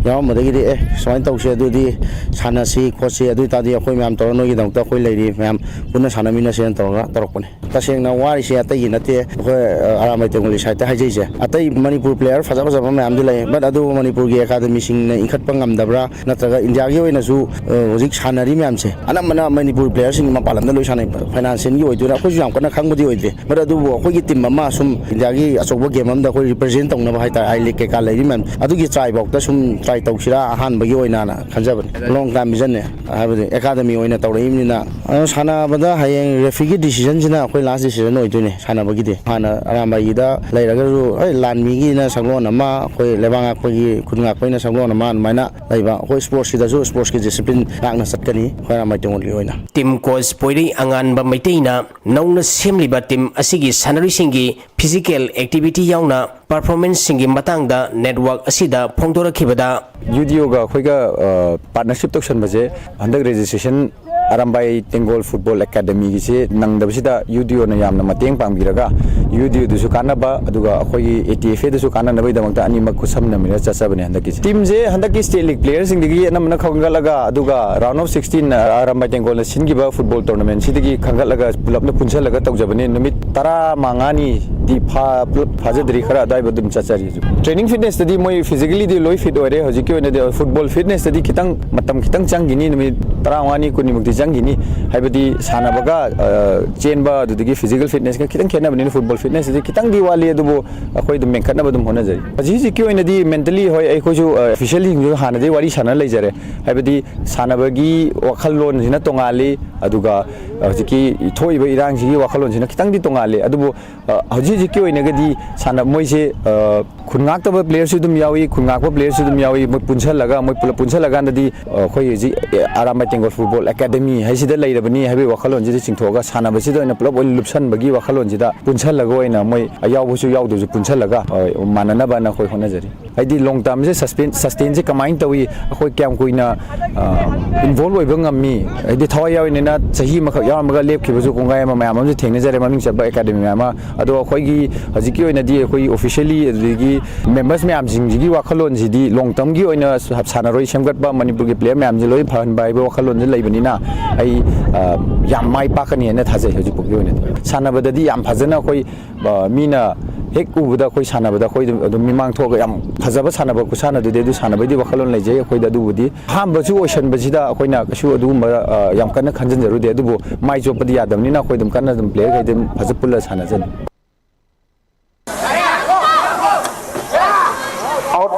ꯌꯥꯎꯔꯝꯕꯗꯒꯤꯗꯤ, "ꯑꯦ, ꯁꯨꯃꯥꯏꯅ ꯇꯧꯁꯦ, ꯑꯗꯨꯗꯤ ꯁꯥꯟꯅꯁꯤ ꯈꯣꯠꯁꯤ, ꯑꯗꯨ ꯑꯣꯏ ꯇꯥꯔꯗꯤ ꯑꯩꯈꯣꯏ ꯃꯌꯥꯝ ꯇꯧꯔꯒ ꯅꯣꯏꯒꯤꯗꯃꯛꯇ ꯑꯩꯈꯣꯏ ꯂꯩꯔꯤ, ꯃꯌꯥꯝ ꯄꯨꯟꯅ ꯁꯥꯟꯅꯃꯤꯟꯅꯁꯦꯅ" ꯇꯧꯔꯒ ꯇꯧꯔꯛꯄꯅꯦ꯫ ꯇꯁꯦꯡꯅ ꯋꯥꯔꯤꯁꯦ ꯑꯇꯩꯒꯤ ꯅꯠꯇꯦ, ꯑꯩꯈꯣꯏ, ꯑ, ꯑꯔꯥꯝꯕꯥꯏ ꯇꯦꯡꯒꯣꯜꯒꯤ ꯁꯥꯏꯠꯇ ꯍꯥꯏꯖꯩꯁꯦ, ꯑꯇꯩ ꯃꯅꯤꯄꯨꯔ ꯄ꯭ꯂꯦꯌꯔ ꯐꯖ ꯐꯖꯕ ꯃꯌꯥꯝꯗꯤ ꯂꯩ, but ꯑꯗꯨꯕꯨ ꯃꯅꯤꯄꯨꯔꯒꯤ ꯑꯦꯀꯥꯗꯃꯤꯁꯤꯡꯅ ꯏꯟꯈꯠꯄ ꯉꯝꯗꯕ꯭ꯔꯥ, ꯅꯠꯇ꯭ꯔꯒ ꯏꯟꯗꯤꯌꯥꯒꯤ ꯑꯣꯏꯅꯁꯨ, ꯑ, ꯍꯧꯖꯤꯛ ꯁꯥꯟꯅꯔꯤ ꯃꯌꯥꯝꯁꯦ ꯑꯅꯝꯕꯅ ꯃꯅꯤꯄꯨꯔ ꯄ꯭ꯂꯦꯌꯔꯁꯤꯡ ꯃꯄꯥꯟ ꯂꯝꯗ ꯂꯣꯏ ꯁꯥꯟꯅꯩ꯫ ꯐꯥꯏꯅꯥꯟꯁꯤꯌꯦꯜꯒꯤ ꯑꯣꯏꯗꯣꯏꯔꯥ, ꯑꯩꯈꯣꯏꯁꯨ ꯌꯥꯝ ꯀꯟꯅ ꯈꯪꯕꯗꯤ ꯑꯣꯏꯗꯦ, but ꯑꯗꯨꯕꯨ ꯑꯩꯈꯣꯏꯒꯤ ꯇꯤꯝ ꯑꯃ ꯁꯨꯝ ꯏꯟꯗꯤꯌꯥꯒꯤ ꯑꯆꯧꯕ ꯒꯦꯝ ꯑꯃꯗ ꯑꯩꯈꯣꯏ ꯔꯤꯄ꯭ꯔꯖꯦꯟ ꯇꯧꯅꯕ ꯍꯥꯏꯇꯥꯔꯦ, ꯑꯥꯏ ꯂꯤꯒ ꯀꯩꯀꯥ ꯂꯩꯔꯤ ꯃꯌꯥꯝ ꯑꯗꯨꯒꯤ ꯇ꯭ꯔꯥꯏꯐꯥꯎꯗ ꯁꯨꯝ ꯇ꯭ꯔꯥꯏ ꯇꯧꯁꯤꯔꯥ ꯑꯍꯥꯟꯕꯒꯤ ꯑꯣꯏꯅꯅ ꯈꯟꯖꯕꯅꯤ꯫ ꯂꯣꯡ ꯇꯥꯏꯝ ꯚꯤꯖꯟꯅꯦ, ꯍꯥꯏꯕꯗꯤ ꯑꯦꯀꯥꯗꯃꯤ ꯑꯣꯏꯅ ꯇꯧꯔꯛꯏꯕꯅꯤꯅ꯫ ꯑꯗꯣ ꯁꯥꯟꯅꯕꯗ ꯍꯌꯦꯡ ꯔꯦꯐ꯭ꯔꯤꯒꯤ ꯗꯤꯁꯤꯖꯟꯁꯤꯅ ꯑꯩꯈꯣꯏ ꯂꯥꯁ ꯗꯤꯁꯤꯖꯟ ꯑꯣꯏꯗꯣꯏꯅꯦ ꯁꯥꯟꯅꯕꯒꯤꯗꯤ꯫ ꯍꯥꯟꯅ ꯑꯔꯥꯝꯕꯥꯏꯒꯤꯗ ꯂꯩꯔꯒꯁꯨ, ꯍꯣꯏ, ꯂꯥꯟꯃꯤꯒꯤꯅ ꯁꯛꯂꯣꯟ ꯑꯃ, ꯑꯩꯈꯣꯏ ꯂꯩꯕꯥꯛ ꯉꯥꯛꯄꯒꯤ, ꯈꯨꯟ ꯉꯥꯛꯄꯒꯤꯅ ꯁꯛꯂꯣꯟ ꯑꯃ, ꯑꯗꯨꯃꯥꯏꯅ ꯂꯩꯕ꯫ ꯑꯩꯈꯣꯏ ꯁ꯭ꯄꯣꯔꯠꯁꯀꯤꯗꯁꯨ ꯁ꯭ꯄꯣꯔꯠꯁꯀꯤ ꯗꯤꯁꯤꯄ꯭ꯂꯤꯟ ꯉꯥꯛꯅ ꯆꯠꯀꯅꯤ ꯑꯩꯈꯣꯏ ꯑꯔꯥꯝꯕꯥꯏ ꯇꯦꯡꯒꯣꯜꯒꯤ ꯑꯣꯏꯅ꯫ ꯇꯤꯝ ꯀꯣꯆ ꯄꯣꯏꯔꯩ ꯑꯉꯥꯟꯕ ꯃꯩꯇꯩꯅ ꯅꯧꯅ ꯁꯦꯝꯂꯤꯕ ꯇꯤꯝ ꯑꯁꯤꯒꯤ ꯁꯥꯟꯅꯔꯣꯏꯁꯤꯡꯒꯤ ꯐꯤꯖꯤꯀꯦꯜ ꯑꯦꯛꯇꯤꯚꯤꯇꯤ ꯌꯥꯎꯅ ꯄꯔꯐꯣꯔꯃꯦꯟꯁꯁꯤꯡꯒꯤ ꯃꯇꯥꯡꯗ ꯅꯦꯠꯋꯥꯔꯛ ꯑꯁꯤꯗ ꯐꯣꯡꯗꯣꯔꯛꯈꯤꯕꯗ, ꯌꯨ ꯗꯤ ꯑꯣꯒ ꯑꯩꯈꯣꯏꯒ, ꯑ, ꯄꯥꯔꯠꯅꯔꯁꯤꯞ ꯇꯧꯁꯟꯕꯁꯦ ꯍꯟꯗꯛ ꯔꯦꯖꯤꯁꯇ꯭ꯔꯦꯁꯟ ꯑꯔꯥꯝꯕꯥꯏ ꯇꯦꯡꯒꯣꯜ ꯐꯨꯠꯕꯣꯜ ꯑꯦꯀꯥꯗꯃꯤꯒꯤꯁꯦ ꯅꯪꯗꯕꯁꯤꯗ ꯌꯨ ꯗꯤ ꯑꯣꯅ ꯌꯥꯝꯅ ꯃꯇꯦꯡ ꯄꯥꯡꯕꯤꯔꯒ, ꯌꯨ ꯗꯤ ꯑꯣꯗꯁꯨ ꯀꯥꯟꯅꯕ, ꯑꯗꯨꯒ ꯑꯩꯈꯣꯏꯒꯤ ꯑꯦ ꯇꯤ ꯑꯦꯐ ꯑꯦꯗꯁꯨ ꯀꯥꯟꯅꯅꯕꯒꯤꯗꯃꯛꯇ ꯑꯅꯤꯃꯛ ꯈꯨꯠꯁꯝꯅꯃꯤꯟꯅ ꯆꯠꯆꯕꯅꯦ ꯍꯟꯗꯛꯀꯤꯁꯦ꯫ ꯇꯤꯝꯁꯦ ꯍꯟꯗꯛꯀꯤ ꯁ꯭ꯇꯦꯠ ꯂꯤꯒ ꯄ꯭ꯂꯦꯌꯔꯁꯤꯡꯗꯒꯤ ꯑꯅꯝꯕꯅ ꯈꯟꯒꯠꯂꯒ, ꯑꯗꯨꯒ ꯔꯥꯎꯟ ꯑꯣꯐ ꯁꯤꯛꯁꯇꯤꯟ ꯑꯔꯥꯝꯕꯥꯏ ꯇꯦꯡꯒꯣꯜꯅ ꯁꯤꯟꯈꯤꯕ ꯐꯨꯠꯕꯣꯜ ꯇꯣꯔꯅꯥꯃꯦꯟꯁꯤꯗꯒꯤ ꯈꯟꯒꯠꯂꯒ ꯄꯨꯂꯞꯅ ꯄꯨꯟꯁꯤꯜꯂꯒ ꯇꯧꯖꯕꯅꯦ꯫ ꯅꯨꯃꯤꯠ ꯇꯔꯥꯃꯉꯥꯅꯤꯗꯤ ꯐꯥ-, ꯄꯨꯂꯞ ꯐꯥꯖꯗ꯭ꯔꯤ, ꯈꯔ ꯑꯗꯨꯋꯥꯏꯕꯨ ꯑꯗꯨꯝ ꯆꯠꯆꯔꯤ ꯍꯧꯖꯤꯛ꯫ ꯇ꯭ꯔꯦꯅꯤꯡ ꯐꯤꯠꯅꯦꯁꯇꯗꯤ ꯃꯣꯏ ꯐꯤꯖꯤꯀꯦꯂꯤꯗꯤ ꯂꯣꯏ ꯐꯤꯠ ꯑꯣꯏꯔꯦ꯫ ꯍꯧꯖꯤꯛꯀꯤ ꯑꯣꯏꯅꯗꯤ ꯐꯨꯠꯕꯣꯜ ꯐꯤꯠꯅꯦꯁꯇꯗꯤ ꯈꯤꯇꯪ ꯃꯇꯝ ꯈꯤꯇꯪ ꯆꯪꯈꯤꯅꯤ, ꯅꯨꯃꯤꯠ ꯇꯔꯥꯃꯉꯥꯅꯤ ꯀꯨꯟꯅꯤꯃꯨꯛꯇꯤ ꯆꯪꯈꯤꯅꯤ꯫ ꯍꯥꯏꯕꯗꯤ ꯁꯥꯟꯅꯕꯒ, ꯑ, ꯆꯦꯟꯕ, ꯑꯗꯨꯗꯒꯤ ꯐꯤꯖꯤꯀꯦꯜ ꯐꯤꯠꯅꯦꯁꯀ ꯈꯤꯇꯪ ꯈꯦꯠꯅꯕꯅꯤꯅ ꯐꯨꯠꯕꯣꯜ ꯐꯤꯠꯅꯦꯁꯇꯗꯤ ꯈꯤꯇꯪꯗꯤ ꯋꯥꯠꯂꯤ, ꯑꯗꯨꯕꯨ ꯑꯩꯈꯣꯏ ꯑꯗꯨꯝ ꯃꯦꯟꯈꯠꯅꯕ ꯑꯗꯨꯝ ꯍꯣꯠꯅꯖꯔꯤ꯫ ꯍꯧꯖꯤꯛ ꯍꯧꯖꯤꯛꯀꯤ ꯑꯣꯏꯅꯗꯤ ꯃꯦꯟꯇꯦꯜꯂꯤ, ꯍꯣꯏ, ꯑꯩꯈꯣꯏꯁꯨ, ꯑ, ꯑꯣꯐꯤꯁꯤꯌꯦꯜꯁꯤꯡꯁꯨ ꯍꯥꯟꯅꯗꯒꯤ ꯋꯥꯔꯤ ꯁꯥꯟꯅ ꯂꯩꯖꯔꯦ꯫ ꯍꯥꯏꯕꯗꯤ ꯁꯥꯟꯅꯕꯒꯤ ꯋꯥꯈꯜꯂꯣꯟꯁꯤꯅ ꯇꯣꯉꯥꯜꯂꯤ, ꯑꯗꯨꯒ ꯍꯧꯖꯤꯛꯀꯤ ꯊꯣꯛꯏꯕ ꯏꯔꯥꯡꯁꯤꯒꯤ ꯋꯥꯈꯜꯂꯣꯟꯁꯤꯅ ꯈꯤꯇꯪꯗꯤ ꯇꯣꯉꯥꯜꯂꯤ꯫ ꯑꯗꯨꯕꯨ, ꯑ, ꯍꯧꯖꯤꯛ ꯍꯧꯖꯤꯛꯀꯤ ꯑꯣꯏꯅꯒꯗꯤ ꯁꯥꯟꯅ-, ꯃꯣꯏꯁꯦ, ꯑ, ꯈꯨꯟ ꯉꯥꯛꯇꯕ ꯄ꯭ꯂꯦꯌꯔꯁꯨ ꯑꯗꯨꯝ ꯌꯥꯎꯏ, ꯈꯨꯟ ꯉꯥꯛꯄ ꯄ꯭ꯂꯦꯌꯔꯁꯨ ꯑꯗꯨꯝ ꯌꯥꯎꯏ꯫ ꯃꯣꯏ ꯄꯨꯟꯁꯜꯂꯒ, ꯃꯣꯏ ꯄꯨꯂꯞ ꯄꯨꯟꯁꯜꯂꯀꯥꯟꯗꯗꯤ, ꯑ, ꯑꯩꯈꯣꯏ ꯍꯧꯖꯤꯛ, ꯑꯦ, ꯑꯔꯥꯝꯕꯥꯏ ꯇꯦꯡꯒꯣꯜ ꯐꯨꯠꯕꯣꯜ ꯑꯦꯀꯥꯗꯃꯤ ꯍꯥꯏꯁꯤꯗ ꯂꯩꯔꯕꯅꯤ ꯍꯥꯏꯕꯒꯤ ꯋꯥꯈꯜꯂꯣꯟꯁꯤꯗ ꯆꯤꯡꯊꯣꯛꯑꯒ ꯁꯥꯟꯅꯕꯁꯤꯗ ꯑꯣꯏꯅ ꯄꯨꯂꯞ ꯑꯣꯏꯅ ꯂꯨꯞꯁꯟꯕꯒꯤ ꯋꯥꯈꯜꯂꯣꯟꯁꯤꯗ ꯄꯨꯟꯁꯜꯂꯒ ꯑꯣꯏꯅ ꯃꯣꯏ ꯑꯌꯥꯎꯕꯁꯨ ꯌꯥꯎꯗꯕꯁꯨ ꯄꯨꯟꯁꯜꯂꯒ, ꯑ, ꯃꯥꯟꯅꯅꯕꯅ ꯑꯩꯈꯣꯏ ꯍꯣꯠꯅꯖꯔꯤ꯫ ꯍꯥꯏꯗꯤ ꯂꯣꯡ ꯇꯥꯔꯝꯁꯦ ꯁꯁꯄꯦꯟ-, ꯁꯁꯇꯦꯟꯁꯦ ꯀꯃꯥꯏꯅ ꯇꯧꯏ, ꯑꯩꯈꯣꯏ ꯀꯌꯥꯝ ꯀꯨꯏꯅ, ꯑ, ꯏꯟꯚꯣꯜꯕ ꯑꯣꯏꯕ ꯉꯝꯃꯤ, ꯍꯥꯏꯗꯤ ꯊꯋꯥꯏ ꯌꯥꯎꯔꯤꯅꯤꯅ ꯆꯍꯤ ꯑꯃꯈꯛ ꯌꯥꯎꯔꯝꯃꯒ ꯂꯦꯞꯈꯤꯕꯁꯨ ꯀꯣꯡꯒꯥꯏ ꯑꯃ ꯃꯌꯥꯝ ꯑꯃꯁꯨ ꯊꯦꯡꯅꯖꯔꯦ, ꯃꯃꯤꯡ ꯆꯠꯄ ꯑꯦꯀꯥꯗꯃꯤ ꯃꯌꯥꯝ ꯑꯃ꯫ ꯑꯗꯣ ꯑꯩꯈꯣꯏ ꯒꯤ ꯍꯧꯖꯤꯛꯀꯤ ꯑꯣꯏꯅꯗꯤ ꯑꯩꯈꯣꯏ officially ꯑꯗꯨꯗꯒꯤ members ꯃꯌꯥꯝꯁꯤꯡꯁꯤꯒꯤ ꯋꯥꯈꯜꯂꯣꯟꯁꯤꯗꯤ long termꯒꯤ ꯑꯣꯏꯅ ꯁꯥꯟꯅꯔꯣꯏ ꯁꯦꯝꯒꯠꯄ, ꯃꯅꯤꯄꯨꯔꯒꯤ player ꯃꯌꯥꯝꯁꯤ ꯂꯣꯏ ꯐꯍꯟꯕ ꯍꯥꯏꯕ ꯋꯥꯈꯜꯂꯣꯟꯁꯤ ꯂꯩꯕꯅꯤꯅ, ꯑꯩ, ꯑ, ꯌꯥꯝ ꯃꯥꯏ ꯄꯥꯛꯀꯅꯤ ꯍꯥꯏꯅ ꯊꯥꯖꯩ꯫ ꯍꯧꯖꯤꯛꯐꯥꯎꯒꯤ ꯑꯣꯏꯅꯗꯤ ꯁꯥꯟꯅꯕꯗꯗꯤ ꯌꯥꯝ ꯐꯖꯅ ꯑꯩꯈꯣꯏ, ꯑ, ꯃꯤꯅ ꯍꯦꯛ ꯎꯕꯗ ꯑꯩꯈꯣꯏ ꯁꯥꯟꯅꯕꯗ ꯑꯩꯈꯣꯏ ꯑꯗꯨꯝ, ꯑꯗꯨꯝ ꯃꯤꯃꯥꯡ ꯊꯣꯛꯑꯒ ꯌꯥꯝ ꯐꯖꯕ ꯁꯥꯟꯅꯕ ꯈꯨꯁꯥꯟꯅꯗꯨꯗꯤ ꯑꯗꯨ ꯁꯥꯟꯅꯕꯩꯗꯤ ꯋꯥꯈꯜꯂꯣꯟ ꯂꯩꯖꯩ ꯑꯩꯈꯣꯏꯗ꯫ ꯑꯗꯨꯕꯨꯗꯤ ꯑꯍꯥꯟꯕꯁꯨ ꯑꯣꯏꯁꯟꯕꯁꯤꯗ ꯑꯩꯈꯣꯏꯅ ꯀꯩꯁꯨ ꯑꯗꯨꯒꯨꯝꯕ, ꯑ, ꯌꯥꯝ ꯀꯟꯅ ꯈꯟꯖꯤꯟꯖꯔꯨꯗꯦ꯫ ꯑꯗꯨꯕꯨ ꯃꯥꯏ ꯆꯣꯞꯄꯗꯤ ꯌꯥꯗꯕꯅꯤꯅ ꯑꯩꯈꯣꯏ ꯑꯗꯨꯝ ꯀꯟꯅ ꯑꯗꯨꯝ playerꯈꯩꯗꯤ ꯑꯗꯨꯝ ꯐꯖ ꯄꯨꯜꯂ ꯁꯥꯟꯅꯖꯅꯤ꯫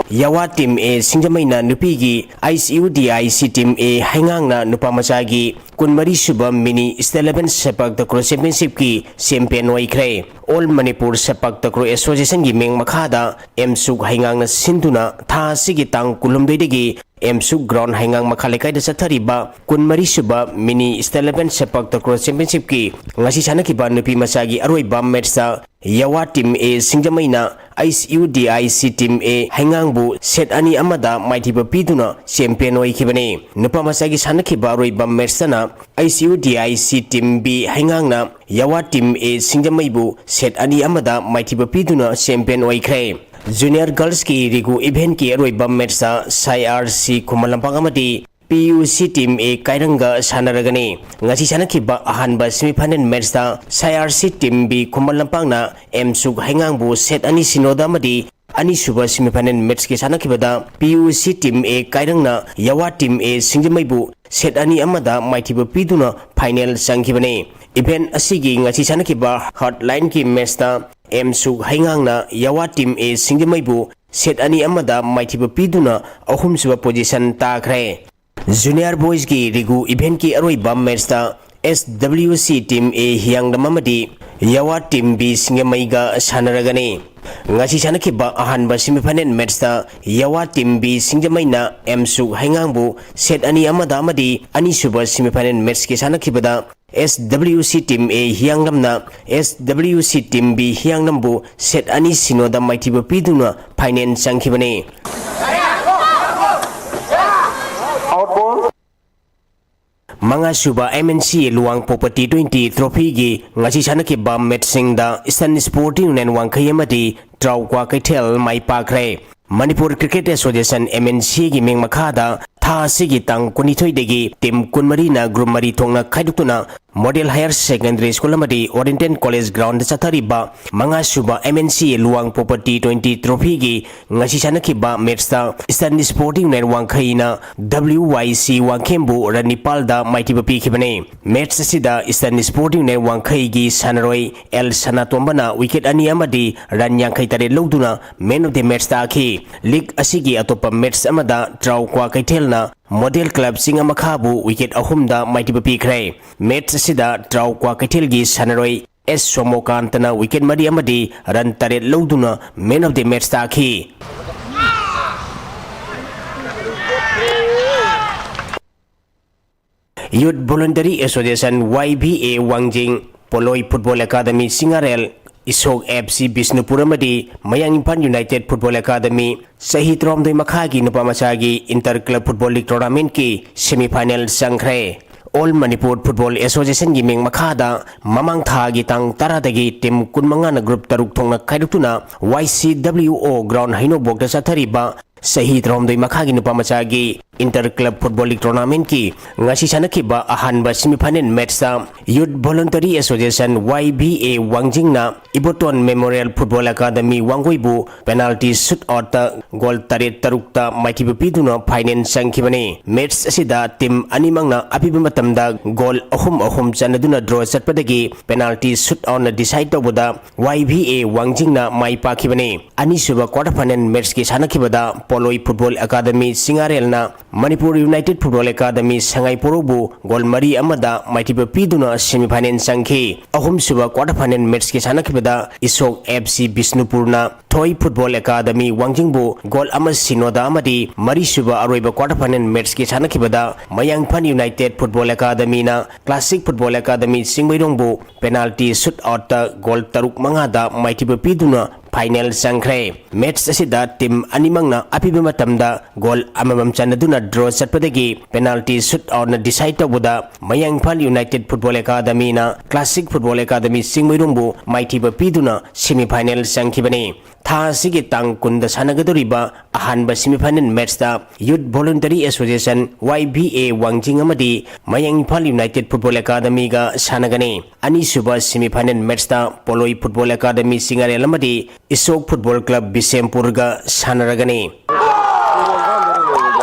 ꯌꯥꯋꯥ Team A ꯁꯤꯡꯖꯃꯩꯅ ꯅꯨꯄꯤꯒꯤ, ICUDIC Team A ꯍꯩꯉꯥꯡꯅ ꯅꯨꯄꯥ ꯃꯆꯥꯒꯤ ꯀꯨꯟꯃꯔꯤ ꯁꯨꯕ Mini State Level sepak ꯇꯀ꯭ꯔꯣ Championshipꯀꯤ champion ꯑꯣꯏꯈ꯭ꯔꯦ꯫ All Manipur ꯁꯦꯄꯛ ꯇꯀ꯭ꯔꯣ Associationꯒꯤ ꯃꯤꯡ ꯃꯈꯥꯗ ꯑꯦꯝꯁꯨꯛ ꯍꯩꯉꯥꯡꯅ ꯁꯤꯟꯗꯨꯅ ꯊꯥ ꯑꯁꯤꯒꯤ ꯇꯥꯡ ꯀꯨꯟꯍꯨꯝꯗꯣꯏꯗꯒꯤ ꯑꯦꯝꯁꯨꯛ ground ꯍꯩꯉꯥꯡ ꯃꯈꯥ ꯂꯩꯀꯥꯏꯗ ꯆꯠꯊꯔꯤꯕ ꯀꯨꯟꯃꯔꯤ ꯁꯨꯕ Mini State Level ꯁꯦꯄꯛ ꯇꯀ꯭ꯔꯣ Championshipꯀꯤ ꯉꯁꯤ ꯁꯥꯟꯅꯈꯤꯕ ꯅꯨꯄꯤ ꯃꯆꯥꯒꯤ ꯑꯔꯣꯏꯕ matchꯇ ꯌꯥꯋꯥ Team A ꯁꯤꯡꯖꯃꯩꯅ ICUDIC Team A ꯍꯩꯉꯥꯡꯕꯨ set ꯑꯅꯤ ꯑꯃꯗ ꯃꯥꯏꯊꯤꯕ ꯄꯤꯗꯨꯅ champion ꯑꯣꯏꯈꯤꯕꯅꯤ꯫ ꯅꯨꯄꯥ ꯃꯆꯥꯒꯤ ꯁꯥꯟꯅꯈꯤꯕ ꯑꯔꯣꯏꯕ matchꯇꯅ ICUDIC Team B ꯍꯩꯉꯥꯡꯅ ꯌꯥꯋꯥ Team A ꯁꯤꯡꯖꯃꯩꯕꯨ set ꯑꯅꯤ ꯑꯃꯗ ꯃꯥꯏꯊꯤꯕ ꯄꯤꯗꯨꯅ champion ꯑꯣꯏꯈ꯭ꯔꯦ꯫ Junior Girlsꯀꯤ ꯔꯤꯒꯨ eventꯀꯤ ꯑꯔꯣꯏꯕ matchꯇ ꯁꯥꯏ ꯑꯥꯔ ꯁꯤ ꯈꯨꯃꯟ ꯂꯝꯄꯥꯛ ꯑꯃꯗꯤ PUC Team A ꯀꯥꯏꯔꯪꯒ ꯁꯥꯟꯅꯔꯒꯅꯤ꯫ ꯉꯁꯤ ꯁꯥꯟꯅꯈꯤꯕ ꯑꯍꯥꯟꯕ semifinal matchꯇ ꯁꯥꯏ ꯑꯥꯔ ꯁꯤ Team B ꯈꯨꯃꯟ ꯂꯝꯄꯥꯛꯅ ꯑꯦꯝꯁꯨꯛ ꯍꯩꯉꯥꯡꯕꯨ set ꯑꯅꯤ ꯁꯤꯅꯣꯗ ꯑꯃꯗꯤ ꯑꯅꯤꯁꯨꯕ semifinal matchꯀꯤ ꯁꯥꯟꯅꯈꯤꯕꯗ PUC Team A ꯀꯥꯏꯔꯪꯅ ꯌꯥꯋꯥ Team A ꯁꯤꯡꯖꯃꯩꯕꯨ set ꯑꯅꯤ ꯑꯃꯗ ꯃꯥꯏꯊꯤꯕ ꯄꯤꯗꯨꯅ final ꯆꯪꯈꯤꯕꯅꯤ꯫ Event ꯑꯁꯤꯒꯤ ꯉꯁꯤ ꯁꯥꯟꯅꯈꯤꯕ heartlineꯀꯤ matchꯇ ꯑꯦꯝꯁꯨꯛ ꯍꯩꯉꯥꯡꯅ ꯌꯥꯋꯥ Team A ꯁꯤꯡꯖꯃꯩꯕꯨ set ꯑꯅꯤ ꯑꯃꯗ ꯃꯥꯏꯊꯤꯕ ꯄꯤꯗꯨꯅ ꯑꯍꯨꯝꯁꯨꯕ position ꯇꯥꯈ꯭ꯔꯦ꯫ Junior Boysꯀꯤ ꯔꯤꯒꯨ eventꯀꯤ ꯑꯔꯣꯏꯕ matchꯇ SWC Team A ꯍꯤꯌꯥꯡꯂꯝ ꯑꯃꯗꯤ ꯌꯥꯋꯥ Team B ꯁꯤꯡꯖꯃꯩꯒ ꯁꯥꯟꯅꯔꯒꯅꯤ꯫ ꯉꯁꯤ ꯁꯥꯟꯅꯈꯤꯕ ꯑꯍꯥꯟꯕ semifinal matchꯇ ꯌꯥꯋꯥ Team B ꯁꯤꯡꯖꯃꯩꯅ ꯑꯦꯝꯁꯨꯛ ꯍꯩꯉꯥꯡꯕꯨ set ꯑꯅꯤ ꯑꯃꯗ ꯑꯃꯗꯤ ꯑꯅꯤꯁꯨꯕ semifinal matchꯀꯤ ꯁꯥꯟꯅꯈꯤꯕꯗ SWC Team A ꯍꯤꯌꯥꯡꯂꯝꯅ SWC Team B ꯍꯤꯌꯥꯡꯂꯝꯕꯨ set ꯑꯅꯤ ꯁꯤꯅꯣꯗ ꯃꯥꯏꯊꯤꯕ ꯄꯤꯗꯨꯅ final ꯆꯪꯈꯤꯕꯅꯤ꯫ ꯃꯉꯥꯁꯨꯕ MNCA ꯂꯨꯋꯥꯡꯄꯣꯛꯄ T twenty trophyꯒꯤ ꯉꯁꯤ ꯁꯥꯟꯅꯈꯤꯕ ꯃꯦꯠꯁꯁꯤꯡꯗ Eastern Sporting Union ꯋꯥꯡꯈꯩ ꯑꯃꯗꯤ ꯇ꯭ꯔꯥꯎ ꯀ꯭ꯋꯥꯀꯩꯊꯦꯜ ꯃꯥꯏ ꯄꯥꯛꯈ꯭ꯔꯦ꯫ ꯃꯅꯤꯄꯨꯔ Cricket Association, MNCAꯒꯤ ꯃꯤꯡ ꯃꯈꯥꯗ ꯊꯥ ꯑꯁꯤꯒꯤ ꯇꯥꯡ ꯀꯨꯟꯅꯤꯊꯣꯏꯗꯒꯤ team ꯀꯨꯟꯃꯔꯤꯅ group ꯃꯔꯤ ꯊꯣꯛꯅ ꯈꯥꯏꯗꯣꯛꯇꯨꯅ Model Higher Secondary School ꯑꯃꯗꯤ Oriental College groundꯗ ꯆꯠꯊꯔꯤꯕ ꯃꯉꯥꯁꯨꯕ MNCA ꯂꯨꯋꯥꯡꯄꯣꯛꯄ T twenty trophyꯒꯤ ꯉꯁꯤ ꯁꯥꯟꯅꯈꯤꯕ ꯃꯦꯠꯁꯇ Eastern Sporting Union ꯋꯥꯡꯈꯩꯅ WYC ꯋꯥꯡꯈꯦꯝꯕꯨ run ꯅꯤꯄꯥꯜꯗ ꯃꯥꯏꯊꯤꯕ ꯄꯤꯈꯤꯕꯅꯤ꯫ ꯃꯦꯠꯁ ꯑꯁꯤꯗ Eastern Sporting Union ꯋꯥꯡꯈꯩꯒꯤ ꯁꯥꯟꯅꯔꯣꯏ ꯑꯦꯜ ꯁꯅꯥꯇꯣꯝꯕꯅ wicket ꯑꯅꯤ ꯑꯃꯗꯤ run ꯌꯥꯡꯈꯩ ꯇꯔꯦꯠ ꯂꯧꯗꯨꯅ man of the match ꯇꯥꯈꯤ꯫ League ꯑꯁꯤꯒꯤ ꯑꯇꯣꯞꯄ ꯃꯦꯠꯁ ꯑꯃꯗ ꯇ꯭ꯔꯥꯎ ꯀ꯭ꯋꯥꯀꯩꯊꯦꯜꯅ Model Club ꯆꯤꯡ ꯃꯈꯥꯕꯨ wicket ꯑꯍꯨꯝꯗ ꯃꯥꯏꯊꯤꯕ ꯄꯤꯈ꯭ꯔꯦ꯫ ꯃꯦꯠꯁ ꯑꯁꯤꯗ ꯇ꯭ꯔꯥꯎ ꯀ꯭ꯋꯥꯀꯩꯊꯦꯜꯒꯤ ꯁꯥꯟꯅꯔꯣꯏ ꯑꯦꯁ ꯁꯣꯃꯣꯀꯥꯟꯇꯅ wicket ꯃꯔꯤ ꯑꯃꯗꯤ run ꯇꯔꯦꯠ ꯂꯧꯗꯨꯅ man of the match ꯇꯥꯈꯤ꯫ Youth Voluntary Association, YVA, ꯋꯥꯡꯖꯤꯡ, ꯄꯣꯂꯣꯏ Football Academy ꯆꯤꯡꯉꯥꯔꯦꯜ, ꯏꯁꯣꯛ FC ꯕꯤꯁꯅꯨꯄꯨꯔ ꯑꯃꯗꯤ ꯃꯌꯥꯡ ꯏꯝꯐꯥꯜ United Football Academy ꯆꯍꯤ ꯇꯔꯥꯍꯨꯝꯗꯣꯏ ꯃꯈꯥꯒꯤ ꯅꯨꯄꯥ ꯃꯆꯥꯒꯤ Inter Club Football League Tournamentꯀꯤ semi final ꯆꯪꯈ꯭ꯔꯦ꯫ All Manipur Football Associationꯒꯤ ꯃꯤꯡ ꯃꯈꯥꯗ ꯃꯃꯥꯡ ꯊꯥꯒꯤ ꯇꯥꯡ ꯇꯔꯥꯗꯒꯤ team ꯀꯨꯟꯃꯉꯥꯅ group ꯇꯔꯨꯛ ꯊꯣꯛꯅ ꯈꯥꯏꯗꯣꯛꯇꯨꯅ YCWO ground ꯍꯩꯅꯧꯕꯣꯛꯇ ꯆꯠꯊꯔꯤꯕ ꯆꯍꯤ ꯇꯔꯥꯍꯨꯝꯗꯣꯏ ꯃꯈꯥꯒꯤ ꯅꯨꯄꯥ ꯃꯆꯥꯒꯤ Inter Club Football League Tournamentꯀꯤ ꯉꯁꯤ ꯁꯥꯟꯅꯈꯤꯕ ꯑꯍꯥꯟꯕ semi final matchꯇ Youth Voluntary Association, YVA, ꯋꯥꯡꯖꯤꯡꯅ Iboton Memorial Football Academy ꯋꯥꯡꯒꯣꯏꯕꯨ penalty shoot outꯇ goal ꯇꯔꯦꯠ ꯇꯔꯨꯛꯇ ꯃꯥꯏꯊꯤꯕ ꯄꯤꯗꯨꯅ final ꯆꯪꯈꯤꯕꯅꯤ꯫ Match ꯑꯁꯤꯗ team ꯑꯅꯤꯃꯛꯅ ꯑꯄꯤꯕ ꯃꯇꯝꯗ goal ꯑꯍꯨꯝ ꯑꯍꯨꯝ ꯆꯟꯅꯗꯨꯅ draw ꯆꯠꯄꯗꯒꯤ penalty shoot outꯅ decide ꯇꯧꯕꯗ YVA ꯋꯥꯡꯖꯤꯡꯅ ꯃꯥꯏ ꯄꯥꯛꯈꯤꯕꯅꯤ꯫ ꯑꯅꯤꯁꯨꯕ quarter final matchꯀꯤ ꯁꯥꯟꯅꯈꯤꯕꯗ ꯄꯣꯂꯣꯏ Football Academy ꯆꯤꯡꯉꯥꯔꯦꯜꯅ Manipur United Football Academy ꯁꯉꯥꯏꯄꯣꯔꯧꯕꯨ goal ꯃꯔꯤ ꯑꯃꯗ ꯃꯥꯏꯊꯤꯕ ꯄꯤꯗꯨꯅ semi final ꯆꯪꯈꯤ꯫ ꯑꯍꯨꯝꯁꯨꯕ quarter final matchꯀꯤ ꯁꯥꯟꯅꯈꯤꯕꯗ ꯏꯁꯣꯛ FC ꯕꯤꯁꯅꯨꯄꯨꯔꯅ ꯊꯣꯏ Football Academy ꯋꯥꯡꯖꯤꯡꯕꯨ goal ꯑꯃ ꯁꯤꯅꯣꯗ ꯑꯃꯗꯤ ꯃꯔꯤꯁꯨꯕ ꯑꯔꯣꯏꯕ quarter final matchꯀꯤ ꯁꯥꯟꯅꯈꯤꯕꯗ ꯃꯌꯥꯡꯐꯥꯟ United Football Academyꯅ Classic Football Academy ꯆꯤꯡꯃꯩꯔꯣꯡꯕꯨ penalty shoot outꯇ goal ꯇꯔꯨꯛ ꯃꯉꯥꯗ ꯃꯥꯏꯊꯤꯕ ꯄꯤꯗꯨꯅ final ꯆꯪꯈ꯭ꯔꯦ꯫ Match ꯑꯁꯤꯗ team ꯑꯅꯤꯃꯛꯅ ꯑꯄꯤꯕ ꯃꯇꯝꯗ goal ꯑꯃꯃꯝ ꯆꯟꯅꯗꯨꯅ draw ꯆꯠꯄꯗꯒꯤ penalty shoot outꯅ decide ꯇꯧꯕꯗ ꯃꯌꯥꯡ Imphal United Football Academyꯅ Classic Football Academy ꯆꯤꯡꯃꯩꯔꯣꯡꯕꯨ ꯃꯥꯏꯊꯤꯕ ꯄꯤꯗꯨꯅ semi final ꯆꯪꯈꯤꯕꯅꯤ꯫ ꯊꯥ ꯑꯁꯤꯒꯤ ꯇꯥꯡ ꯀꯨꯟꯗ ꯁꯥꯟꯅꯒꯗꯧꯔꯤꯕ ꯑꯍꯥꯟꯕ semi final matchꯇ Youth Voluntary Association, Y V A, ꯋꯥꯡꯖꯤꯡ ꯑꯃꯗꯤ ꯃꯌꯥꯡ ꯏꯝꯐꯥꯜ United Football Academyꯒ ꯁꯥꯟꯅꯒꯅꯤ꯫ ꯑꯅꯤꯁꯨꯕ semi final matchꯇ ꯄꯣꯂꯣꯏ Football Academy ꯆꯤꯡꯉꯥꯔꯦꯜ ꯑꯃꯗꯤ ꯏꯁꯣꯛ Football Club ꯕꯤꯁꯦꯝꯄꯨꯔꯒ ꯁꯥꯟꯅꯔꯒꯅꯤ꯫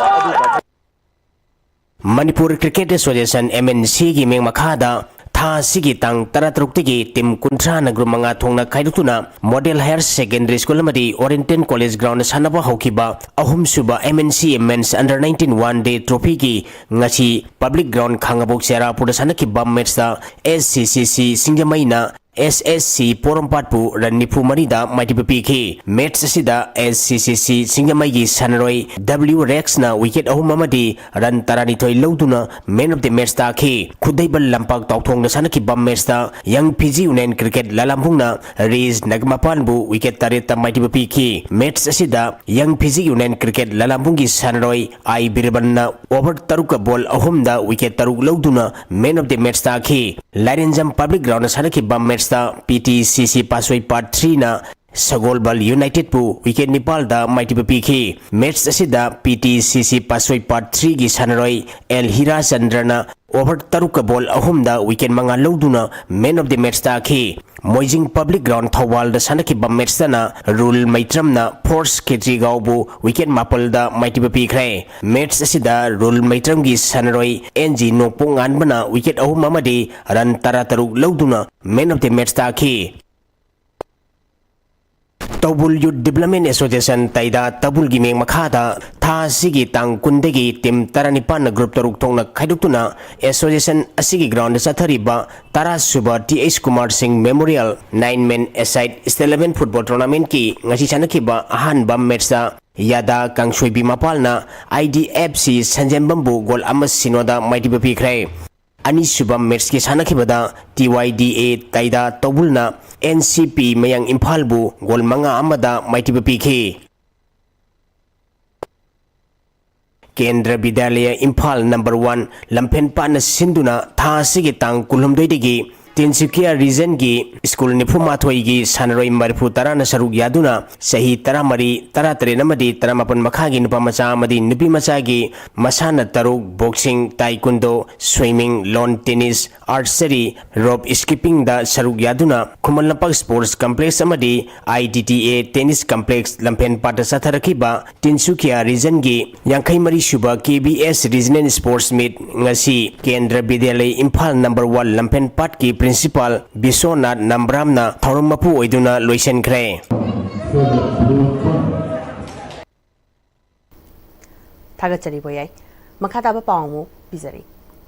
Manipur Cricket Association, M N C ꯒꯤ ꯃꯤꯡ ꯃꯈꯥꯗ ꯊꯥ ꯑꯁꯤꯒꯤ ꯇꯥꯡ ꯇꯔꯥꯇꯔꯨꯛꯇꯒꯤ team ꯀꯨꯟꯊ꯭ꯔꯥꯅ group ꯃꯉꯥ ꯊꯣꯛꯅ ꯈꯥꯏꯗꯣꯛꯇꯨꯅ Model Higher Secondary School ꯑꯃꯗꯤ Oriental College ground ꯁꯥꯟꯅꯕ ꯍꯧꯈꯤꯕ ꯑꯍꯨꯝꯁꯨꯕ M N C Men's Under nineteen One Day Trophyꯒꯤ ꯉꯁꯤ public ground ꯈꯥꯡꯉꯕꯣꯛ ꯆꯦꯔꯥꯄꯨꯔꯗ ꯁꯥꯟꯅꯈꯤꯕ matchꯇ S C C C ꯁꯤꯡꯖꯃꯩꯅ S S C ꯄꯣꯔꯣꯝꯄꯥꯠꯄꯨ run ꯅꯤꯐꯨ ꯃꯔꯤꯗ ꯃꯥꯏꯊꯤꯕ ꯄꯤꯈꯤ꯫ Match ꯑꯁꯤꯗ S C C C ꯁꯤꯡꯖꯃꯩꯒꯤ ꯁꯥꯟꯅꯔꯣꯏ W ꯔꯦꯛꯁꯅ wicket ꯑꯍꯨꯝ ꯑꯃꯗꯤ run ꯇꯔꯥꯅꯤꯊꯣꯏ ꯂꯧꯗꯨꯅ man of the match ꯇꯥꯈꯤ꯫ ꯈꯨꯗꯩꯕꯜ ꯂꯝꯄꯥꯛ ꯇꯥꯎꯊꯣꯡꯗ ꯁꯥꯟꯅꯈꯤꯕ matchꯇ Young Fiji Union Cricket ꯂꯂꯥꯝꯕꯨꯡꯅ ꯔꯦꯖ ꯅꯒꯃꯄꯥꯟꯕꯨ wicket ꯇꯔꯦꯠꯇ ꯃꯥꯏꯊꯤꯕ ꯄꯤꯈꯤ꯫ Match ꯑꯁꯤꯗ Young Fiji Union Cricket ꯂꯂꯥꯝꯕꯨꯡꯒꯤ ꯁꯥꯟꯅꯔꯣꯏ ꯑꯥꯏ ꯕꯤꯔꯕꯟꯅ over ꯇꯔꯨꯛꯀ ball ꯑꯍꯨꯝꯗ wicket ꯇꯔꯨꯛ ꯂꯧꯗꯨꯅ man of the match ꯇꯥꯈꯤ꯫ ꯂꯥꯏꯔꯦꯟꯖꯝ public groundꯗ ꯁꯥꯟꯅꯈꯤꯕ matchꯇ P T C C ꯄꯥꯁꯣꯏ part threeꯅ ꯁꯒꯣꯜꯕꯜ Unitedꯄꯨ wicket ꯅꯤꯄꯥꯜꯗ ꯃꯥꯏꯊꯤꯕ ꯄꯤꯈꯤ꯫ Match ꯑꯁꯤꯗ P T C C ꯄꯥꯁꯣꯏ part threeꯒꯤ ꯁꯥꯟꯅꯔꯣꯏ ꯑꯦꯜ ꯍꯤꯔꯥꯆꯟꯗ꯭ꯔꯅ over ꯇꯔꯨꯛꯀ ball ꯑꯍꯨꯝꯗ wicket ꯃꯉꯥ ꯂꯧꯗꯨꯅ man of the match ꯇꯥꯈꯤ꯫ ꯃꯣꯏꯖꯤꯡ public ground ꯊꯧꯕꯥꯜꯗ ꯁꯥꯟꯅꯈꯤꯕ matchꯇꯅ ꯔꯨꯜ ꯃꯩꯇ꯭ꯔꯝꯅ ꯐꯣꯔꯁ ꯈꯦꯇ꯭ꯔꯤꯒꯥꯎꯕꯨ wicket ꯃꯥꯄꯜꯗ ꯃꯥꯏꯊꯤꯕ ꯄꯤꯈ꯭ꯔꯦ꯫ Match ꯑꯁꯤꯗ ꯔꯨꯜ ꯃꯩꯇ꯭ꯔꯝꯒꯤ ꯁꯥꯟꯅꯔꯣꯏ ꯑꯦꯟ ꯖꯤ ꯅꯣꯡꯄꯣꯛ ꯉꯥꯟꯕꯅ wicket ꯑꯍꯨꯝ ꯑꯃꯗꯤ run ꯇꯔꯥꯇꯔꯨꯛ ꯂꯧꯗꯨꯅ man of the match ꯇꯥꯈꯤ꯫ ꯇꯧꯕꯨꯜ Youth Development Association ꯇꯩꯗ ꯇꯧꯕꯨꯜꯒꯤ ꯃꯤꯡ ꯃꯈꯥꯗ ꯊꯥ ꯑꯁꯤꯒꯤ ꯇꯥꯡ ꯀꯨꯟꯗꯒꯤ team ꯇꯔꯥꯅꯤꯄꯥꯟꯅ group ꯇꯔꯨꯛ ꯊꯣꯛꯅ ꯈꯥꯏꯗꯣꯛꯇꯨꯅ association ꯑꯁꯤꯒꯤ groundꯗ ꯆꯠꯊꯔꯤꯕ ꯇꯔꯥꯁꯨꯕ T H ꯀꯨꯃꯥꯔ ꯁꯤꯡ Memorial nine man aside state eleven football tournamentꯀꯤ ꯉꯁꯤ ꯁꯥꯟꯅꯈꯤꯕ ꯑꯍꯥꯟꯕ matchꯇ ꯌꯥꯗꯥ ꯀꯥꯡꯁꯣꯏꯕꯤ ꯃꯄꯥꯜꯅ I D F C ꯁꯟꯖꯦꯝꯕꯝꯕꯨ goal ꯑꯃ ꯁꯤꯅꯣꯗ ꯃꯥꯏꯊꯤꯕ ꯄꯤꯈ꯭ꯔꯦ꯫ ꯑꯅꯤꯁꯨꯕ ꯃꯦꯠꯁꯀꯤ ꯁꯥꯟꯅꯈꯤꯕꯗ T Y D A ꯇꯥꯏꯗꯥ ꯇꯧꯕꯨꯜꯅ N C P ꯃꯌꯥꯡ ꯏꯝꯐꯥꯜꯕꯨ ꯒꯣꯜ ꯃꯉꯥ ꯑꯃꯗ ꯃꯥꯏꯊꯤꯕ ꯄꯤꯈꯤ꯫ ꯀꯦꯟꯗ꯭ꯔ ꯕꯤꯗ꯭ꯌꯥꯂꯌ ꯏꯝꯐꯥꯜ ꯅꯝꯕꯔ ꯋꯥꯟ ꯂꯝꯐꯦꯟ ꯄꯥꯠꯅ ꯁꯤꯟꯗꯨꯅ ꯊꯥ ꯑꯁꯤꯒꯤ ꯇꯥꯡ ꯀꯨꯟꯍꯨꯝꯗꯣꯏꯗꯒꯤ ꯇꯤꯟꯁꯨꯀꯤꯌꯥ ꯔꯤꯖꯟꯒꯤ ꯁ꯭ꯀꯨꯜ ꯅꯤꯐꯨꯃꯥꯊꯣꯏꯒꯤ ꯁꯥꯟꯅꯔꯣꯏ ꯃꯔꯤꯐꯨ ꯇꯔꯥꯅ ꯁꯔꯨꯛ ꯌꯥꯗꯨꯅ ꯆꯍꯤ ꯇꯔꯥꯃꯔꯤ, ꯇꯔꯥꯇꯔꯦꯠ ꯑꯃꯗꯤ ꯇꯔꯥꯃꯥꯄꯟ ꯃꯈꯥꯒꯤ ꯅꯨꯄꯥ ꯃꯆꯥ ꯑꯃꯗꯤ ꯅꯨꯄꯤ ꯃꯆꯥꯒꯤ ꯃꯁꯥꯟꯅ ꯇꯔꯨꯛ, boxing, taekwondo, swimming, lawn tennis, archery, rope skippingꯗ ꯁꯔꯨꯛ ꯌꯥꯗꯨꯅ ꯈꯨꯃꯟ ꯂꯝꯄꯥꯛ Sports Complex ꯑꯃꯗꯤ I T T A Tennis Complex Lamphel ꯄꯥꯠꯇ ꯆꯠꯊꯔꯛꯈꯤꯕ ꯇꯤꯟꯁꯨꯀꯤꯌꯥ ꯔꯤꯖꯟꯒꯤ ꯌꯥꯡꯈꯩ ꯃꯔꯤ ꯁꯨꯕ K B S Regional Sports Meet ꯉꯁꯤ ꯀꯦꯟꯗ꯭ꯔ ꯕꯤꯗ꯭ꯌꯥꯂꯌ ꯏꯝꯐꯥꯜ ꯅꯝꯕꯔ ꯋꯥꯟ ꯂꯝꯐꯦꯟ ꯄꯥꯠꯀꯤ ꯄ꯭ꯔꯤꯟꯁꯤꯄꯥꯜ ꯕꯤꯁ꯭ꯋꯅꯥꯊ ꯅꯝꯕ꯭ꯔꯥꯝꯅ ꯊꯧꯔꯝ ꯃꯄꯨ ꯑꯣꯏꯗꯨꯅ ꯂꯣꯏꯁꯤꯟꯈ꯭ꯔꯦ꯫ ꯊꯥꯒꯠꯆꯔꯤ ꯕꯣꯌꯥꯏ꯫ ꯃꯈꯥ ꯇꯥꯕ ꯄꯥꯎ ꯑꯃꯨꯛ ꯄꯤꯖꯔꯤ꯫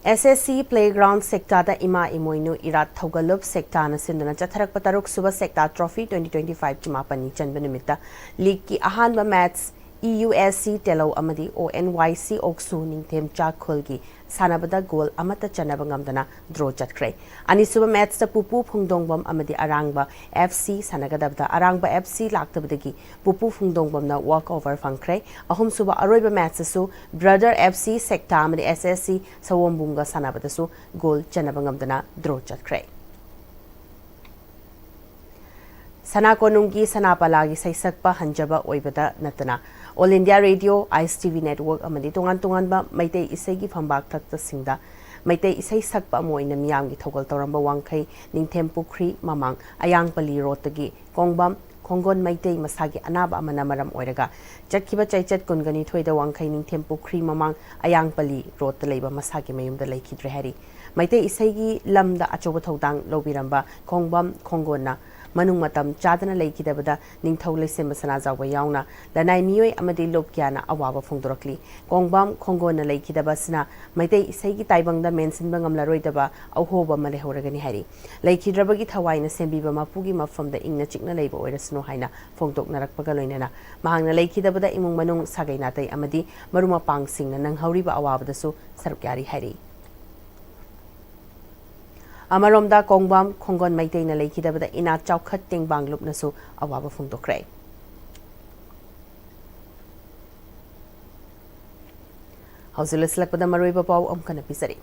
S S C Playground ꯁꯦꯛꯇꯥꯗ ꯏꯃꯥ ꯏꯃꯣꯏꯅꯨ ꯏꯔꯥꯠ ꯊꯧꯒꯜꯂꯨꯞ ꯁꯦꯛꯇꯥꯅ ꯁꯤꯟꯗꯨꯅ ꯆꯠꯊꯔꯛꯄ ꯇꯔꯨꯛ ꯁꯨꯕ ꯁꯦꯛꯇꯥ trophy twenty twenty-five ꯆꯃꯥꯄꯟꯅꯤ ꯆꯟꯕ ꯅꯨꯃꯤꯠꯇ ꯂꯤꯒꯀꯤ ꯑꯍꯥꯟꯕ match E U S C ꯇꯦꯂꯧ ꯑꯃꯗꯤ O N Y C ꯑꯣꯛꯁꯨ ꯅꯤꯡꯊꯦꯝꯆꯥ ꯈꯨꯜꯒꯤ ꯁꯥꯟꯅꯕꯗ ꯒꯣꯜ ꯑꯃꯠꯇ ꯆꯟꯅꯕ ꯉꯝꯗꯅ ꯗ꯭ꯔꯣ ꯆꯠꯈ꯭ꯔꯦ꯫ ꯑꯅꯤꯁꯨꯕ ꯃꯦꯠꯆꯇ ꯄꯨꯄꯨ ꯐꯣꯡꯗꯣꯡꯕꯝ ꯑꯃꯗꯤ ꯑꯔꯥꯡꯕ F C ꯁꯥꯟꯅꯒꯗꯕꯗ ꯑꯔꯥꯡꯕ F C ꯂꯥꯛꯇꯕꯗꯒꯤ ꯄꯨꯄꯨ ꯐꯣꯡꯗꯣꯡꯕꯝꯅ walk over ꯐꯪꯈ꯭ꯔꯦ꯫ ꯑꯍꯨꯝꯁꯨꯕ ꯑꯔꯣꯏꯕ ꯃꯦꯠꯆꯇꯁꯨ Brother F C ꯁꯦꯛꯇꯥ ꯑꯃꯗꯤ S S C ꯁꯑꯣꯝꯕꯨꯡꯒ ꯁꯥꯟꯅꯕꯗꯁꯨ ꯒꯣꯜ ꯆꯟꯅꯕ ꯉꯝꯗꯅ ꯗ꯭ꯔꯣ ꯆꯠꯈ꯭ꯔꯦ꯫ ꯁꯅꯥ ꯀꯣꯅꯨꯡꯒꯤ ꯁꯅꯥ ꯄꯂꯥꯒꯤ ꯁꯩꯁꯛꯄ ꯍꯟꯖꯕ ꯑꯣꯏꯕꯗ ꯅꯠꯇꯅ All India Radio, Ice T V Network ꯑꯃꯗꯤ ꯇꯣꯉꯥꯟ ꯇꯣꯉꯥꯟꯕ ꯃꯩꯇꯩ ꯏꯁꯩꯒꯤ ꯐꯝꯕꯥꯛ ꯊꯛꯇꯁꯤꯡꯗ ꯃꯩꯇꯩ ꯏꯁꯩ ꯁꯛꯄ ꯑꯃ ꯑꯣꯏꯅ ꯃꯤꯌꯥꯝꯒꯤ ꯊꯧꯒꯜ ꯇꯧꯔꯝꯕ ꯋꯥꯡꯈꯩ ꯅꯤꯡꯊꯦꯝ ꯄꯨꯈ꯭ꯔꯤ ꯃꯃꯥꯡ ꯑꯌꯥꯡꯄꯜꯂꯤ ꯔꯣꯗꯇꯒꯤ ꯀꯣꯡꯕꯝ ꯈꯣꯡꯒꯣꯟ ꯃꯩꯇꯩ ꯃꯁꯥꯒꯤ ꯑꯅꯥꯕ ꯑꯃꯅ ꯃꯔꯝ ꯑꯣꯏꯔꯒ ꯆꯠꯈꯤꯕ ꯆꯩꯆꯠ ꯀꯨꯟꯒ ꯅꯤꯊꯣꯏꯗ ꯋꯥꯡꯈꯩ ꯅꯤꯡꯊꯦꯝ ꯄꯨꯈ꯭ꯔꯤ ꯃꯃꯥꯡ ꯑꯌꯥꯡꯄꯜꯂꯤ ꯔꯣꯗꯇ ꯂꯩꯕ ꯃꯁꯥꯒꯤ ꯃꯌꯨꯝꯗ ꯂꯩꯈꯤꯗ꯭ꯔꯦ ꯍꯥꯏꯔꯤ꯫ ꯃꯩꯇꯩ ꯏꯁꯩꯒꯤ ꯂꯝꯗ ꯑꯆꯧꯕ ꯊꯧꯗꯥꯡ ꯂꯧꯕꯤꯔꯝꯕ ꯈꯣꯡꯕꯝ ꯈꯣꯡꯒꯣꯟꯅ ꯃꯅꯨꯡ ꯃꯇꯝ ꯆꯥꯗꯅ ꯂꯩꯈꯤꯗꯕꯗ ꯅꯤꯡꯊꯧ ꯂꯩꯁꯦꯝꯕ ꯁꯅꯥꯖꯥꯎꯕ ꯌꯥꯎꯅ ꯂꯅꯥꯏ ꯃꯤꯑꯣꯏ ꯑꯃꯗꯤ ꯂꯨꯞ ꯀꯌꯥꯅ ꯑꯋꯥꯕ ꯐꯣꯡꯗꯣꯔꯛꯂꯤ꯫ ꯀꯣꯡꯕꯝ ꯈꯣꯡꯒꯣꯟꯅ ꯂꯩꯈꯤꯗꯕ ꯑꯁꯤꯅ ꯃꯩꯇꯩ ꯏꯁꯩꯒꯤ ꯇꯥꯏꯕꯪꯗ ꯃꯦꯟꯁꯤꯟꯕ ꯉꯝꯂꯔꯣꯏꯗꯕ ꯑꯍꯣꯕ ꯑꯃ ꯂꯩꯍꯧꯔꯒꯅꯤ ꯍꯥꯏꯔꯤ꯫ ꯂꯩꯈꯤꯗ꯭ꯔꯕꯒꯤ ꯊꯋꯥꯏꯅ ꯁꯦꯝꯕꯤꯕ ꯃꯄꯨꯒꯤ ꯃꯐꯝꯗ ꯏꯪꯅ ꯆꯤꯛꯅ ꯂꯩꯕ ꯑꯣꯏꯔꯁꯅꯨ ꯍꯥꯏꯅ ꯐꯣꯡꯗꯣꯛꯅꯔꯛꯄꯒ ꯂꯣꯏꯅꯅ ꯃꯍꯥꯛꯅ ꯂꯩꯈꯤꯗꯕꯗ ꯏꯃꯨꯡ ꯃꯅꯨꯡ, ꯁꯥꯒꯩ ꯅꯥꯇꯩ ꯑꯃꯗꯤ ꯃꯔꯨꯞ ꯃꯄꯥꯡꯁꯤꯡꯅ ꯅꯪꯍꯧꯔꯤꯕ ꯑꯋꯥꯕꯗꯁꯨ ꯁꯔꯨꯛ ꯌꯥꯔꯤ ꯍꯥꯏꯔꯤ꯫ ꯑꯃꯔꯣꯝꯗ, ꯀꯣꯡꯕꯥꯝ ꯈꯣꯡꯒꯣꯟ ꯃꯩꯇꯩꯅ ꯂꯩꯈꯤꯗꯕꯗ ꯏꯅꯥꯠ ꯆꯥꯎꯈꯠ ꯇꯦꯡꯕꯥꯡ ꯂꯨꯞꯅꯁꯨ ꯑꯋꯥꯕ ꯐꯣꯡꯗꯣꯛꯈ꯭ꯔꯦ꯫ ꯍꯧꯖꯤꯛ ꯂꯣꯏꯁꯤꯜꯂꯛꯄꯗ ꯃꯔꯨꯑꯣꯏꯕ ꯄꯥꯎ ꯑꯃꯨꯛ ꯍꯟꯅ ꯄꯤꯖꯔꯤ꯫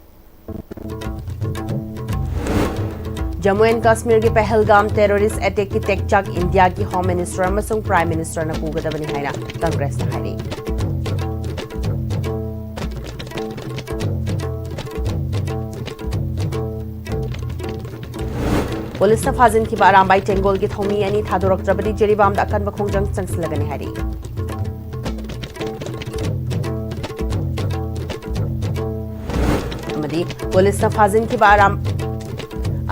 ꯖꯝꯃꯨ ꯑꯦꯟ ꯀꯥꯁꯃꯤꯔꯒꯤ ꯄꯍꯜꯒꯥꯝ ꯇꯦꯔꯣꯔꯤꯁ ꯑꯦꯇꯦꯛꯀꯤ ꯇꯦꯛꯆꯥꯛ ꯏꯟꯗꯤꯌꯥꯒꯤ ꯍꯣꯝ ꯃꯤꯅꯤꯁꯇꯔ ꯑꯃꯁꯨꯡ ꯄ꯭ꯔꯥꯏꯝ ꯃꯤꯅꯤꯁꯇꯔꯅ ꯄꯨꯒꯗꯕꯅꯤ ꯍꯥꯏꯅ ꯀꯪꯒ꯭ꯔꯦꯁꯅ ꯍꯥꯏꯔꯤ꯫ ꯄꯨꯂꯤꯁꯅ ꯐꯥꯖꯤꯟꯈꯤꯕ ꯑꯔꯥꯝꯕꯥꯏ ꯇꯦꯡꯒꯣꯜꯒꯤ ꯊꯧꯃꯤ ꯑꯅꯤ ꯊꯥꯗꯣꯔꯛꯇ꯭ꯔꯕꯗꯤ ꯖꯤꯔꯤꯕꯥꯝꯗ ꯑꯀꯟꯕ ꯈꯣꯡꯖꯪ ꯆꯪꯁꯤꯜꯂꯒꯅꯤ ꯍꯥꯏꯔꯤ꯫ ꯑꯃꯗꯤ ꯄꯨꯂꯤꯁꯅ ꯐꯥꯖꯤꯟꯈꯤꯕ ꯑꯔꯥꯝ-,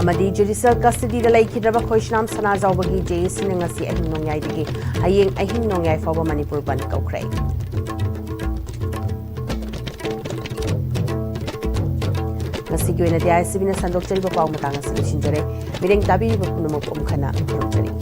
ꯑꯃꯗꯤ ꯖꯨꯗꯤꯁꯤꯌꯦꯜ ꯀꯁꯇꯗꯤꯗ ꯂꯩꯈꯤꯗ꯭ꯔꯕ ꯈꯣꯏꯁꯅꯥꯝ ꯁꯅꯥꯖꯥꯎꯕꯒꯤ ꯖꯦ ꯑꯦ ꯁꯤꯅ ꯉꯁꯤ ꯑꯍꯤꯡ ꯅꯣꯡꯌꯥꯏꯗꯒꯤ ꯍꯌꯦꯡ ꯑꯍꯤꯡ ꯅꯣꯡꯌꯥꯏ ꯐꯥꯎꯕ ꯃꯅꯤꯄꯨꯔ ꯕꯟꯗ ꯀꯧꯈ꯭ꯔꯦ꯫ ꯉꯁꯤꯒꯤ ꯑꯣꯏꯅꯗꯤ ꯑꯥꯏ ꯑꯦꯁ ꯁꯤ ꯕꯤꯅ ꯁꯟꯗꯣꯛꯆꯔꯤꯕ ꯄꯥꯎ ꯃꯇꯥꯡ ꯑꯁꯤ ꯂꯣꯏꯁꯤꯟꯖꯔꯦ꯫ ꯃꯤꯠꯌꯦꯡ ꯇꯥꯕꯤꯔꯤꯕ ꯄꯨꯝꯅꯃꯛꯄꯨ ꯑꯃꯨꯛ ꯍꯟꯅ ꯈꯨꯔꯨꯝꯖꯔꯤ꯫